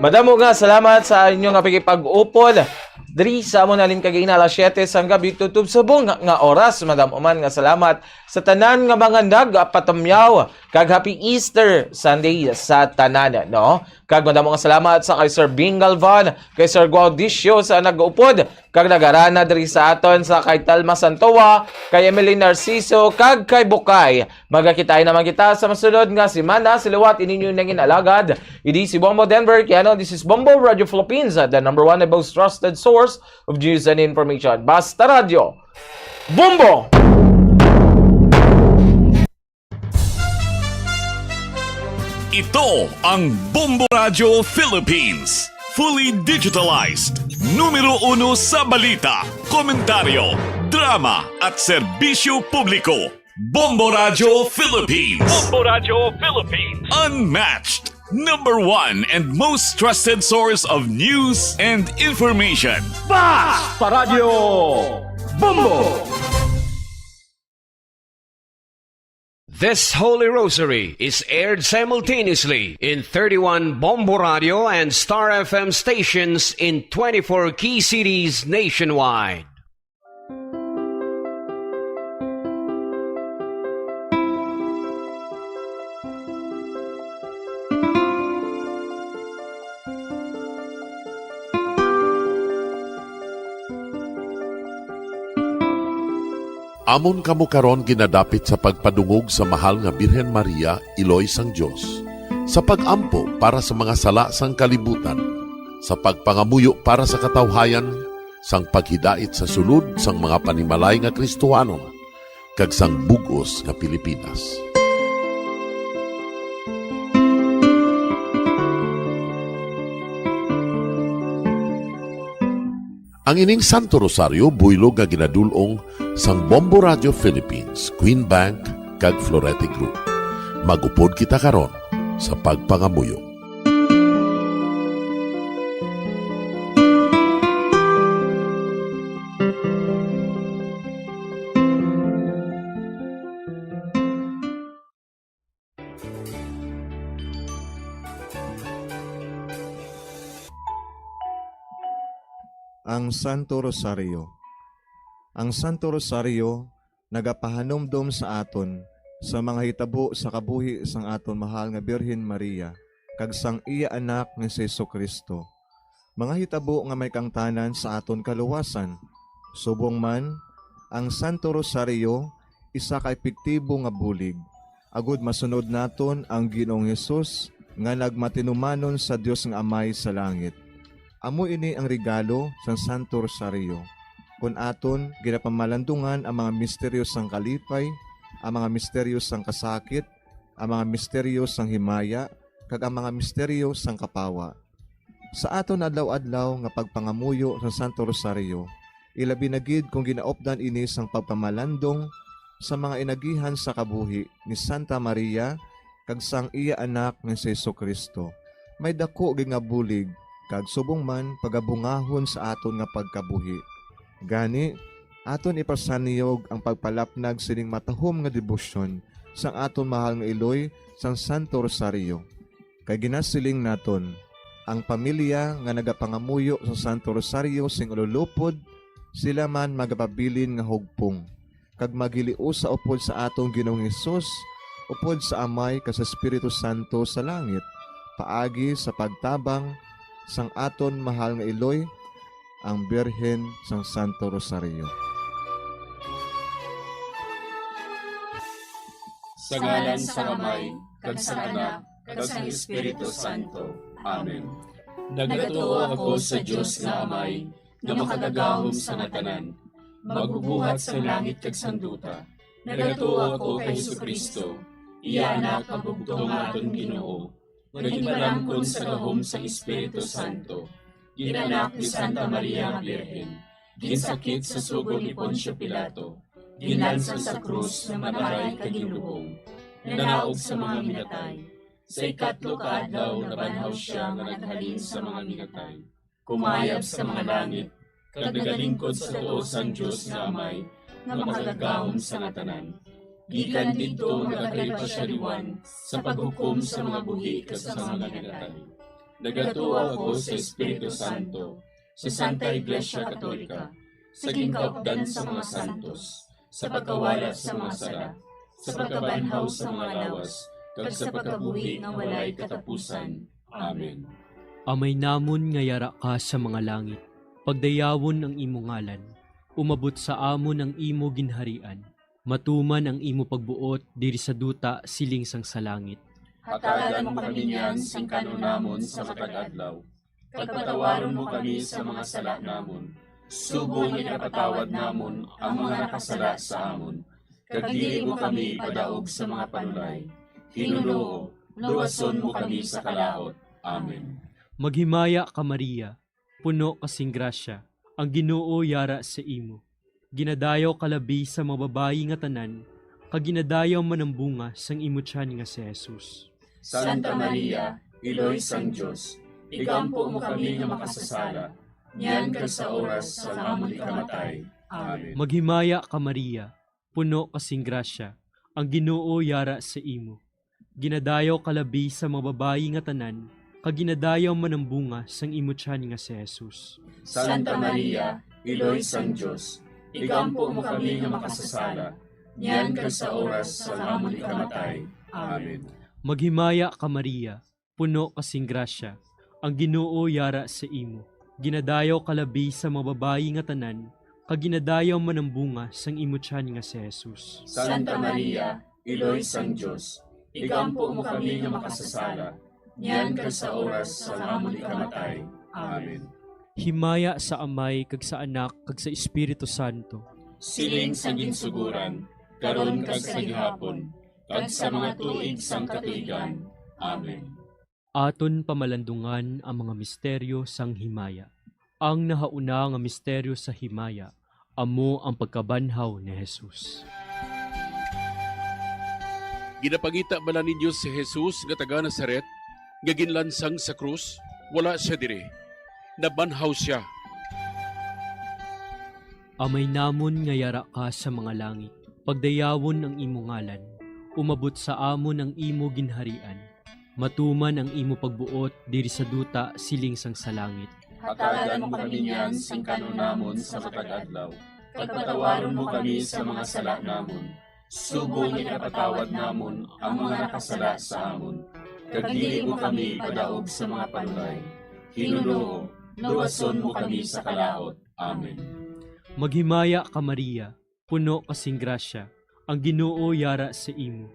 Madamo nga salamat sa inyo nga pakigpag-upod diri sa amon halin kag ina alas siyete sang gab-i tubtob subong nga oras. Madamo man nga salamat sa tanan nga mga nagapatamyaw, kag happy Easter Sunday sa tanan, no? Kag madamo nga salamat sa kay Sir Bing Galvan, kay Sir Guaudicio sa nag-upod, kag nagarana diri sa aton sa kay Telma Santoa, kay Emily Narciso, kag kay Bukay. Magakita naman kita sa masunod nga semana. Sa liwat, ini ninyo nangin alagad, idi si Bombo Denver Kiano. This is Bombo Radio Philippines, the number one and most trusted source of news and information. Basta Radyo, Bombo! Ito ang Bombo Radyo Philippines. Fully digitalized. Numero uno sa balita, komentaryo, drama, at serbisyo publiko. Bombo Radyo Philippines. Bombo Radyo Philippines. Unmatched. Number one and most trusted source of news and information. Basta Radyo Bombo! This Holy Rosary is aired simultaneously in thirty-one Bombo Radio and Star F M stations in twenty-four key cities nationwide. Amon kamo karon ginadapit sa pagpadungog sa mahal nga Birhen Maria, Iloy sang Dios, sa pag-ampo para sa mga sala sang kalibutan, sa pagpangamuyo para sa katawhayan, sang paghidait sa sulod sang mga panimalay nga Kristohanon, kag sang bug-os nga Pilipinas. Ang ining Santo Rosario buylog nga ginadul-ong sang Bombo Radio Philippines, Queen Bank, kag Florete Group. Mag-upod kita karon sa pagpangamuyo. Ang Santo Rosario. Ang Santo Rosario nagapahanumdom sa aton sa mga hitabo sa kabuhi sang aton mahal nga Birhen Maria kag sang iya Anak nga si Jesu-Cristo, mga hitabo nga may kangtanan sa aton kaluwasan. Subong man, ang Santo Rosario isa ka epektibo nga bulig agod masunod naton ang Ginoong Hesus nga nagmatinumanon sa Dios nga Amay sa langit. Amo ini ang regalo sang Santo Rosario, kon aton ginapamalandungan ang mga misteryo sang kalipay, ang mga misteryo sang kasakit, ang mga misteryo sang himaya, kag ang mga misteryo sang kapawa. Sa aton adlaw-adlaw nga pagpangamuyo sa Santo Rosario, ilabi na gid kon ginaupdan ini sang pagpamalandong sa mga inagihan sa kabuhi ni Santa Maria kag sang iya Anak nga si Jesu-Cristo, may daku gid nga bulig kag subong man pagabungahon sa aton nga pagkabuhi. Gani, aton ipasanyog ang pagpalapnag sining matahom nga debosyon sang aton mahal nga iloy sang Santo Rosario. Kay ginasiling naton, ang pamilya nga nagapangamuyo sa Santo Rosario sing ululupod, sila man magapabilin nga hugpong, kag maghiliusa upod sa aton Ginoong Hesus, upod sa Amay kag sa Espiritu Santo sa langit, paagi sa pagtabang sang aton mahal nga iloy, ang Birhen sang Santo Rosario. Sa ngalan sang Amay, kag sang Anak, kag sang Espiritu Santo. Amen. Nagatuo ako sa Dios nga Amay, nga makagagahom sa nga tanan, magbubuhat sang langit kag sang duta. Nagatuo ako kay Jesu-Cristo, iya Anak, ang bugtong nga aton Ginoo, nga ginpalangkon sa gahom sang Espiritu Santo, gin-anak ni Santa Maria nga Birhen, ginsakit sa sugo ni Poncio Pilato, ginlansang sa krus, namatay kag ginlubong, nanaog sa mga minatay. Sa ikatlo ka adlaw nabanhaw sia nga naghalin sa mga minatay, kumayab sa mga langit, kag nagalingkod sa tuo sang Dios nga Amay, nga makagagahom sa nga tanan. Gikan didto nagakari pa sia liwan sa paghukom sa mga buhi kag sa mga minatay. Nagatuo ako sa Espiritu Santo, sa Santa Iglesia Katolika, sa ginkaupdan sa mga santos, sa pagkawala sa mga sala, sa pagkabanhaw sa mga lawas, kag sa pagkabuhi nga walay katapusan. Amen. Amay namon nga yara ka sa mga langit, pagdayawon ang imo ngalan, umabot sa amon ang imo ginharian, matuman ang imo pagbuot diri sa duta siling sang sa langit. Hatagan mo kami niyan sing kan-on namon sa matag adlaw, kag patawaron mo kami sa mga sala namon, subong nga ginapatawad namon ang mga nakasala sa amon, kag dili mo kami ipadaog sa mga panulay. Ginoo, luwason mo kami sa kalaut. Amen. Maghimaya ka, Maria, puno ka sing grasya, ang Ginoo yara sa imo. Ginadayaw ka labi sa mga babayi nga tanan, kag ginadayaw man ang bunga sang imo tiyan nga si Jesus. Santa Maria, Iloy sang Dios, igampo mo kami nga makasasala, niyan kag sa oras sang amon ikamatay. Amen. Maghimaya ka, Maria, puno ka sing grasya, ang Ginoo yara sa imo. Ginadayaw ka labi sa mga babayi nga tanan, kag ginadayaw man ang bunga sang imo tiyan nga si Jesus. Santa Maria, Iloy sang Dios, igampo mo kami nga makasasala, niyan kag sa oras sang amon ikamatay. Amen. Maghimaya ka, Maria, puno ka sing grasya, ang Ginoo yara sa imo. Ginadayaw ka labi sa mga babayi nga tanan, kag ginadayaw man ang bunga sang imo tiyan nga si Jesus. Santa Maria, Iloy sang Dios, igampo mo kami nga makasasala, niyan kag sa oras sang amon ikamatay. Amen. Himaya sa Amay, kag sa Anak, kag sa Espiritu Santo. Siling sa ginsuguran, karon kag sa gihapon, kag sa mga tuig sang katuigan. Amen. Aton pamalandungan ang mga misteryo sang himaya. Ang nahauna nga misteryo sa himaya amo ang pagkabanhaw ni Jesus. Ginapangita bala ninyo si Jesus nga taga Nazaret, nga ginlansang sa krus? Wala sia diri. Nabanhaw sia. Amay namon nga yara ka sa mga langit, pagdayawon ang imo ngalan. Umabot sa amon ang imo ginharian. Matuman ang imo pagbuot diri sa duta siling sang sa langit. Hatagan mo kami niyan sing kan-on namon sa matag adlaw, kag patawaron mo kami sa mga sala namon, subong nga ginapatawad namon ang mga nakasala sa amon. Kag dili mo kami ipadaog sa mga panulay. Ginoo, luwason mo kami sa kalaut. Amen. Maghimaya ka, Maria, puno ka sing grasya, ang Ginoo yara sa imo.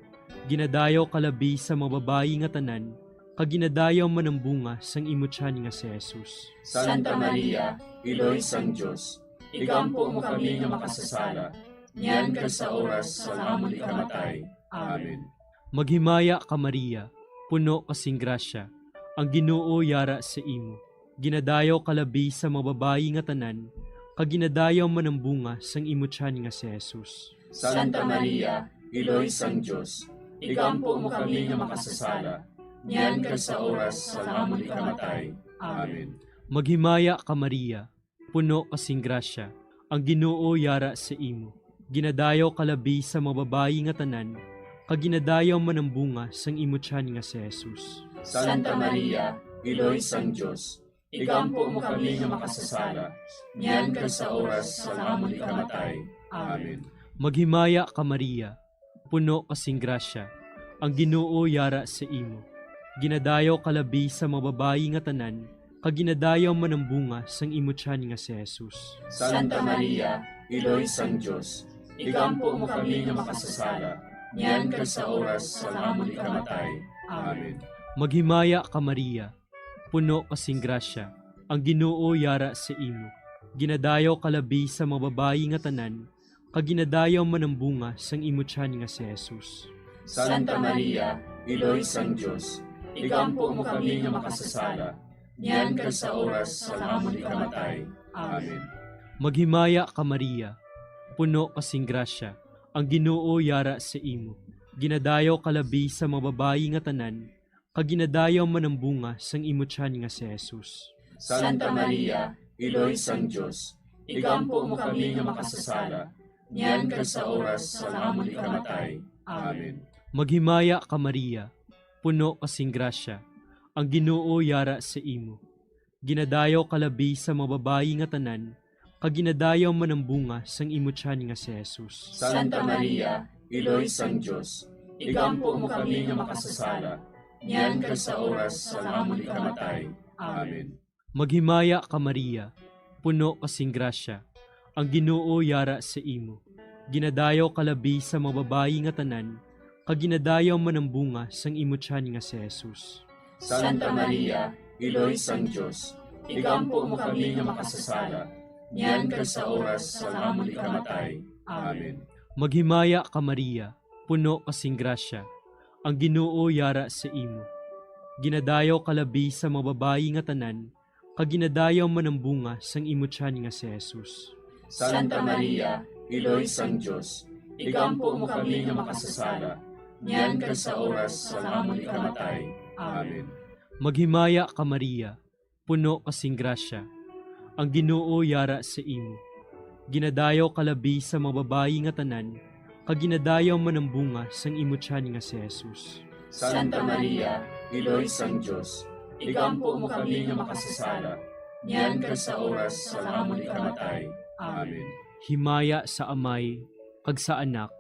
Ginadayaw ka labi sa mga babayi nga tanan, kag ginadayaw man ang bunga sang imo tiyan nga si Jesus. Santa Maria, Iloy sang Dios, igampo mo kami nga makasasala, niyan kag sa oras sang amon ikamatay. Amen. Maghimaya ka, Maria, puno ka sing grasya, ang Ginoo yara sa imo. Ginadayaw ka labi sa mga babayi nga tanan, kag ginadayaw man ang bunga sang imo tiyan nga si Jesus. Santa Maria, Iloy sang Dios, igampo mo kami nga makasasala, niyan kag sa oras sang amon ikamatay. Amen. Maghimaya ka, Maria, puno ka sing grasya, ang Ginoo yara sa imo. Ginadayaw ka labi sa mga babayi nga tanan, kag ginadayaw man ang bunga sang imo tiyan nga si Jesus. Santa Maria, Iloy sang Dios, igampo mo kami nga makasasala, niyan kag sa oras sang amon ikamatay. Amen. Maghimaya ka, Maria, puno ka sing grasya, ang Ginoo yara sa imo. Ginadayaw ka labi sa mga babayi nga tanan, kag ginadayaw man ang bunga sang imo tiyan nga si Jesus. Santa Maria, Iloy sang Dios, igampo mo kami nga makasasala, niyan kag sa oras sang amon ikamatay. Amen. Maghimaya ka, Maria, puno ka sing grasya, ang Ginoo yara sa imo. Ginadayaw ka labi sa mga babayi nga tanan, kag ginadayaw man ang bunga sang imo tiyan nga si Jesus. Santa Maria, Iloy sang Dios, igampo mo kami nga makasasala, niyan kag sa oras sang amon ikamatay. Amen. Maghimaya ka, Maria, puno ka sing grasya, ang Ginoo yara sa imo. Ginadayaw ka labi sa mga babayi nga tanan, kag ginadayaw man ang bunga sang imo tiyan nga si Jesus. Santa Maria, Iloy sang Dios, igampo mo kami nga makasasala, niyan kag sa oras sang amon ikamatay. Amen. Maghimaya ka, Maria, puno ka sing grasya, ang Ginoo yara sa imo. Ginadayaw ka labi sa mga babayi nga tanan, kag ginadayaw man ang bunga sang imo tiyan nga si Jesus. Santa Maria, Iloy sang Dios, igampo mo kami nga makasasala, niyan kag sa oras sang amon ikamatay. Amen. Maghimaya ka, Maria, puno ka sing grasya, ang Ginoo yara sa imo. Ginadayaw ka labi sa mga babayi nga tanan, kag ginadayaw man ang bunga sang imo tiyan nga si Jesus. Santa Maria, Iloy sang Dios, igampo mo kami nga makasasala, niyan kag sa oras sang amon ikamatay. Amen. Maghimaya ka, Maria, puno ka sing grasya, ang Ginoo yara sa imo. Ginadayaw ka labi sa mga babayi nga tanan, kag ginadayaw man ang bunga sang imo tiyan nga si Jesus. Santa Maria, Iloy sang Dios, igampo mo kami nga makasasala, niyan kag sa oras sang amon ikamatay. Amen. Maghimaya ka, Maria, puno ka sing grasya, ang Ginoo yara sa imo. Ginadayaw ka labi sa mga babayi nga tanan, kag ginadayaw man ang bunga sang imo tiyan nga si Jesus. Santa Maria, Iloy sang Dios, igampo mo kami nga makasasala, niyan kag sa oras sang amon ikamatay. Amen. Himaya sa Amay, kag sa Anak,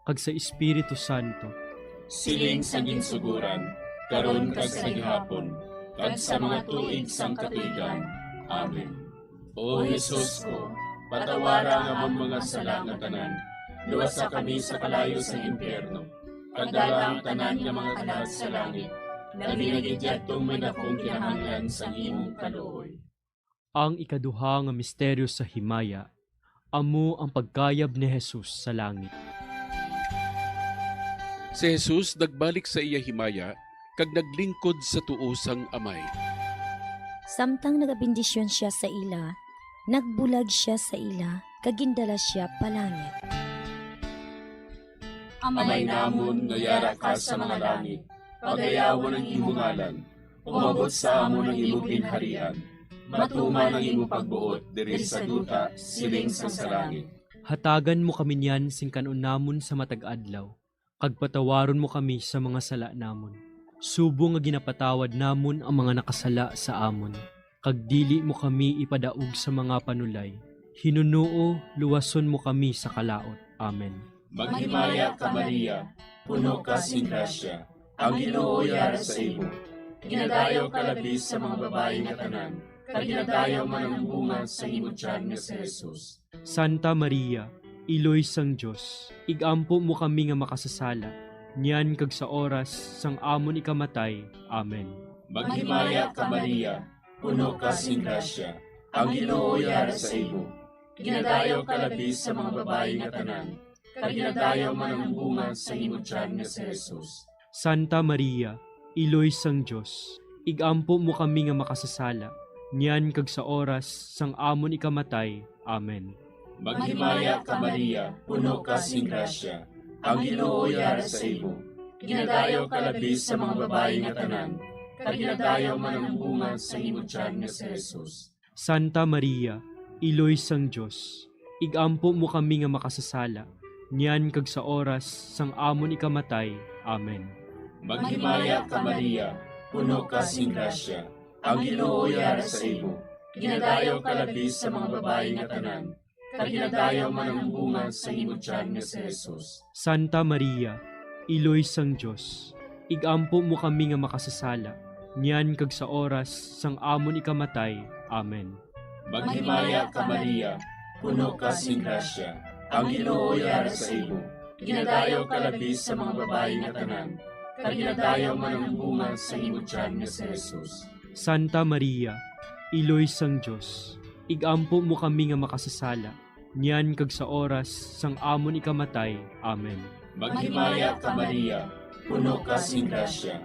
kag sa Espiritu Santo. Siling sa ginsugoran, karon kag sa gihapon, kag sa mga tuig sang katuigan. Amen. O Jesus ko, patawara ang amon mga sala nga tanan, luwasa kami sa kalayo sang impyerno, kag dala ang tanan nga mga kalag sa langit, labi na gid yadtong may dakong kinahanglan sang imong kaluoy. Ang ikaduha nga misteryo sa himaya, amo ang pagkayab ni Jesus sa langit. Si Jesus nagbalik sa iya himaya kag naglingkod sa tuo sang Amay. Samtang nagabendisyon sia sa ila, nagbulag sia sa ila, kag gindala sia pa langit. Amay namon nga yara ka sa mga langit, pagayawon ang imo ngalan. Umabot sa amon ang imo ginharian. Matuman ang imo pagbuot diri sa duta, siling sa, sa langit. Hatagan mo kami niyan sing kan-on namon sa matag adlaw, kag patawaron mo kami sa mga sala namon, subong nga ginapatawad namon ang mga nakasala sa amon. kag dili mo kami ipadaog sa mga panulay. Hinunoo, luwason mo kami sa kalaut. Amen. Maghimaya ka, Maria, puno ka sing grasya, ang Ginoo yara sa imo. Ginadayaw ka labi sa mga babayi nga tanan, kag ginadayaw man ang bunga sa imo tiyan nga si Jesus. Santa Maria, Iloy sang Dios, ig-ampo mo kami nga makasasala, niyan kag sa oras sang amon ikamatay. Amen. Maghimaya ka, Maria, puno ka sing grasya, ang Ginoo yara sa imo. Ginadayaw ka labi sa mga babayi nga tanan, kag ginadayaw man ang bunga sa imo tiyan nga si Jesus. Santa Maria, Iloy sang Dios, ig-ampo mo kami nga makasasala, niyan kag sa oras sang amon ikamatay. Amen. Maghimaya ka, Maria, puno ka sing grasya, ang Ginoo yara sa imo. Ginadayaw ka labi sa mga babayi nga tanan, kag ginadayaw man ang bunga sa imo tiyan nga si Jesus. Santa Maria, Iloy sang Dios, ig-ampo mo kami nga makasasala, niyan kag sa oras sang amon ikamatay. Amen. Maghimaya ka, Maria, puno ka sing grasya, ang Ginoo yara sa imo. Ginadayaw ka labi sa mga babayi nga tanan, kag ginadayaw man ang bunga sa imo tiyan nga si Jesus. Santa Maria, Iloy sang Dios, ig-ampo mo kami nga makasasala, niyan kag sa oras sang amon ikamatay. Amen. Maghimaya ka, Maria, puno ka sing grasya, ang Ginoo yara sa imo. Ginadayaw ka labi sa mga babayi nga tanan, kag ginadayaw man ang bunga sa imo tiyan nga si Jesus. Santa Maria, Iloy sang Dios, ig-ampo mo kami nga makasasala, niyan kag sa oras sang amon ikamatay. Amen. Maghimaya ka, Maria, puno ka sing grasya,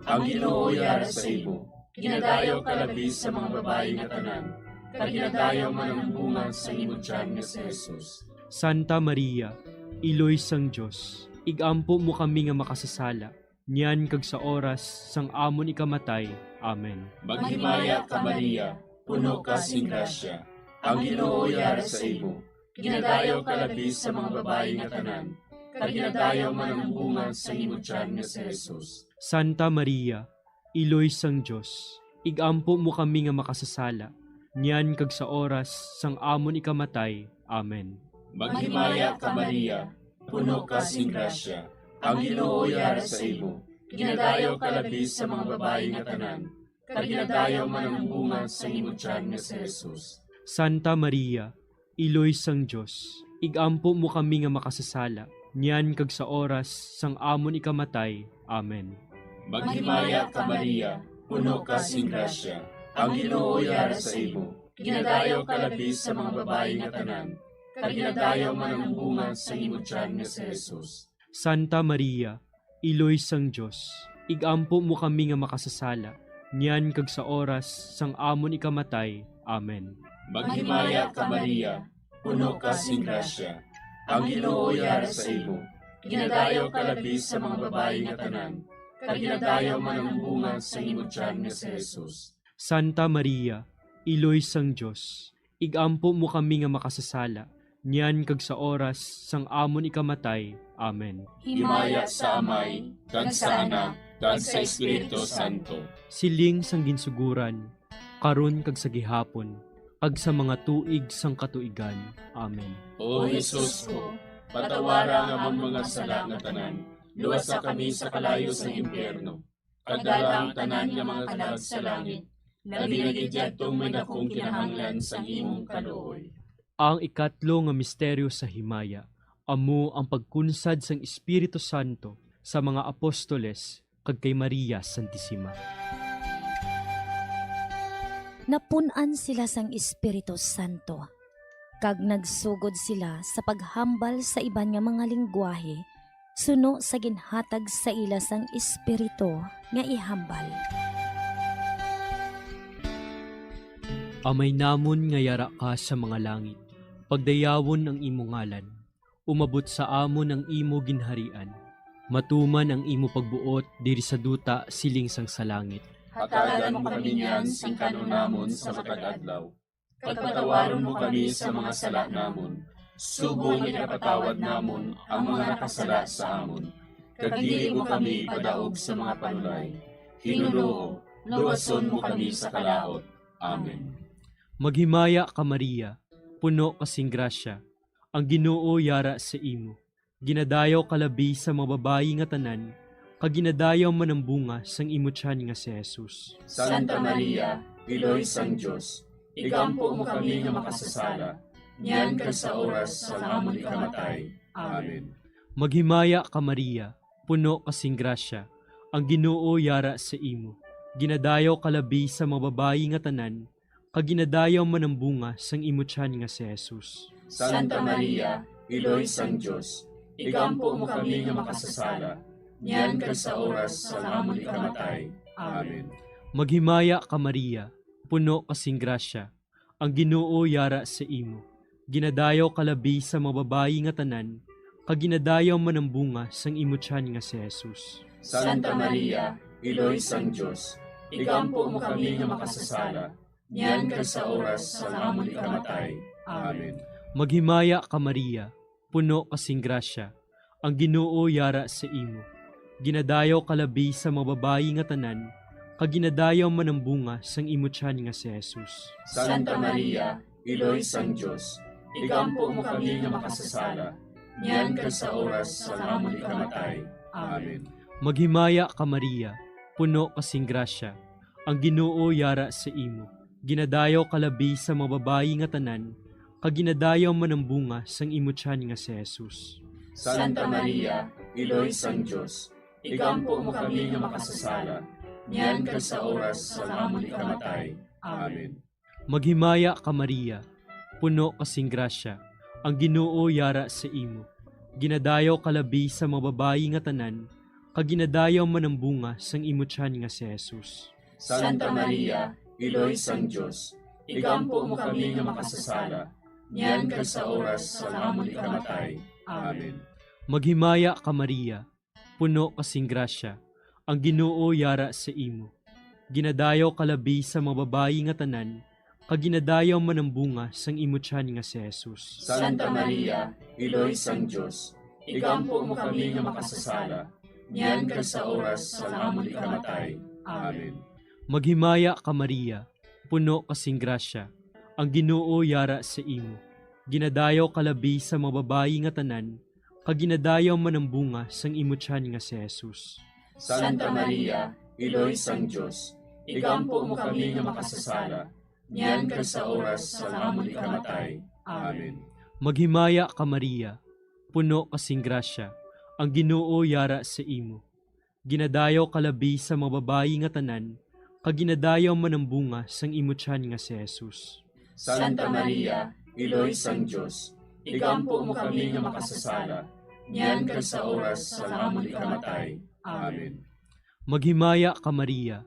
ang Ginoo yara sa imo. Ginadayaw ka labi sa mga babayi nga tanan, kag ginadayaw man ang bunga sa imo tiyan nga si Jesus. Santa Maria, Iloy sang Dios, ig-ampo mo kami nga makasasala, niyan kag sa oras sang amon ikamatay. Amen. Maghimaya ka, Maria, puno ka sing grasya, ang Ginoo yara sa imo. Ginadayaw ka labi sa mga babayi nga tanan, kag ginadayaw man ang bunga sa imo tiyan nga si Jesus. Santa Maria, Iloy sang Dios, ig-ampo mo kami nga makasasala, niyan kag sa oras sang amon ikamatay. Amen. Maghimaya ka, Maria, puno ka sing grasya, ang Ginoo yara sa imo. Ginadayaw ka labi sa mga babayi nga tanan, kag ginadayaw man ang bunga sa imo tiyan nga si Jesus. Santa Maria, Iloy sang Dios, ig-ampo mo kami nga makasasala, niyan kag sa oras sang amon ikamatay. Amen. Maghimaya ka, Maria, puno ka sing grasya, ang Ginoo yara sa imo. Ginadayaw ka labi sa mga babayi nga tanan, kag ginadayaw man ang bunga sa imo tiyan nga si Jesus. Santa Maria, Iloy sang Dios, ig-ampo mo kami nga makasasala, niyan kag sa oras sang amon ikamatay. Amen. Maghimaya ka, Maria, puno ka sing grasya, ang Ginoo yara sa imo. Ginadayaw ka labi sa mga babayi nga tanan, kag ginadayaw man ang bunga sa imo tiyan nga si Jesus. Santa Maria, Iloy sang Dios, ig-ampo mo kami nga makasasala, niyan kag sa oras sang amon ikamatay. Amen. Himaya sa Amay, kag sa Anak, kag sa Espiritu Santo. Siling sang ginsuguran, karon kag sa gihapon, kag sa mga tuig sang katuigan. Amen. O Jesus ko, patawara ang amon mga sala nga tanan, luwasa kami sa kalayo sang impyerno, kag dala ang tanan nga mga kalag sa langit, labi na gid yadtong may dakong kinahanglan sang imong kaluoy. Ang ikatlo nga misteryo sa himaya amo ang pagkunsad sang Espiritu Santo sa mga apostoles kag kay Maria Santisima. Napun-an sila sang Espiritu Santo, kag nagsugod sila sa paghambal sa iban nga mga linggwahe suno sa ginhatag sa ila sang Espiritu nga ihambal. Amay namon nga yara ka sa mga langit, pagdayawon ang imo ngalan. Umabot sa amon ang imo ginharian. Matuman ang imo pagbuot diri sa duta siling sang sa langit. Hatagan mo kami niyan sing kan-on namon sa matag adlaw. Kag patawaron mo kami sa mga sala namon, subong nga ginapatawad namon ang mga nakasala sa amon. Kag dili mo kami ipadaog sa mga panulay. Ginoo, luwason mo kami sa kalaut. Amen. Maghimaya ka, Maria, puno ka sing grasya, ang Ginoo yara sa imo. Ginadayaw ka labi sa mga babayi nga tanan, kag ginadayaw man ang bunga sang imo tiyan nga si Jesus. Santa Maria, Iloy sang Dios, igampo mo kami nga makasasala, niyan kag sa oras sang amon ikamatay. Amen. Maghimaya ka, Maria, puno ka sing grasya, ang Ginoo yara sa imo. Ginadayaw ka labi sa mga babayi nga tanan, kag ginadayaw man ang bunga sang imo tiyan nga si Jesus. Santa Maria, Iloy sang Dios, igampo mo kami nga makasasala, niyan kag sa oras sang amon ikamatay. Amen. Maghimaya ka, Maria, puno ka sing grasya, ang Ginoo yara sa imo. Ginadayaw ka labi sa mga babayi nga tanan, kag ginadayaw man ang bunga sang imo tiyan nga si Jesus. Santa Maria, Iloy sang Dios, igampo mo kami nga makasasala, niyan kag sa oras sang amon ikamatay. Amen. Maghimaya ka, Maria, puno ka sing grasya, ang Ginoo yara sa imo. Ginadayaw ka labi sa mga babayi nga tanan, kag ginadayaw man ang bunga sang imo tiyan nga si Jesus. Santa Maria, Iloy sang Dios, igampo mo kami nga makasasala, niyan kag sa oras sang amon ikamatay. Amen. Maghimaya ka, Maria, puno ka sing grasya, ang Ginoo yara sa imo. Ginadayaw ka labi sa mga babayi nga tanan, kag ginadayaw man ang bunga sang imo tiyan nga si Jesus. Santa Maria, Iloy sang Dios, igampo mo kami nga makasasala, niyan kag sa oras sang amon ikamatay. Amen. Maghimaya ka, Maria, puno ka sing grasya, ang Ginoo yara sa imo. Ginadayaw ka labi sa mga babayi nga tanan, kag ginadayaw man ang bunga sang imo tiyan nga si Jesus. Santa Maria, Iloy sang Dios, igampo mo kami nga makasasala, niyan kag sa oras sang amon ikamatay. Amen. Maghimaya ka, Maria, puno ka sing grasya, ang Ginoo yara sa imo. Ginadayaw ka labi sa mga babayi nga tanan, kag ginadayaw man ang bunga sang imo tiyan nga si Jesus. Santa Maria, Iloy sang Dios, igampo mo kami nga makasasala, niyan kag sa oras sang amon ikamatay. Amen. Maghimaya ka, Maria, puno ka sing grasya, ang Ginoo yara sa imo. Ginadayaw ka labi sa mga babayi nga tanan, kag ginadayaw man ang bunga sang imo tiyan nga si Jesus. Santa Maria, Iloy sang Dios, igampo mo kami nga makasasala, niyan kag sa oras sang amon ikamatay. Amen. Maghimaya ka, Maria, puno ka sing grasya, ang Ginoo yara sa imo. Ginadayaw ka labi sa mga babayi nga tanan, kag ginadayaw man ang bunga sang imo tiyan nga si Jesus. Santa Maria, Iloy sang Dios, igampo mo kami nga makasasala, niyan kag sa oras sang amon ikamatay. Amen. Maghimaya ka, Maria,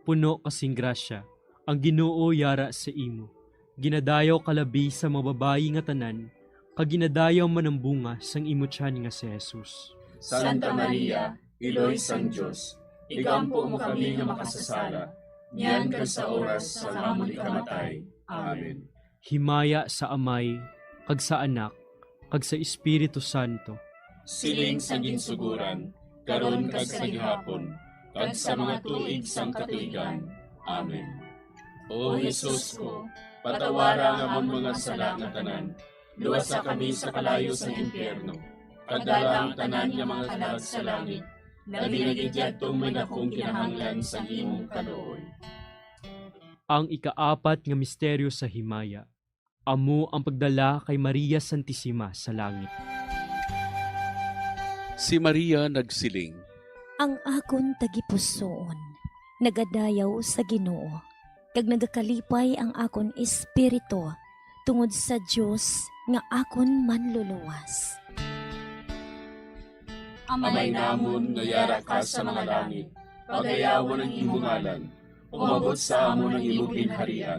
puno ka sing grasya, ang Ginoo yara sa imo. Ginadayaw ka labi sa mga babayi nga tanan, kag ginadayaw man ang bunga sang imo tiyan nga si Jesus. Santa Maria, Iloy sang Dios, igampo mo kami nga makasasala, niyan kag sa oras sang amon ikamatay. Amen. Himaya sa Amay, kag sa Anak, kag sa Espiritu Santo. Siling sa ginsuguran, karon kag sa gihapon, kag sa mga tuig sang katuigan. Amen. O Jesus ko, patawara ang amon mga sala nga tanan, luwasa kami sa kalayo sang impyerno, kag dala ang tanan nga mga kalag sa langit, labi na gid yadtong may dakong kinahanglan sang imong kaluoy. Ang ikaapat nga misteryo sa himaya, amo ang pagdala kay Maria Santisima sa langit. Si Maria nagsiling, "Ang akon tagipusoon nagadayaw sa Ginoo, kag nagakalipay ang akon espiritu tungod sa Dios nga akon Manluluwas." Amay namon nga yara ka sa mga langit, pagayawon ang imo ngalan. Umabot sa amon ang imo ginharian.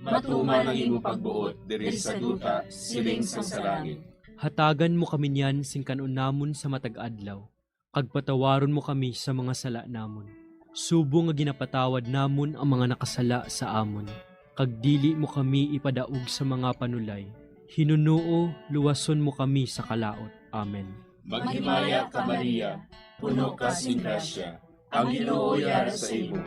Matuman ang imo pagbuot diri sa duta, siling sang sa langit. Hatagan mo kami niyan sing kan-on namon sa matag adlaw, kag patawaron mo kami sa mga sala namon, subong nga ginapatawad namon ang mga nakasala sa amon, kag dili mo kami ipadaog sa mga panulay. Hinunoo, luwason mo kami sa kalaut. Amen. Maghimaya ka, Maria, puno ka sing grasya, ang Ginoo yara sa imo.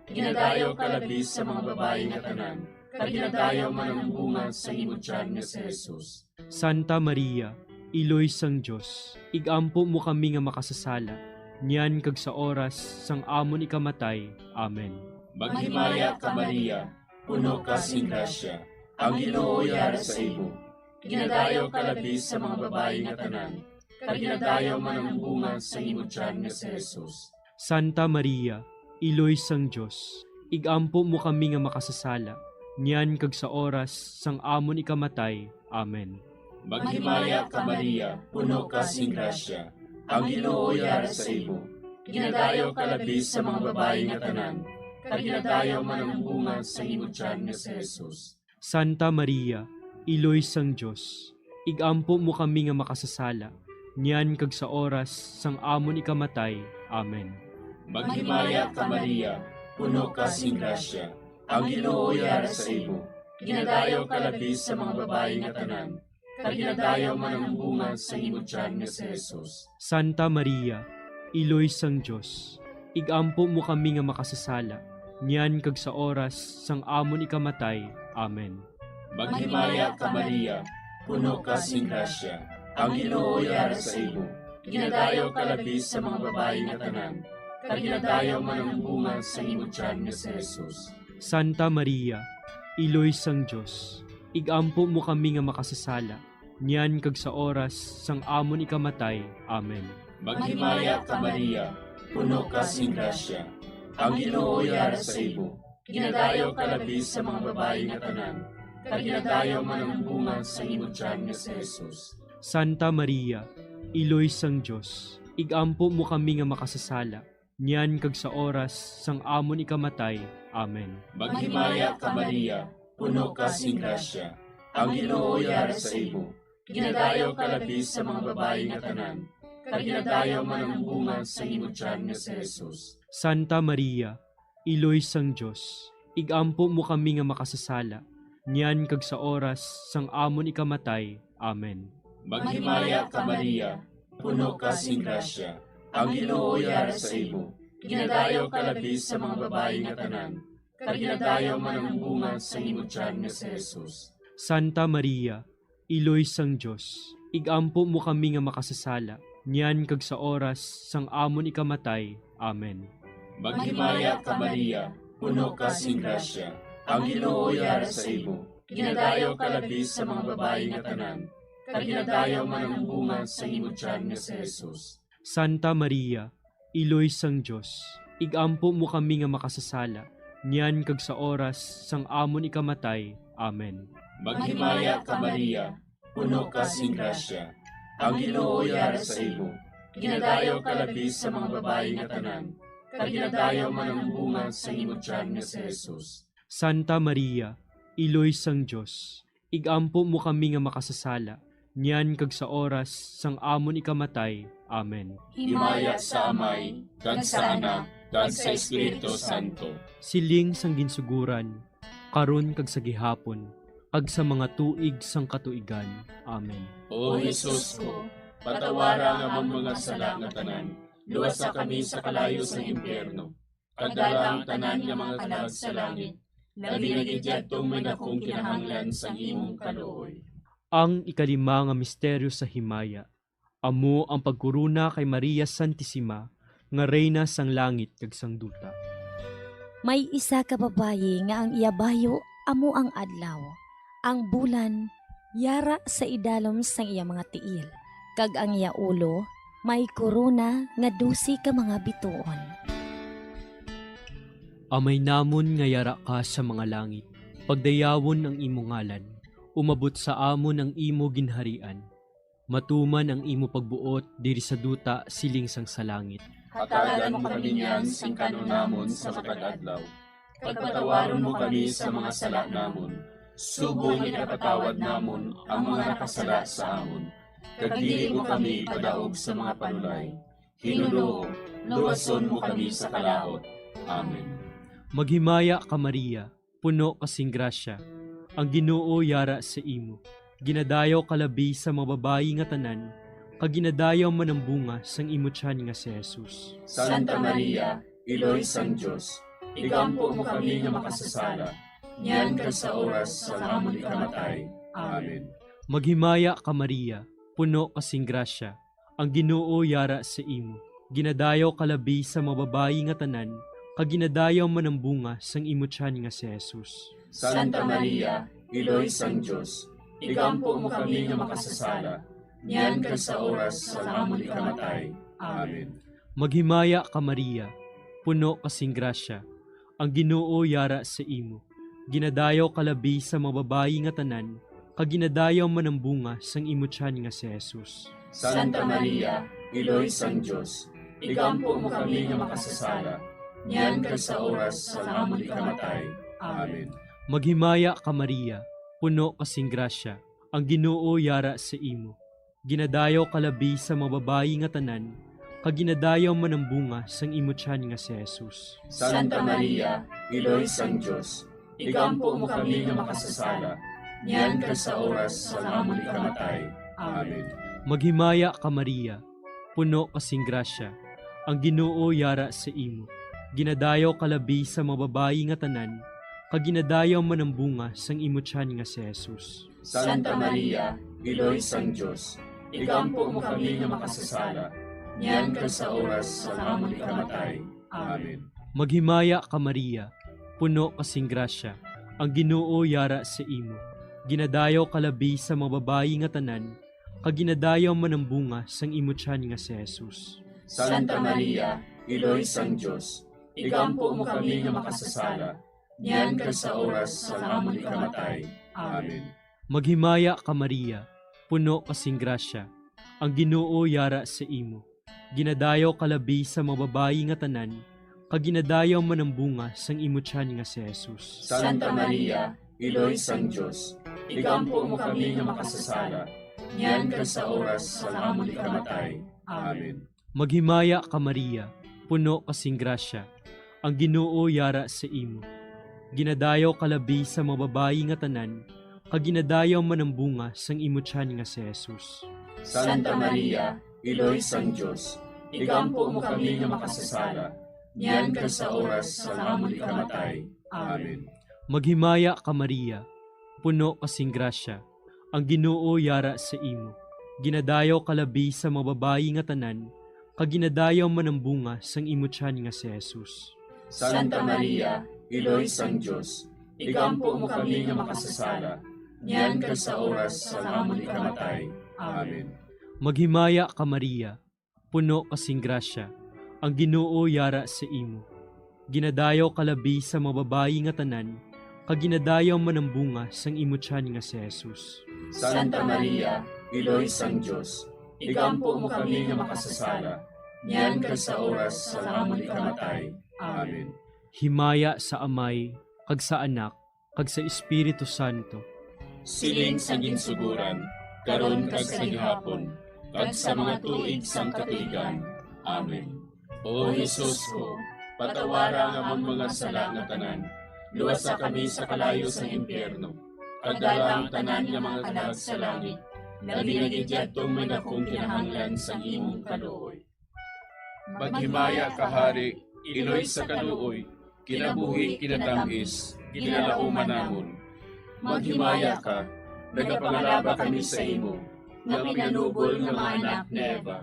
Ginadayaw ka labi sa mga babayi nga tanan, kag ginadayaw man ang bunga sang imo tiyan nga si Jesus. Santa Maria, Iloy sang Dios, igampo mo kami nga makasasala, niyan kag sa oras sang amon ikamatay. Amen. Maghimaya ka, Maria, puno ka sing grasya, ang Ginoo yara sa imo. Ginadayaw ka labi sa mga babayi nga tanan, kag ginadayaw man ang bunga sang imo tiyan nga si Jesus. Santa Maria, Iloy sang Dios, igampo mo kami nga makasasala, niyan kag sa oras sang amon ikamatay. Amen. Maghimaya ka, Maria, puno ka sing grasya, ang Ginoo yara sa imo. Ginadayaw ka labi sa mga babayi nga tanan, kag ginadayaw man ang bunga sang imo tiyan nga si Jesus. Santa Maria, Iloy sang Dios, igampo mo kami nga makasasala, niyan kag sa oras sang amon ikamatay. Amen. Maghimaya ka, Maria, puno ka sing grasya, ang Ginoo yara sa imo. Ginadayaw ka labi sa mga babayi nga tanan, kag ginadayaw man ang bunga sang imo tiyan nga si Jesus. Santa Maria, Iloy sang Dios, igampo mo kami nga makasasala, niyan kag sa oras sang amon ikamatay. Amen. Maghimaya ka, Maria, puno ka sing grasya, ang Ginoo yara sa imo. Ginadayaw ka labi sa mga babayi nga tanan, kag ginadayaw man ang bunga sang imo tiyan nga si Jesus. Santa Maria, Iloy sang Dios, igampo mo kami nga makasasala, niyan kag sa oras sang amon ikamatay. Amen. Maghimaya ka, Maria, puno ka sing grasya, ang Ginoo yara sa imo. Ginadayaw ka labi sa mga babayi nga tanan, kag ginadayaw man ang bunga sang imo tiyan nga si Jesus. Santa Maria, Iloy sang Dios, igampo mo kami nga makasasala, niyan kag sa oras sang amon ikamatay. Amen. Maghimaya ka, Maria, puno ka sing grasya, ang Ginoo yara sa imo. Ginadayaw ka labi sa mga babayi nga tanan, kag ginadayaw man ang bunga sang imo tiyan nga si Jesus. Santa Maria, Iloy sang Dios, igampo mo kami nga makasasala, niyan kag sa oras sang amon ikamatay. Amen. Maghimaya ka, Maria, puno ka sing grasya, ang Ginoo yara sa imo. Ginadayaw ka labi sa mga babayi nga tanan, kag ginadayaw man ang bunga sang imo tiyan nga si Jesus. Santa Maria, Iloy sang Dios, igampo mo kami nga makasasala, niyan kag sa oras sang amon ikamatay. Amen. Maghimaya ka, Maria, puno ka sing grasya, ang Ginoo yara sa imo. Ginadayaw ka labi sa mga babayi nga tanan, kag ginadayaw man ang bunga sang imo tiyan nga si Jesus. Santa Maria, Iloy sang Dios, igampo mo kami nga makasasala, niyan kag sa oras sang amon ikamatay. Amen. Maghimaya ka, Maria, puno ka sing grasya, ang Ginoo yara sa imo. Ginadayaw ka labi sa mga babayi nga tanan, kag ginadayaw man ang bunga sang imo tiyan nga si Jesus. Santa Maria, Iloy sang Dios, igampo mo kami nga makasasala, niyan kag sa oras sang amon ikamatay. Amen. Himaya sa Amay, kag sa Anak, kag sa Espiritu Santo. Siling sang ginsugoran, karon kag sa gihapon, kag sa mga tuig sang katuigan. Amen. O Jesus ko, patawara ang amon mga sala nga tanan, luwasa kami sa kalayo sang impyerno, kag dala ang tanan nga mga kalag sa langit, labi na gid yadtong may dakong kinahanglan sang imong kaluoy. Ang ikalima nga misteryo sa himaya, amo ang pagkorona kay Maria Santisima nga Reyna sang langit kag sang duta. May isa ka babayi nga ang iya bayo amo ang adlaw, ang bulan yara sa idalom sang iya mga tiil, kag ang iya ulo may korona nga dose ka mga bituon. Amay namon nga yara ka sa mga langit, pagdayawon ang imo ngalan, umabot sa amon ang imo ginharian, matuman ang imo pagbuot diri sa duta siling sang sa langit. Hatagan mo kami niyan sing kan-on namon sa matag adlaw, kag patawaron mo kami sa mga sala namon, subong nga ginapatawad namon ang mga nakasala sa amon, kag dili mo kami ipadaog sa mga panulay. Hinunoo, luwason mo kami sa kalaut. Amen. Maghimaya ka, Maria, puno ka sing grasya, ang Ginoo yara sa imo. Ginadayaw ka labi sa mga babayi nga tanan, kag ginadayaw man ang bunga sang imo tiyan nga si Jesus. Santa Maria, Iloy sang Dios, igampo mo kami nga makasasala, niyan kag sa oras sang amon ikamatay. Amen. Maghimaya ka, Maria, puno ka sing grasya, ang Ginoo yara sa imo. Ginadayaw ka labi sa mga babayi nga tanan, kag ginadayaw man ang bunga sang imo tiyan nga si Jesus. Santa Maria, Iloy sang Dios, igampo mo kami nga makasasala, niyan kag sa oras sang amon ikamatay. Amen. Maghimaya ka, Maria, puno ka sing grasya, ang Ginoo yara sa imo. Ginadayaw ka labi sa mga babayi nga tanan, kag ginadayaw man ang bunga sang imo tiyan nga si Jesus. Santa Maria, Iloy sang Dios, igampo mo kami nga makasasala, niyan kag sa oras sang amon ikamatay. Amen. Maghimaya ka, Maria, puno ka sing grasya, ang Ginoo yara sa imo. Ginadayaw ka labi sa mga babayi nga tanan, kag ginadayaw man ang bunga sang imo tiyan nga si Jesus. Santa Maria, Iloy sang Dios, igampo mo kami nga makasasala, niyan kag sa oras sang amon ikamatay. Amen. Maghimaya ka, Maria, puno ka sing grasya, ang Ginoo yara sa imo. Ginadayaw ka labi sa mga babayi nga tanan, kag ginadayaw man ang bunga sang imo tiyan nga si Jesus. Santa Maria, Iloy sang Dios, igampo mo kami nga makasasala, niyan kag sa oras sang amon ikamatay. Amen. Maghimaya ka, Maria, puno ka sing grasya, ang Ginoo yara sa imo. Ginadayaw ka labi sa mga babayi nga tanan, kag ginadayaw man ang bunga sang imo tiyan nga si Jesus. Santa Maria, Iloy sang Dios, igampo mo kami nga makasasala, niyan kag sa oras sang amon ikamatay. Amen. Maghimaya ka, Maria, puno ka sing grasya, ang Ginoo yara sa imo. Ginadayaw ka labi sa mga babayi nga tanan, kag ginadayaw man ang bunga sang imo tiyan nga si Jesus. Santa Maria, Iloy sang Dios, igampo mo kami nga makasasala, niyan kag sa oras sang amon ikamatay. Amen. Maghimaya ka, Maria, puno ka sing grasya, ang Ginoo yara sa imo. Ginadayaw ka labi sa mga babayi nga tanan, kag ginadayaw man ang bunga sang imo tiyan nga si Jesus. Santa Maria, Iloy sang Dios, igampo mo kami nga makasasala, niyan kag sa oras sang amon ikamatay. Amen. Maghimaya ka, Maria, puno ka sing grasya, ang Ginoo yara sa imo. Ginadayaw ka labi sa mga babayi nga tanan, kag ginadayaw man ang bunga sang imo tiyan nga si Jesus. Santa Maria, Iloy sang Dios, igampo mo kami nga makasasala, niyan kag sa oras sang amon ikamatay. Amen. Maghimaya ka, Maria, puno ka sing grasya, ang Ginoo yara sa imo. Ginadayaw ka labi sa mga babayi nga tanan, kag ginadayaw man ang bunga sang imo tiyan nga si Jesus. Santa Maria, Iloy sang Dios, igampo mo kami nga makasasala, niyan kag sa oras sang amon ikamatay. Amen. Himaya sa Amay, kag sa Anak, kag sa Espiritu Santo. Siling sa ginsuguran, karon kag sa gihapon, kag sa mga tuig sang katuigan. Amen. O Jesus ko, patawara ang amon mga sala nga tanan, luwasa kami sa kalayo sang impyerno, kag dala ang tanan nga mga kalag sa langit, labi na gid yadtong may dakong kinahanglan sang imong kaluoy. Maghimaya ka, Hari, Iloy sa kaluoy, kinabuhi, kinatamis, ginalauman namon. Maghimaya ka, nagapangalaba kami sa imo, nga pinanubol nga mga anak ni Eva.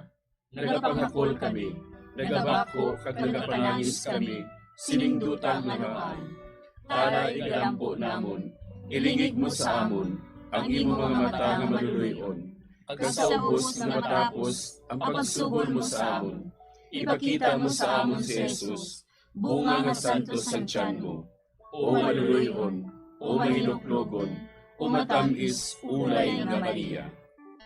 Nagapangakol kami, nagabako kag nagapanangis kami sining duta nga maan. Tara, igalampo namon, ilingig mo sa amon ang imo mga mata nga maluloy-on, kag sa ubos nga matapos ang pagsugod mo sa amon, ipakita mo sa amon si Jesus, bunga nga santos sang tiyan mo. O maluloy-on, o mahinuklogon, o matamis, ulay nga Maria.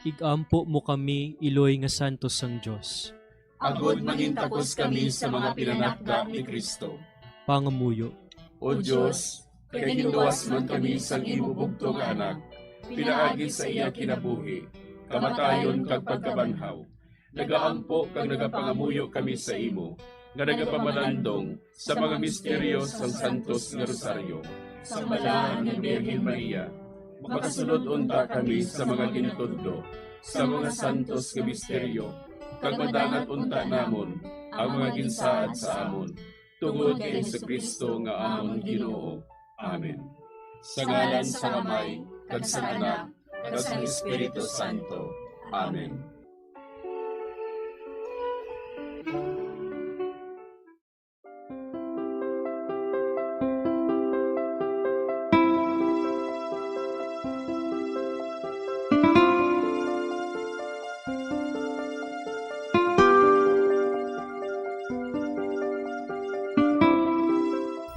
Igampo mo kami, Iloy nga santos sang Dios. Agod mangintakos kami sa mga pinanakda ni Cristo. Pangamuyo. O Dios, kay ginluwas man kami sang imo bugtong nga Anak, pinaagi sa iya kinabuhi, kamatayon kag pagkabanhaw, nagaampo kag nagapangamuyo kami sa imo, nga nagapamalandong sa mga misteryo sang Santos nga Rosaryo. Sang Balaan nga Birhen Maria, makasunod unta kami sa mga ginatudlo sa mga santos nga misteryo, kag madangat unta namon ang mga ginsaad sa amon. Tungod kay Jesu-Cristo nga amon Ginoo. Amen. Sa ngalan sang Amay, kag sang Anak, kag sang Espiritu Santo. Amen.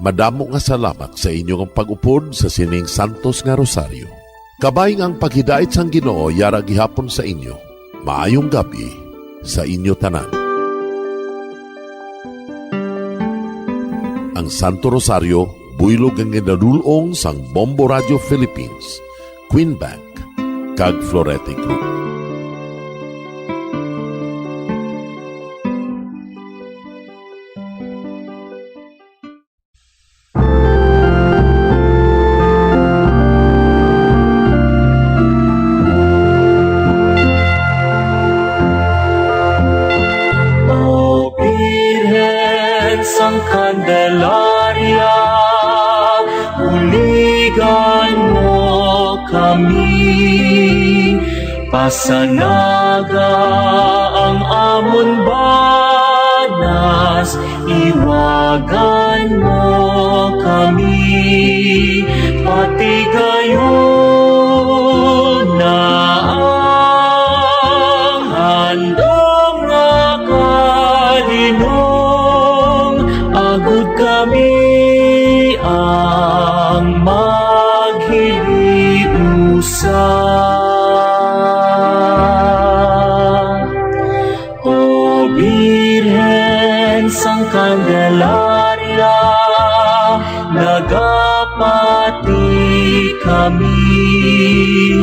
Madamo nga salamat sa inyo nga pag-upod sa sining santos nga rosaryo. Kabay nga ang paghidait sang Ginoo yara gihapon sa inyo. Maayong gab-i sa inyo tanan. Ang Santo Rosario, buylog nga ginadul-ong sang Bombo Radio Philippines, Queen Bank, kag Florete Group. O Birhen sang Candelaria, buligan mo kami. Pasanaga ang amon banas, iwagan mo kami. Patigayon na ang handom nga kalinong, agod kami ang maghiliusa. O Birhen sang Candelaria, nagapati kami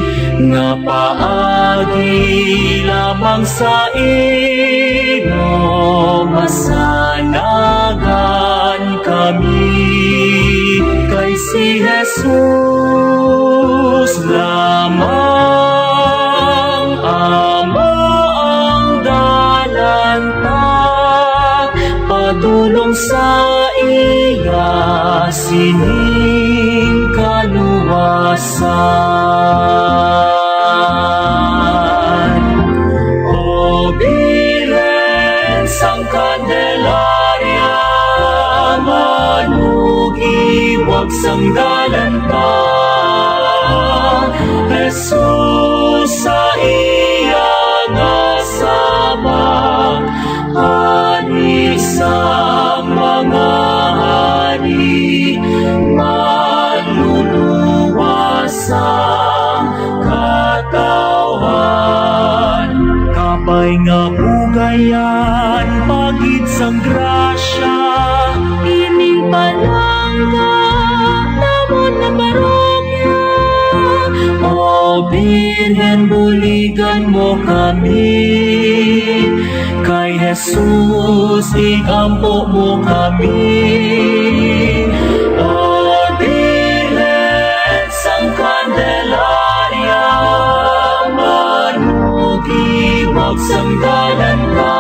nga paagi lamang sa imo masanagan kami, kay si Jesus lamang amo ang dalan ta padulong sa iya sining kaluwasan. O Birhen sang Candelaria, manugiwag sang dalan ta, Jesus sa iya nga sabak, Hari sang mga hari, Manluluwas sang katawhan. Kabay nga bugayan, pagid sang grasya, ining palangga namon nga parokya. O Birhen, buligan mo kami, kay Jesus, igampo mo kami. O Birhen sang Candelaria, manugiwag sang dalan ta.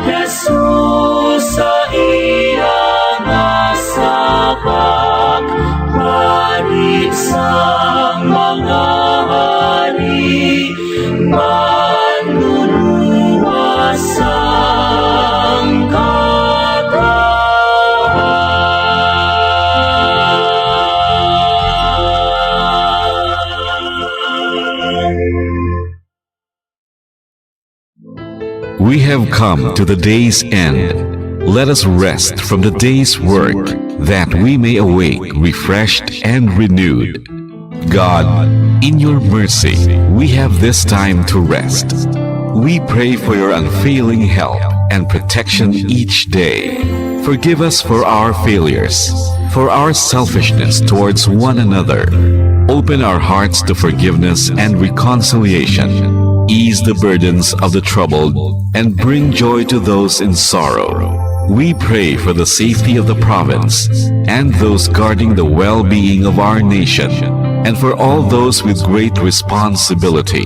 Jesus sa iya nga sabak, Hari sang mga hari, Manluluwas sang katawhan. We have come to the day's end. Let us rest from the day's work, that we may awake refreshed and renewed. God, in your mercy, we have this time to rest. We pray for your unfailing help and protection each day. Forgive us for our failures, for our selfishness towards one another. Open our hearts to forgiveness and reconciliation. Ease the burdens of the troubled and bring joy to those in sorrow. We pray for the safety of the province and those guarding the well-being of our nation, and for all those with great responsibility.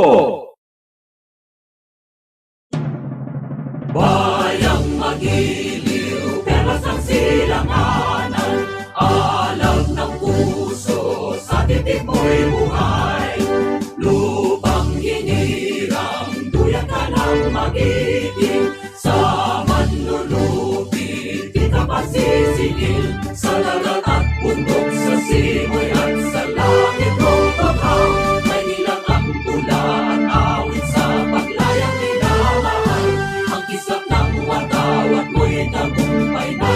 Pagtubo. Bayang magiliw, perlas ang silanganan, alang buhay. Lupang hinirang, duya ka ng magiting. Sa manlulupit kita pasisingil, sa dagat at bundok, sa simoy at sa langit mong bughaw. May nilang ang tula, ang awit sa paglayang minamahal. Ang kisap ng watawat mo'y tagumpay na